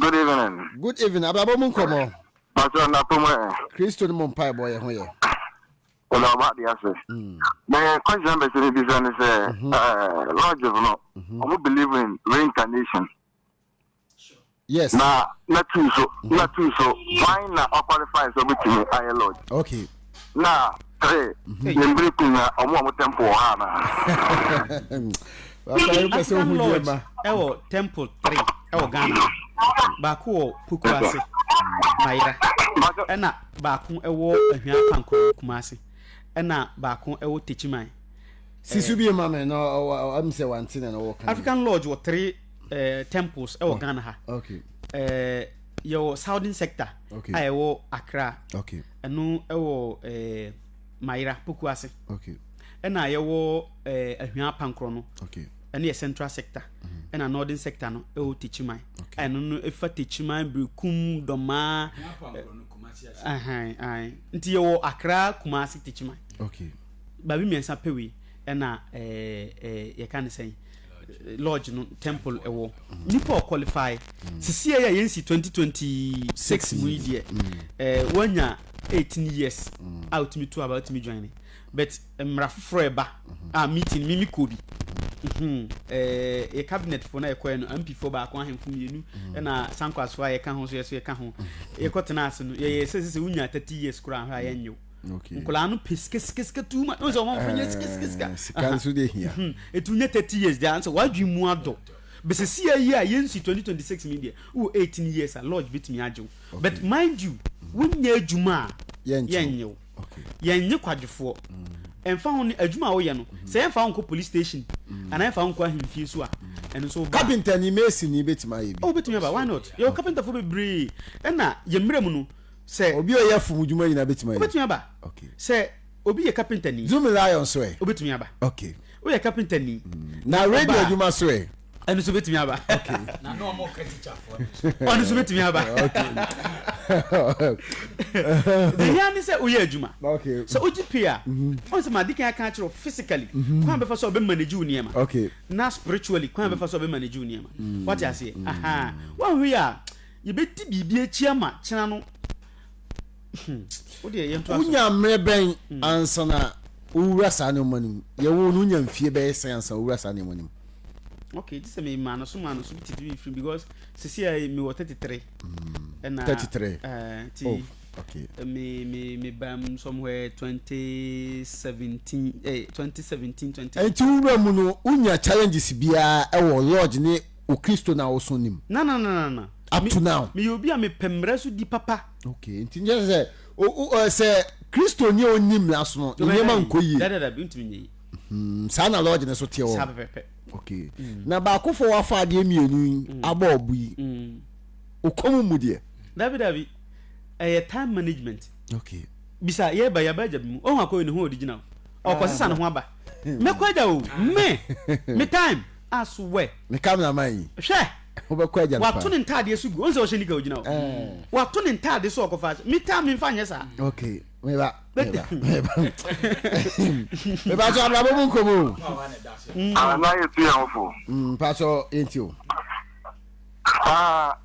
Good evening. Good evening. Abrabɔ mu nkɔmɔ. Pastor Napomo. Kristo no mu mpaebɔ yɛ ho yɛ. Ɛna ɔba de ase. Me question bɛ sɛ mebisa ne sɛ, lodge no, ɔmo believe in reincarnation. Yes. Na na two so na two so hwan na ɔqualify sɛ ɔbɛtumi ayɛ lodge. Okay. Na three yɛn bere kunya ɔmo a ɔmo temple wɔ ha anaa. Papa yi pɛ sɛ African ohu Lodge nneɛma. ɛwɔ temple three ɛwɔ Ghana. Baako wɔ Pokuase, Mayera. Ɛna baako ɛwɔ Ahwia Pankoro, Kumasi. Ɛna baako ɛwɔ Techiman. Si so bi ma me na ɔwɔ ɔm sɛ wante na ɔwɔ kan. African Lodge wɔ three temples ɛwɔ Ghana ha. Okay. Yɛwɔ Southern sector Okay. a ɛwɔ Accra. Okay. Ɛno ɛwɔ Mayera, Pokuase. Okay. Ɛna yɛwɔ Ahwia Pankoro no. Okay. Ɛno yɛ central sector. Ɛna northern sector no ɛwɔ Techiman. Ɛno no ɛfa Techiman, Berekum, Dɔmaa. Ɛhɛn, ae. Nti yɛwɔ Accra, Kumasi, Techiman. Okay. Baabi mmiɛnsa pɛ wei ɛna ɛɛ ɛɛ yɛka ne sɛn lodge no temple ɛwɔ. Nipa ɔqualify. Sisi yɛ yɛn si 2026 mu yi deɛ wanya 18 years a otumi tu aba otumi join but mmara foforɔ ɛba a meeting mimi kɔ bi. Yɛ cabinet foɔ na yɛkɔɛ no MP foɔ baako ahemfo mmienu ɛna sankwasoɔ a yɛka ho so yɛ so yɛka ho yɛkɔ tena ase no yɛyɛ sɛ sɛ wonya 30 years koraa ahwɛ a yɛnyɛ wo. Okay. Nkwadaa no pɛ sika sika sika too much. Ɔsɛ wɔn fɛn yɛ sika sika sika. Sika nso de hia. Etu nye 30 years deɛ ansɛ wadwi mu adɔ. Bɛsɛ si ayi a yɛn si 2026 mi deɛ wɔ 18 years a lodge betumi agye wo. But mind you, wonyɛ adwuma a yɛnyɛ wo. Yɛnyɛ kwadwofoɔ. Ɛmfa ho ne adwuma a woyɛ no, sɛ yɛmfa wo nkɔ police station anaa yɛmfa wo nkɔ ahemfie so a, ɛno nso woba. Carpenter ni mason ni betumi ayɛ bi. Oh, betumi aba. Why not? Yɛwɔ carpenter fo bebree. Ɛna yɛn mmerɛ mu no, sɛ. Obi a ɔyɛ fom dwuma nyinaa betumi ayɛ. Obetumi aba. Okay. Sɛ obi yɛ carpenter ni. Zoom lion so ɛ. Obetumi aba. Okay. Woyɛ carpenter ni. Na radio adwuma so ɛ. Ɛno nso betumi aba. Okay. Na na ɔmo ka teacher foɔ no so. Ɔno nso betumi aba. Okay. Deɛ hia ne sɛ woyɛ adwuma. Okay. Sɛ wogye pay a, ɔn sɛ maa di kan aka akyerɛ wo physically kwan bɛfa so a ɔbɛ manage wo nneɛma. Okay. Na spiritually kwan bɛfa so a ɔbɛ manage wo nneɛma. Wate aseɛ? Aha. Wɔn hwɛ a yɛbɛdi biribi akyi ama kyena no. Wodeɛ yɛntoa so. Wonya mmerɛ bɛn ansa na wowura saa nneɛma no mu? Yɛwoo no wonya mfie bɛyɛ sɛn ansa wowura saa nneɛma no mu? Okay, gye sɛ me maa no so maa no so tete bi firi because sisi a me wɔ 33. Ɛna 33. Ti oh, okay. Me ba mu somewhere 2017 2017 20. Nti wowura mu no wonya challenges biara ɛwɔ lodge ne o Kristo na woso nim? Na na na na na. Up to now. Me yɛ obi a mepɛ mmara so di papa. Okay, nti nyɛ sɛ o o sɛ. Kristoni a ɔnni mmara so no, ne nneɛma nkɔ yie. Dabi, ntumi nyɛ yie. Hmm, saa na lɔɔgye no so teɛ wɔ. Saa pɛpɛpɛ. Okay. Mm. Na baakofo wafa adeɛ mmienu yi mm. abɔ ɔbo yi. Mm. Okɔm mu deɛ. Dabi dabi, ɛyɛ time management. Okay. Bisa yɛba yɛba agya bi mu, ɔhu akɔyɛ ne ho ɔde gyina o. Ɔkɔ sesa ne ho aba. Mɛkɔ agya o, me, me time asowɛ. Me cameraman yi. Hwɛ. Wobɛkɔ agya no paa. Wato ne ntaadeɛ so gu. Ɔn sɛ ɔhyɛ nika ogyina hɔ. Eh. Wato ne ntaade so ɔkɔfa ahyɛ. Me taa memfa nyɛ saa. Okay. Meba. Meba. Meba. Meba so abrabɔ mu nkɔmɔ o. Ah, na yɛ tu yɛn fo. Mm, pa so yɛnti o. Ah,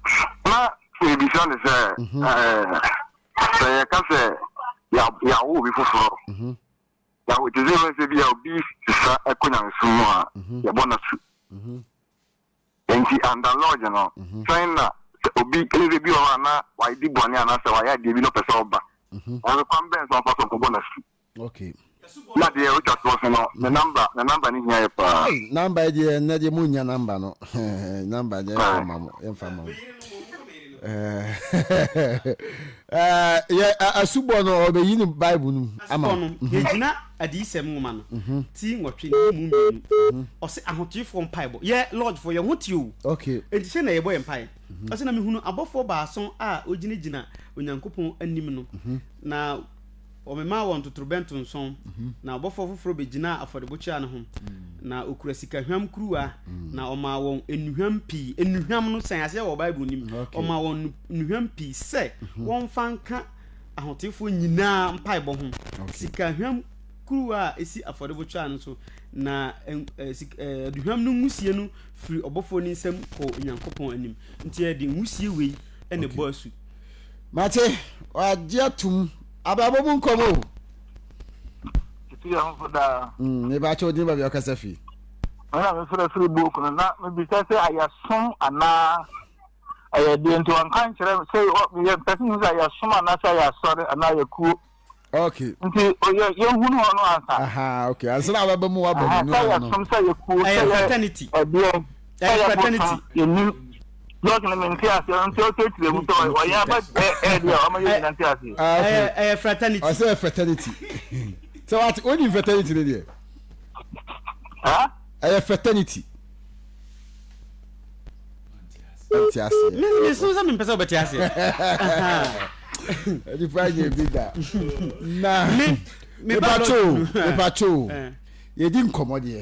na ebisa ne sɛ, mhm. eh, sɛ yɛka sɛ yɛawo obi foforɔ. Mhm. Yɛawo te sɛ sɛ bi a obi sesa ɛkɔ nyamesom mu a, mhm. yɛbɔ no su. Enti under lodge no, sɛn na sɛ obi, ɛne sɛ bi wɔ hɔ a na wadi bɔne anaasɛ wayɛ adeɛ bi na ɔpɛ sɛ ɔba, nanso kwan bɛn so ɔmfa so nkɔbɔ no asu? Okay. Na deɛ otwa toɔ so no, ne number, ne number no hia yɛ paa. Hey, number yi deɛ nnɛ deɛ monnya number no. Number deɛ yɛmfa ma mo, yɛmfa ma mo. Yɛ asubɔ no ɔbɛyi ne Bible no mu ama. Asubɔ no, yɛgyina Adiyisɛm nwoma no ti nwɔtwe ne mu mmienu. Ɔse ahoteefoɔ mpaebɔ. Yɛ lodgefoɔ yɛn ho te o. Enti sei na yɛbɔ yɛn mpaeɛ. Ɔse na mehunu abɔfoɔ baason a wɔgyinagyina Onyankopɔn anim no, na wɔmemaa wɔn totorobɛnto nsɔn. Na ɔbɔfoɔ foforɔ bɛgyinaa afɔrebukyia no ho, na ɔkura sika hwam kuruwa, na ɔmaa wɔn nnuhwam pii. Nnuhwam no sɛn aseɛ wɔ Bible no mu. Ɔmaa wɔn nnuhwam pii sɛ wɔmfa nka ahotefoɔ nyinaa mpaebɔ ho. Sika hwam kuruwa a ɛsi afɔrebukyia no so, na aduhwam no nwusie no firi ɔbɔfoɔ no nsam kɔɔ Onyankopɔn anim. Nti yɛde nwusie wei na ɛbɔ asu. Mate, wagye atum. Abrabɔ mu nkɔm o. Tete yɛ ho daa. Mm, me ba kyɛw din baabi ɔkasa fi. Mena me frɛ firi book no na mebisa sɛ ayɛsom anaa ɛyɛ deɛ nti wɔnka nkyerɛ me sɛ yɛ mpɛ sɛ sɛ ayɛsom anaasɛ ayɛ asɔre anaa ayɛ kuo. Okay. Nti oyɛ yɛhunu hɔ no ansa. Aha, okay. Ansa na wabɛba mu waba mu no. Sɛ yɛsom sɛ yɛ kuo sɛ yɛ fraternity. Ɛdeɛ sɛ yɛ fraternity. Yɛnim. Lɔɔre no mente aseɛ nti ɔkyerɛkyerɛ mu sɛ ɔyɛ aba ɛɛdeɛ ɔma yɛ nyina nte aseɛ. Ɛyɛ ɛyɛ fraternity. Ɔsɛ yɛ fraternity. Sɛ wate wonim fraternity ne deɛ. Ɛyɛ fraternity. Nte aseɛ. Me me so sɛ mempɛ sɛ wobɛte aseɛ. Nipa nyɛ bi da. Na mepatwo mepatwo yɛdi nkɔmmɔ deɛ.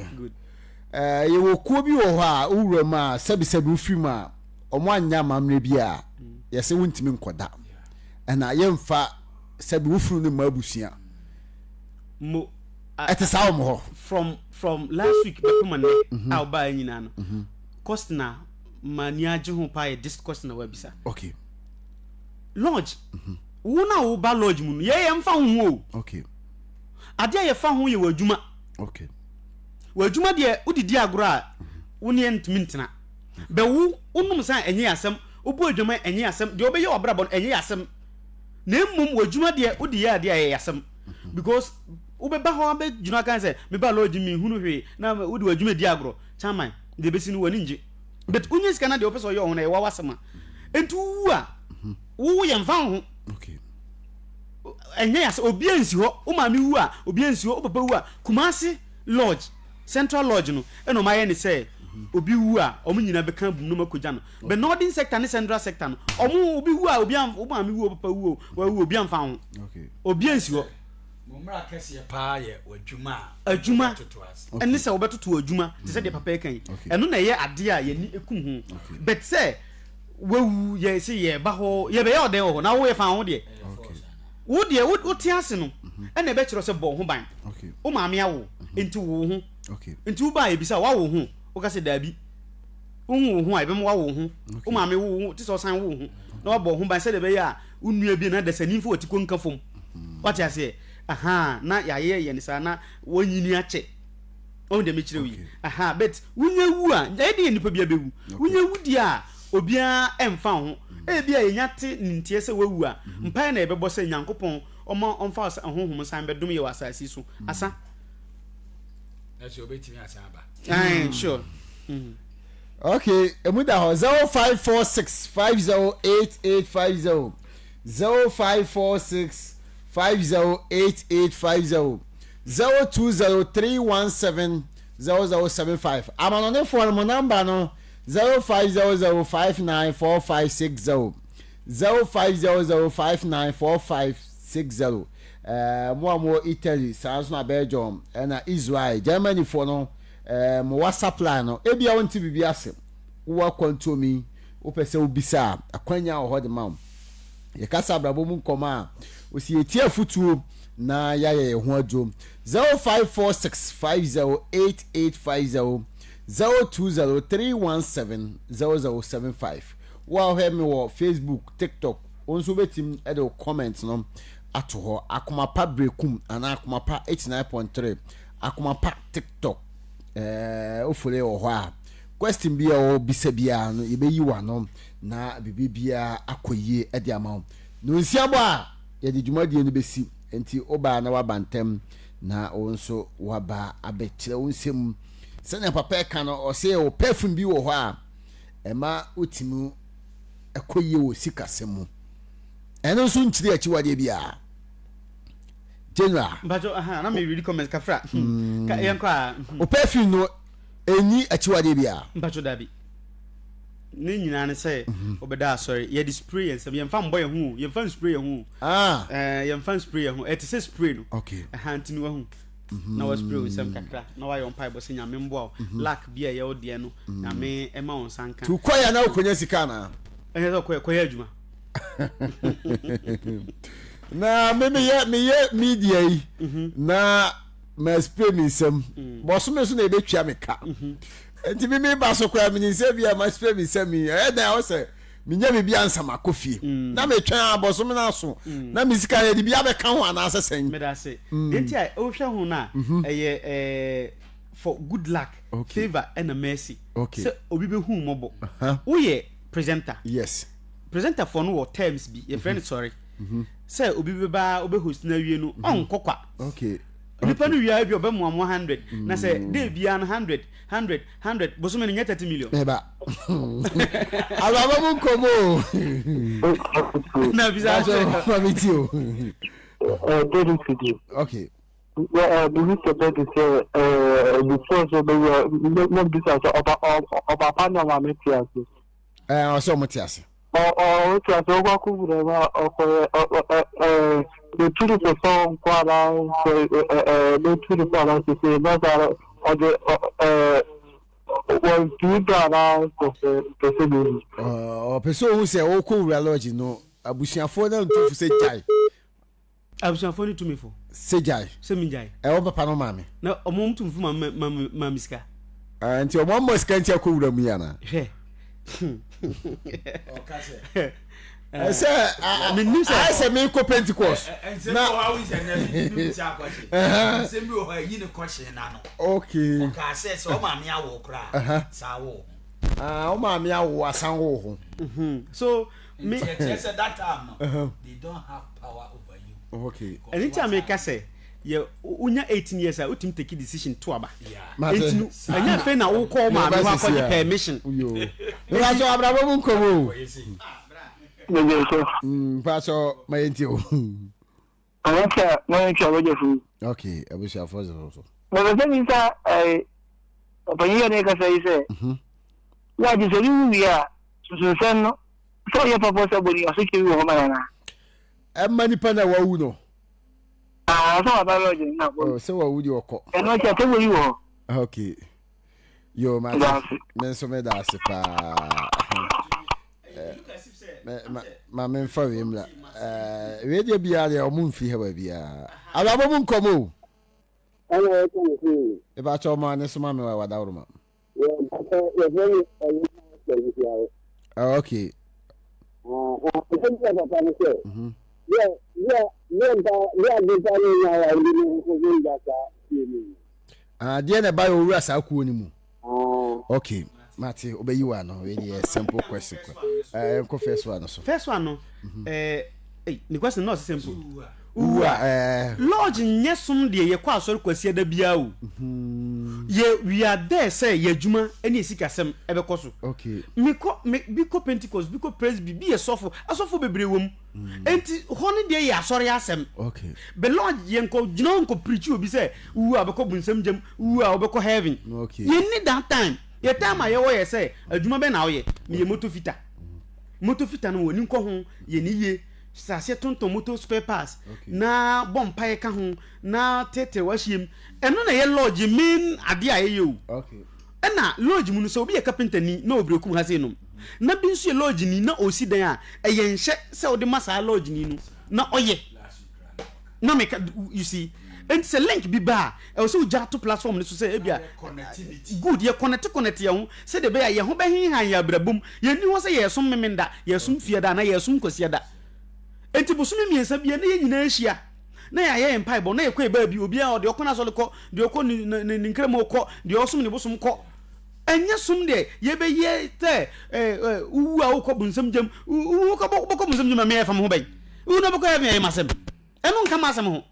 Ɛɛ, yɛwɔ kuo bi wɔ hɔ a, wowura mu a, sɛbisɛbi wofiri mu a, wɔn anyɛ amammerɛ bi a, yɛsɛ wontumi nkɔda. Ɛna yɛmfa sɛbi wo funu no mma abusua. Mo, ɛte saa wɔn hɔ. From from last week bɛpem nnɛ mhm. a ɔbaa nyinaa no, mhm. question a ma ni agye ho paa yɛ this question a wabisa. Okay. Lodge, mhm. wo na wo ba lodge mu no, yɛ yɛn fa ho ho o. Okay. Adeɛ a yɛfa ho yɛ wɔ adwuma. Okay. W'adwuma deɛ wode di agorɔ a wo ne yɛn ntumi ntena. Bɛ wo wonom nsa a ɛnyɛ yɛn asɛm, wobɔ adwaman ɛnyɛ yɛn asɛm, deɛ wobɛyɛ w'abrabɔ no ɛnyɛ yɛn asɛm. Na mmom w'adwuma deɛ wode yɛ adeɛ a ɛyɛ yɛn asɛm. Because wobɛba hɔ abɛgyina aka sɛ meba lodge menhunu hwee na wode w'adwuma di agorɔ. Chairman, deɛ ɛbɛsi no w'ani ngye. But wonya sika na deɛ wopɛ sɛ ɔyɛ wo ho no ɛyɛ w'asɛm a. Enti wowu a, wo yɛmfa wo ho. Okay. Ɛnyɛ yɛn asɛm. Obiara nsi hɔ. Wo maame wu a, obiara nsi hɔ. Wo papa wu a, Kumasi Lodge, Central Lodge no, ɛna wɔayɛ no sɛ obi wu a, wɔn nyinaa bɛka abom na wɔakɔgya no. But Northern sector ne Central sector no, wɔn obi wu a, obi amfa, wo maame wu o, wo papa wu o, wawu o, obiara mfa ho. Obiara nsi hɔ. Mo mmara kɛseɛ paa yɛ w'adwuma a Adwuma ɛne sɛ wobɛtoto adwuma te sɛ deɛ papa yi ka yi. Ɛno na ɛyɛ adeɛ a yɛn ani kum ho. But sɛ wawu yɛ se yɛba hɔ yɛbɛyɛ ɔdɛn wɔ hɔ na wo yɛ fa ho deɛ wo deɛ wote ase no mhm. ɛna ɛbɛkyerɛ sɛ bɔ ho ban wo maame awo mhm. nti wo ho nti wo baa ebisa wawo ho woka sɛ daabi wohu wo ho a ɛbɛma wawo ho wo maame wo ho te sɛ ɔsan wo ho na wabɔ ho ban sɛdeɛ ɛbɛyɛ a wo nua bi na dasani mfa wɔti kɔnka fam mhm. wate aseɛ aha na yɛayɛ yɛn saa na wɔnyini akyɛ Ɔhu deɛ mekyerɛ wo yi? Aha, but wonya wu a, ɛyɛ den yɛ nipa bi abɛwu. Wonya wu deɛ a, obiara ɛmfa wo ho. Ebi a yɛnya te ne nteɛ sɛ wawu a, mpaeɛ na yɛbɛbɔ sɛ Nyankopɔn ɔma ɔmfa honhom nsan bɛdom yɛ wɔ asase yi so. Asa. Na sɛ obɛtumi asan aba. Aye, sure. Okay, emu da hɔ 0546 508850 0546. 50 88 50 020 317 0075 Amanɔnefoɔ no mo number no 0500 59 4560 0500 59 4560 Ɛɛ mo a mowɔ Italy saa nso na Belgium ɛna Israel Germany foɔ no ɛɛ mo WhatsApp line no ebia wonte biribi ase wowɔ akwantuo mi wopɛ sɛ wobisa a akwanya wɔ hɔ de ma wo. Yɛkasa abrabɔ mu nkɔmmɔ a, ɔsi yɛtie afotuo na yɛayɛ yɛn ho aduro. 0546508850 0203170075 Wo a wohwɛ me wɔ Facebook, TikTok, wo nso wobɛtumi de wo comment no ato hɔ. Akoma Pa Berekum anaa Akoma Pa 89.3, Akoma Pa TikTok, ɛɛ wofole wɔ hɔ a, question bi a wɔbisa biara no yɛbɛyi w'ano. Na biribiara akɔ yie de ama wo. Nonsia bɔ a, yɛde dwumadie no bɛsi, enti woba a na woaba ntɛm na wo nso woaba abɛkyerɛ wo nsɛm mu. Sɛnea papa ɛka no, ɔse yɛwɔ perfume bi wɔ hɔ a ɛma wotumi ɛkɔ yie wɔ sikasɛm mu. Ɛno nso nkyiri akyiwadeɛ biara. General. Mpacho, aha, na me read comments kafra. Mm. Ka yɛnkɔ a. O perfume no ɛnyi akyiwadeɛ biara. Mpacho dabi. Ne nyinaa ne sɛ wobɛda asɔre yɛde spray yɛn nsam yɛmfa mbɔ yɛn ho yɛmfa nspray yɛn ho ah. eh, yɛmfa nspray yɛn ho ɛte sɛ spray no okay. ɛha nti no wahu na wa spray wo nsam kakra na wayɛ mpaebɔ sɛ nyame mboa wo mhm. luck bi a ɛyɛ wo deɛ no mhm. nyame ɛma wo nsa nka tu kɔyɛ na wokɔnya sika anaa ɛnyɛ sɛ kɔyɛ kɔyɛ adwuma na me meyɛ meyɛ media yi mhm. na ma spray me nsam mm. bɔsome so na ɛbɛtwa me ka Nti me meba so koraa menim sɛ bia ma spray me nsam yi ɛyɛ dan a sɛ menya biribi ansa makɔ fie mm. na metwɛn abɔsome no aso mm. na me sika yɛde bi abɛka ho anaasɛ sɛn. Meda ase. Mm. Deɛ nti a wohwɛ ho no a mhm. ɛyɛ eh, for good luck okay. favour ɛna mercy okay. sɛ obi bɛhu mmɔbɔ woyɛ presenter. Yes. Presenter foɔ no wɔ terms bi yɛfrɛ no mhm. sɔre mhm. sɛ obi bɛba wobɛ host no awie no ɔnkɔ kwa. Okay. Nipa no wia bi ɔbɛmoa mo 100 na sɛ day biara no 100 100 100 bosome no nyɛ 30 million. Meba. Abrabɔ mu nkɔmɔ o. Na bisa sɛ. Ma mi ti o. David Fidi. Okay. Bibi sɛ bɛdi sɛ before sɛ ɔbɛwura na bisa sɛ ɔba ɔba pa na ɔmaame te ase. Ɛɛ ɔsɛ ɔmo te ase. Ɔte ase ɔkɔ akɔwura mu a ɔkɔyɛ metu no fo sɛ ɔnkɔ anaa sɛ metu no fo anaa sɛ sɛ na saa ɔde wɔntumi dɔ anaa sɛ sɛ pɛ sɛ mehu. Ɔpɛ sɛ ohu sɛ ɔkɔ wura lodge no abusuafoɔ no ntu fo sɛ gyae. Abusuafoɔ no tumi fo. Sɛ gyae. Sɛ mi gyae. Ɛwɔ papa no maame. Na ɔmo tumi fo ma ma ma mi sika. Ah, nti ɔmo ama sika nti akɔ wura mu yi ana? Hwɛ. Ɔka sɛ. Ɛsɛ menim sɛ ayɛ sɛ mekɔ Pentecost. Nsɛm bi wɔ hɔ a wohu sɛ nnɛ mi bisa akɔhye. Nsɛm bi wɔ hɔ a ɛyi ne kɔhye n'ano. Okay. Ɔkaa sɛ sɛ ɔmaame awo koraa saa wo ho. Ah, ɔmaame awo asan wo ho. So me. Nti ɛkyerɛ sɛ that time no they don't have power over you. Okay. Ɛno nti a meka sɛ yɛ wonya 18 years a wotumi take decision to aba. Nti no ɛnyɛ afei na wokɔ wo maame hɔ akɔgye permission. Mpatsɔ abrabɔ mu nkɔmɔ o. Mpatsɔ ma yɛn ti o. Ɔyɛ na yɛn twɛ abɛgye fo. Okay, abusuafo sɛ so. Mɛpɛ sɛ mi sa ɛɛ ɔpanyin yɛ ne kasa yi sɛ. Wɔ agye sɛ obi wu wie a sunsunsɛm no sɛ ɔyɛ papa sɛ bɔne asotwe bi wɔ hɔ ma no anaa? Ɛma nipa na wawu no. Ah, sɛ waba lodge no na. Oh, sɛ wawu deɛ ɔkɔ. Ɛno akyi atɛmmuo bi wɔ hɔ. Okay. Yo, mate. Me nso meda ase paa. Ma memfa wei mmra. Wei deɛ biara deɛ ɔmo mfiri ha baabiara. Abrabɔ mu nkɔm o. Ɛna ɛka ne sɛ. Ebakyɛ ɔmo ane soma me wa wadaworoma. Okay. Deɛ na ɛba yɛ owura saa kuo no mu. Okay. Mate, wobɛyi wa no, wei deɛ simple question. Nkɔ first one no so. First one no, eh, ne question no ɔsɛ simple. Wowu a. Lodge nyɛ som deɛ yɛkɔ asɔre Kwasiada biara o. Yɛ we are there sɛ yɛ adwuma ne yɛ sikasɛm ɛbɛkɔ so. Mekɔ me bi kɔ Pentecost, bi kɔ Presby, bi yɛ sɔfo, asɔfo bebree wɔ mu. Enti hɔ no deɛ yɛ asɔre asɛm. But lodge yɛnkɔ gyina hɔ nkɔ preachi obi sɛ wowu a wobɛkɔ bonsam gyam, wowu a wobɛkɔ heaven. Yɛnni that time. Yɛ time a yɛwɔ yɛ sɛ adwuma bɛn na woyɛ? Meyɛ motor fitter. Motor fitter no w'ani nkɔ ho, yɛ no yie. Hyɛ aseɛ tontɔn motor spare parts na bɔ mpaeɛ ka ho na teetee w'ahyeɛ mu. Ɛno na ɛyɛ lodge main adeɛ a yɛyɛ o. Ɛna lodge mu no sɛ obi yɛ carpenter ni na ɔwɔ Berekum ha sei nom na bi nso yɛ lodge ni na ɔresi dan a, ɛyɛ nhyɛ sɛ wode ma saa lodge ni no na ɔyɛ. Na meka you see. Enti sɛ link bi ba a, ɛwɔ sɛ wogya to platform no so sɛ ebia good yɛ connect connect yɛn ho sɛdeɛ ɛbɛyɛ a yɛn ho bɛhenhan yɛn abrabɔ mu. Yɛnni hɔ sɛ yɛresom Memenda, yɛresom Fiada anaa yɛresom Kwasiada. Enti bosome mmiɛnsa biara na yɛn nyinaa ahyia na yɛayɛ yɛn mpaebɔ na yɛkɔ yɛn baabi, obiara deɛ ɔkɔ n'asɔre kɔ, deɛ ɔkɔ ne ne ne nkramu kɔ, deɛ ɔsom ne bosom kɔ. Ɛnyɛ som deɛ yɛbɛyɛ sɛ ɛɛ wowu a wokɔ bonsam gyam, wowu wokɔ bonsam gyam a me ɛfa me ho bɛn? Wowu na wobɛkɔ heaven ɛyɛ m'asɛm. Ɛno nka m'asɛm ho.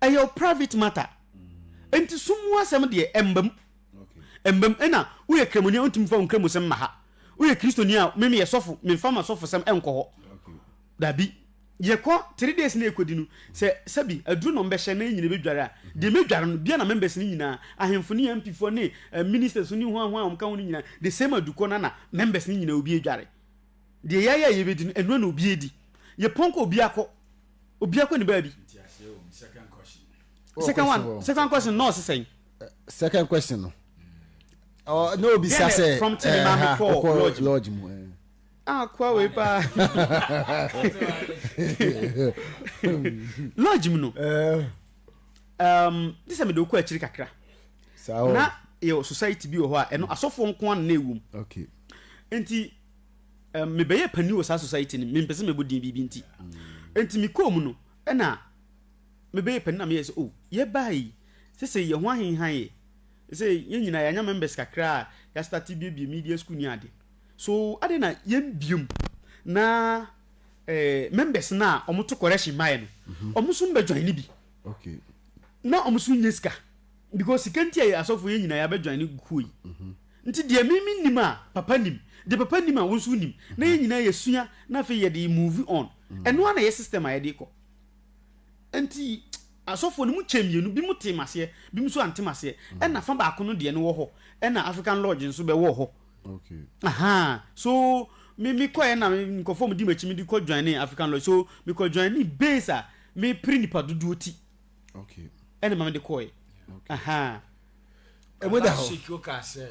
Ɛyɛ wo private matter. Nti sum mu asɛm deɛ ɛmba mu. Ɛmba mu. Ɛna woyɛ kramoni a wontumi fa wo nkramusɛm mma ha. Woyɛ kristoni a me meyɛ sɔfo memfa m'asɔfosɛm nkɔ hɔ. Dabi. Yɛkɔ 3 days na yɛkɔdi no sɛ sɛbi aduro na ɔmbɛhyɛ na yɛn nyina bɛdware a deɛ mɛdware no bia na members no nyinaa ahemfo ne MP foɔ ne eh, ministers ne hwan hwan a wɔka ho no nyinaa the same adukɔ no na members no nyinaa obi adware. Deɛ yɛayɛ a yɛbɛdi no ɛno na obi adi. Yɛpɔn kɔ obi akɔ. Obi akɔ ne baabi. Second one, second question nɔɔse sɛn? Second question no. Ɔ na obi sa sɛ prompt me ma me kɔ lodge mu. Eh. Ah, kwa wei paa. Lodge mu no. Eh. Um, this sɛ mede wokɔ akyiri kakra. Na yɛ society bi wɔ hɔ a ɛno asɔfoɔ nko ara na ɛwɔ mu. Okay. Nti um, mebɛyɛ panin wɔ saa society no mempɛ sɛ mebɔ din biribi nti. Nti mekɔɔ mu no ɛna mebɛyɛ panin na meyɛ sɛ oh yɛbaa yi sɛ yɛn ho ahenhan yɛ sɛ yɛn nyinaa yɛanya members kakra a yɛastarte biebie media school ne ade so ade na yɛn biom na eh, members no a wɔto correction maɛ no wɔn nso mbɛ join ne bi okay. na wɔn nso nyɛ sika because sika nti a yɛ asɔfo yɛn nyinaa yɛabɛ join ne kuo yi nti deɛ me me nim a papa nim deɛ papa nim a wo nso nim na yɛn nyinaa yɛsua na afei yɛde move on ɛno ara na yɛ system a yɛde kɔ nti asɔfoɔ no mu kyɛ mmienu bi mu te maseɛ bi mu nso ante maseɛ ɛna fa baako no deɛ no wɔ hɔ ɛna African Lodge nso bɛwɔ hɔ Okay. Aha, so me me kɔɛ na nkɔfoɔ mu di m'akyi me de kɔ join ne African Lodge so me kɔ join ne base a me pere nipa dodoɔ ti. Okay. Ɛna ma me de kɔɛ. Okay. Aha. Ɛmu da hɔ. Last week wokaa sɛ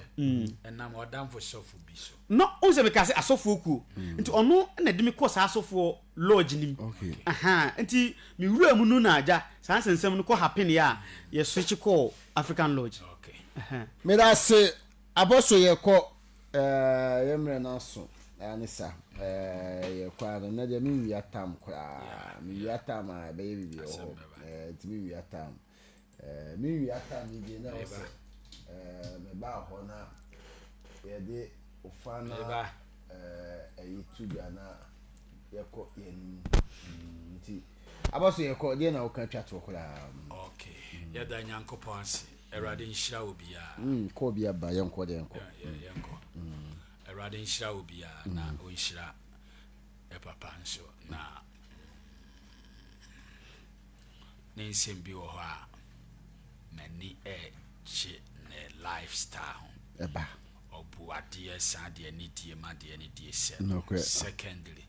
ɛnam ɔdamfo sɔfo bi so. No, wohu sɛ mekaa sɛ asɔfoɔ kuo. Nti ɔno na ɛde me kɔɔ saa asɔfoɔ lodge no mu. Okay. Ahaa, nti me wuraa mu no na agya saa nsɛnsɛm no kɔ happen yɛ a yɛ switch kɔɔ African lodge. Okay. Ahaa. Meda ase Apostle yɛkɔ eh, yɛ mmerɛ no aso ne sa eh, yɛkɔ ara no nnɛ deɛ menwia tam koraa mewia tam a ɛbɛyɛ biribi wɔ hɔ eh, nti menwia tam Eh, me wia ta mi deɛ na ɔsɛ eh, me ba hɔ na yɛde ofa na eh, ɛyi to dwa na yɛkɔ yɛn anim mm, nti aba so yɛkɔ deɛ na woka twa toɔ koraa. Okay, yɛda Nyankopɔn ase. Awurade nhyira wo biara. Kɔ bi aba yɛnkɔ deɛ yɛnkɔ. Yɛnkɔ. Awurade nhyira wo biara na ɔnhyira papa nso na Ne nsɛm bi wɔ hɔ a m'ani gye ne life style ho. Ɛba. Ɔbu adeɛ san de anidie ma deɛ anidie sɛ no. Nokorɛ. Secondly,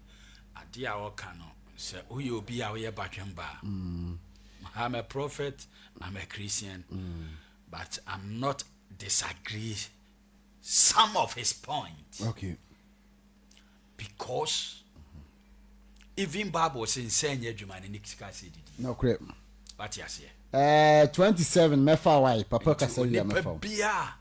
adeɛ a ɔka no, sɛ woyɛ obi a woyɛ badwemba a, I'm a prophet, I'm a Christian, but I'm not disagree some of his points. Okay. Because even Bible sɛ nsa nyɛ adwuma no ne sika sɛ didi. Nokorɛ. Wate aseɛ? Ɛɛ eh, 27 mɛfa wae papa kasa wia mɛfa wo. Nipa bia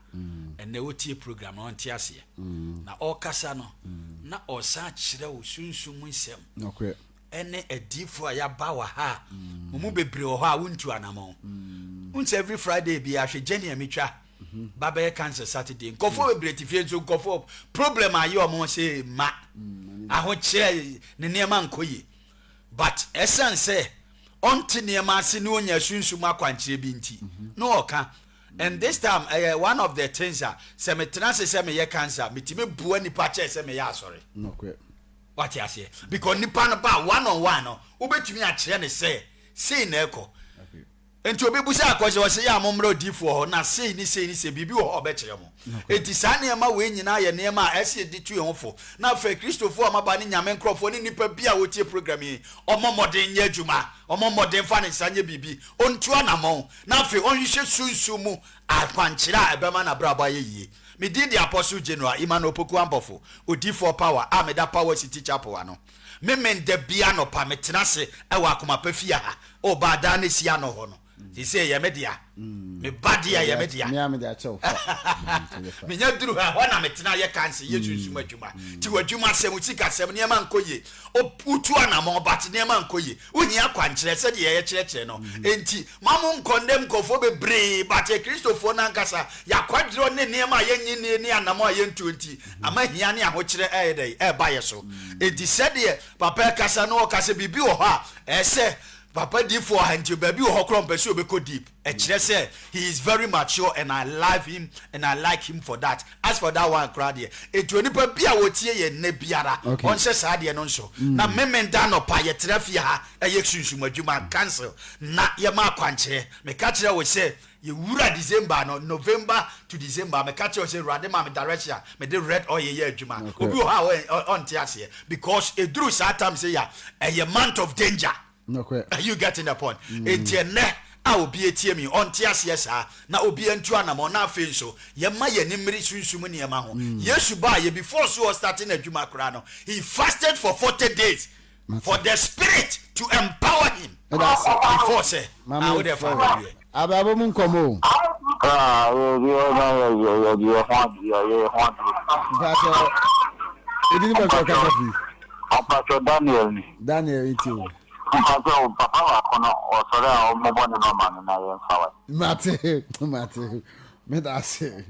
ɛnɛ wotie program no ɔnte aseɛ. Mm. Na ɔkasa no mm. na ɔsan kyerɛ wo sunsum mu nsɛm. Nokorɛ. Ɛne adiifoɔ a yɛaba wɔ ha a mm. mo mu bebree wɔ hɔ a wontu anamɔn. Mm. Wonsɛ every Friday bi ahwɛ gyɛne a metwa. Ba bɛyɛ cancer Saturday. Nkɔfoɔ bebree te fie nso nkɔfoɔ problem ayɛ ɔmo sɛ ma ahokyerɛ ne nneɛma nkɔ yie but ɛsan sɛ ɔnte nneɛma ase ne ɔnya sunsum akwankyerɛ bi nti na ɔka. And this time ɛyɛ one of the things a sɛ metena ase sɛ meyɛ cancer a metumi boa nipa kyɛɛ sɛ meyɛ asɔre. Nokorɛ. Wate aseɛ? Because nipa no ba a one on one no wobɛtumi akyerɛ no sɛ sei na ɛkɔ. Enti obi bisa akɔ sɛ ɔse yɛ a mommra odiyifoɔ hɔ na sei ne sei ne sei biribi wɔ hɔ a ɔbɛkyerɛ mo. Enti saa nneɛma wei nyinaa yɛ nneɛma a ɛsɛ yɛde tu yɛn ho fo. Na afei Kristofoɔ a moaba ne Nyame nkorɔfoɔ ne nnipa bi a wɔtie program yi, ɔmmɔ mmɔden nyɛ adwuma, ɔmmɔ mmɔden mfa ne nsa nyɛ biribi, ɔntu anamɔn, na afei ɔnhwehwɛ sunsum mu akwankyerɛ a ɛbɛma n'abrabɔ ayɛ yie. Me din de Apostle General Emmanuel Opoku Ampofo, Odiyifoɔ Power a meda Power City Chapel ano. Memen da biara anɔpa metena ase wɔ Akoma Pa fie ha, o baa daa na esi ano hɔ no. Seesei ɛyɛ me dea. Me ba deɛ ɛyɛ me dea. Me a mede akyɛ wo fa. Menya duru ha, ɛhɔ na metena yɛ kanse, yɛ sunsum adwuma. Nti w'adwuma asɛm, wo sikasɛm, nneɛma nkɔ yie. Wotu anamɔn but nneɛma nkɔ yie. Wohia akwankyerɛ sɛdeɛ yɛkyerɛkyerɛ no. Enti ma mo nkɔndɛm nkurɔfoɔ bebree but yɛ Kristofoɔ no ankasa yɛakwadworɔ ne nneɛma a yɛnnye nnie ne anamɔn a yɛntuo nti ama hia ne ahokyerɛ ɛyɛ dɛn ɛreba yɛ so. Enti sɛdeɛ papa ɛkasa no ɔka sɛ biribi wɔ hɔ a ɛyɛ sɛ papa diifoɔ ha nti baabi wɔ hɔ koraa ɔmpɛ sɛ ɔbɛkɔ deep. Ɛkyerɛ sɛ he is very mature and I love him and I like him for that. As for that one koraa deɛ, enti onipa bi a ɔtie yɛn nnɛ biara ɔnhyɛ saa adeɛ no nso. Na Memenda anɔpa yɛtra fie ha yɛ sunsum adwuma, council, na yɛma akwankyerɛ. Meka kyerɛ wo sɛ yɛwura December no, November to December, meka kyerɛ wo sɛ Awurade maa me direction a mede red oil yɛ adwuma. Obi wɔ hɔ a ɔnte aseɛ because ɛduru saa time sei a, ɛyɛ month of danger. Nokorɛ. Are you getting the point? Enti ɛnnɛ a obi atie me, ɔnte aseɛ saa, na obi antu anamɔn, na afei nso yɛmma yɛn ani mmere sunsum nneɛma ho. Yesu baeɛ, before so ɔstate n'adwuma koraa no, he fasted for 40 days for the spirit to empower him Meda ase. before sɛ, ah, Maame wo deɛ fa frɛ. hɔ wie. Abrabɔ mu nkɔmmɔ o. Ah, yɛ yɛ yɛ yɛ yɛ yɛ ho ade yɛ yɛ ho ade. Mpakyɛ, edin ne baabi a ɔkasa firi. Mpakyɛ Daniel ni. Daniel nti o. Mpakyɛ o papa baako no ɔsɔre a ɔmobɔ ne nɔma no na yɛn fa wae. Mate mate meda ase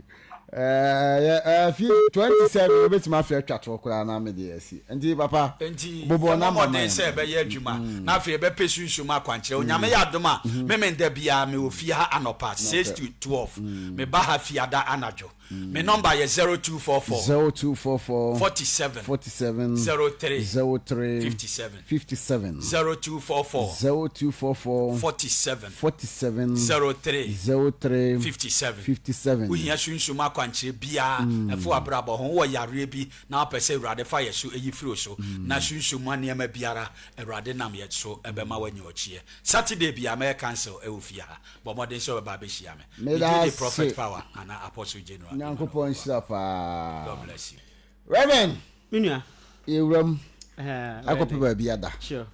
ɛɛ ɛɛ fi 27 wobɛtumi afei atwa toɔ koraa na mede asi nti papa Enti bobɔ yɛmmɔ namba ma mmɔden yɛn. sɛ yɛbɛyɛ adwuma na afei yɛbɛpɛ sunsum akwankyerɛ. Onyame yɛ adom a, Memenda biara mewɔ fie ha anɔpa 6 to 12. Meba ha Fiada anadwo. Me nɔmba yɛ 0244. 0244. 47. 47. 03. 03. 57. 57. 0244. 0244. 47. 47. 03. 03. 57. 57. Wohia sunsum akwankyerɛ biara ɛfa w'abrabɔ ho, wowɔ yareɛ bi na wopɛ sɛ Awurade fa yɛ so yi firi wo so, na sunsum mu nneɛma biara Awurade nam yɛ so bɛma woanya ɔkyeɛ. Saturday biara mɛyɛ council wɔ fie ha. Bɔ mmɔden sɛ wobɛba abɛhyia me. Me Meda din de ase. Prophet Power anaa Apostle General Emmanuel Nyankopɔn Opoku. nhyira paa. God bless you. Reverend, Me nua. yɛwura mu Ɛhɛn, akɔpɛ bɛyɛ dɛ. baabi ada. Sure.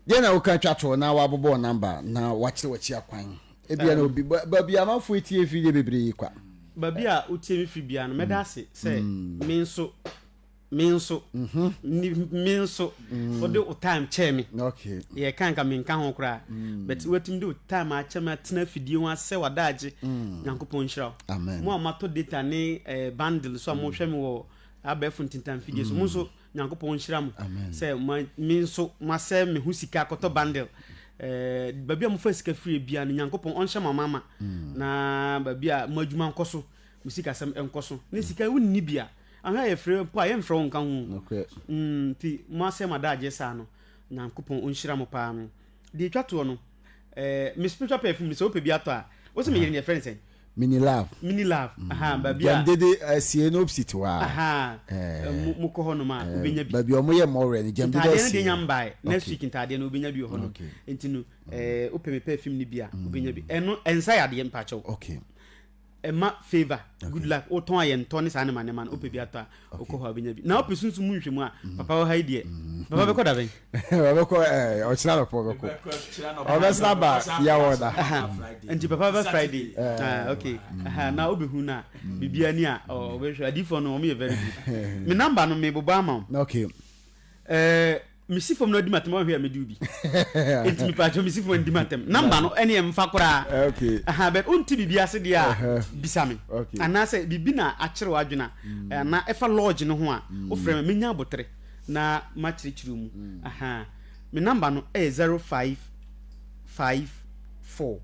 Deɛ na woka twa toɔ na wabobɔ wo namba na wakyerɛ w'akyi akwan. Ebia na obi ba- baabi a amanfoɔ etie firi deɛ bebree kwa. Baabi a wotie me firi biara no, mɛda ase sɛ me nso Me nso, me nso, wode wo time kyɛɛ me. Okay. Yɛ ka nka menka ho koraa. But watumi de wo time akyɛ me atena afidie ho asɛ w'adaagye. Nyankopɔn nhyira wo. Amen. Mo a moatɔ data ne eh, bundle so a mohwɛ me wɔ abɛɛfo ntintan fidie so, mo nso Nyankopɔn nhyira mo. Sɛ ma, me nso masɛ me ho sika akɔtɔ bundle. Eh, baabi a mofa sika firi bia no Nyankopɔn ɔnhyɛ mo amama. Na baabi a mo adwuma nkɔ so, mo sikasɛm nkɔ so. Ne sika wonni bi a, Ahwɛ a yɛfrɛ mpo a yɛmfrɛ wo nka ho o. Nokorɛ. Mm, nti mo asɛm adagyeɛ saa no, Nyankopɔn ɔnhyira mo paa no. Deɛ ɛtwa toɔ no, eh, me spiritual perfume no sɛ wopɛ bi atɔ a, wo sɛ me yere no yɛfrɛ no sɛn? Mini love. Mini love, aha, baabi a. Gyam dede asie no opposite hɔ a. Aha, Eh, mo kɔ hɔ nom a, wobɛnya bi. Baabi a wɔyɛ mmɔwerɛ no, gyam dede Ntaadeɛ no asie. deɛ nya mbae, next Okay. week ntaadeɛ no wobɛnya bi wɔ hɔ nom. Okay. Nti no, eh, wopɛ me perfume no bi a, wobɛnya bi. Ɛno, ɛnsa yadeɛ mpakyɛw. Okay. Ɛma favour, good luck, wotɔn a yɛntɔ ne saa nneɛma nneɛma no, wopɛ bi atɔ a, wokɔ hɔ a wobɛnya bi. Na wopɛ sunsum mu nhwɛmu a, papa wɔ ha yi deɛ, papa bɛkɔ da bɛn? Ɔbɛkɔ ɛɛ ɔkyena nɔpɔ ɔbɛkɔ. Ɔbɛsan aba fia wɔ da. Nti papa bɛ Friday. Ah, okay. Aha, na wobɛhu no a, biribiara ni a, ɔbɛhwɛ. Adiyifoɔ no, wɔn yɛ very good. Me number no, mebobɔ ama wo. Okay. Eh, mesi fam na ɔdi m'atɛm ɔhwɛ a medi wo bi. Enti mepatwɔ mesi fam ndi m'atɛm. Namba no ɛne ɛmfa koraa. Okay. Aha, but wonte biribi ase deɛ a Uh-huh. bisa me. Okay. Anaasɛ biribi na akyere w'adwene a anaa ɛfa lodge no ho a wofrɛ me menya abotere na makyerɛkyerɛ mu. Aha. Me namba no ɛyɛ 05. 5 4.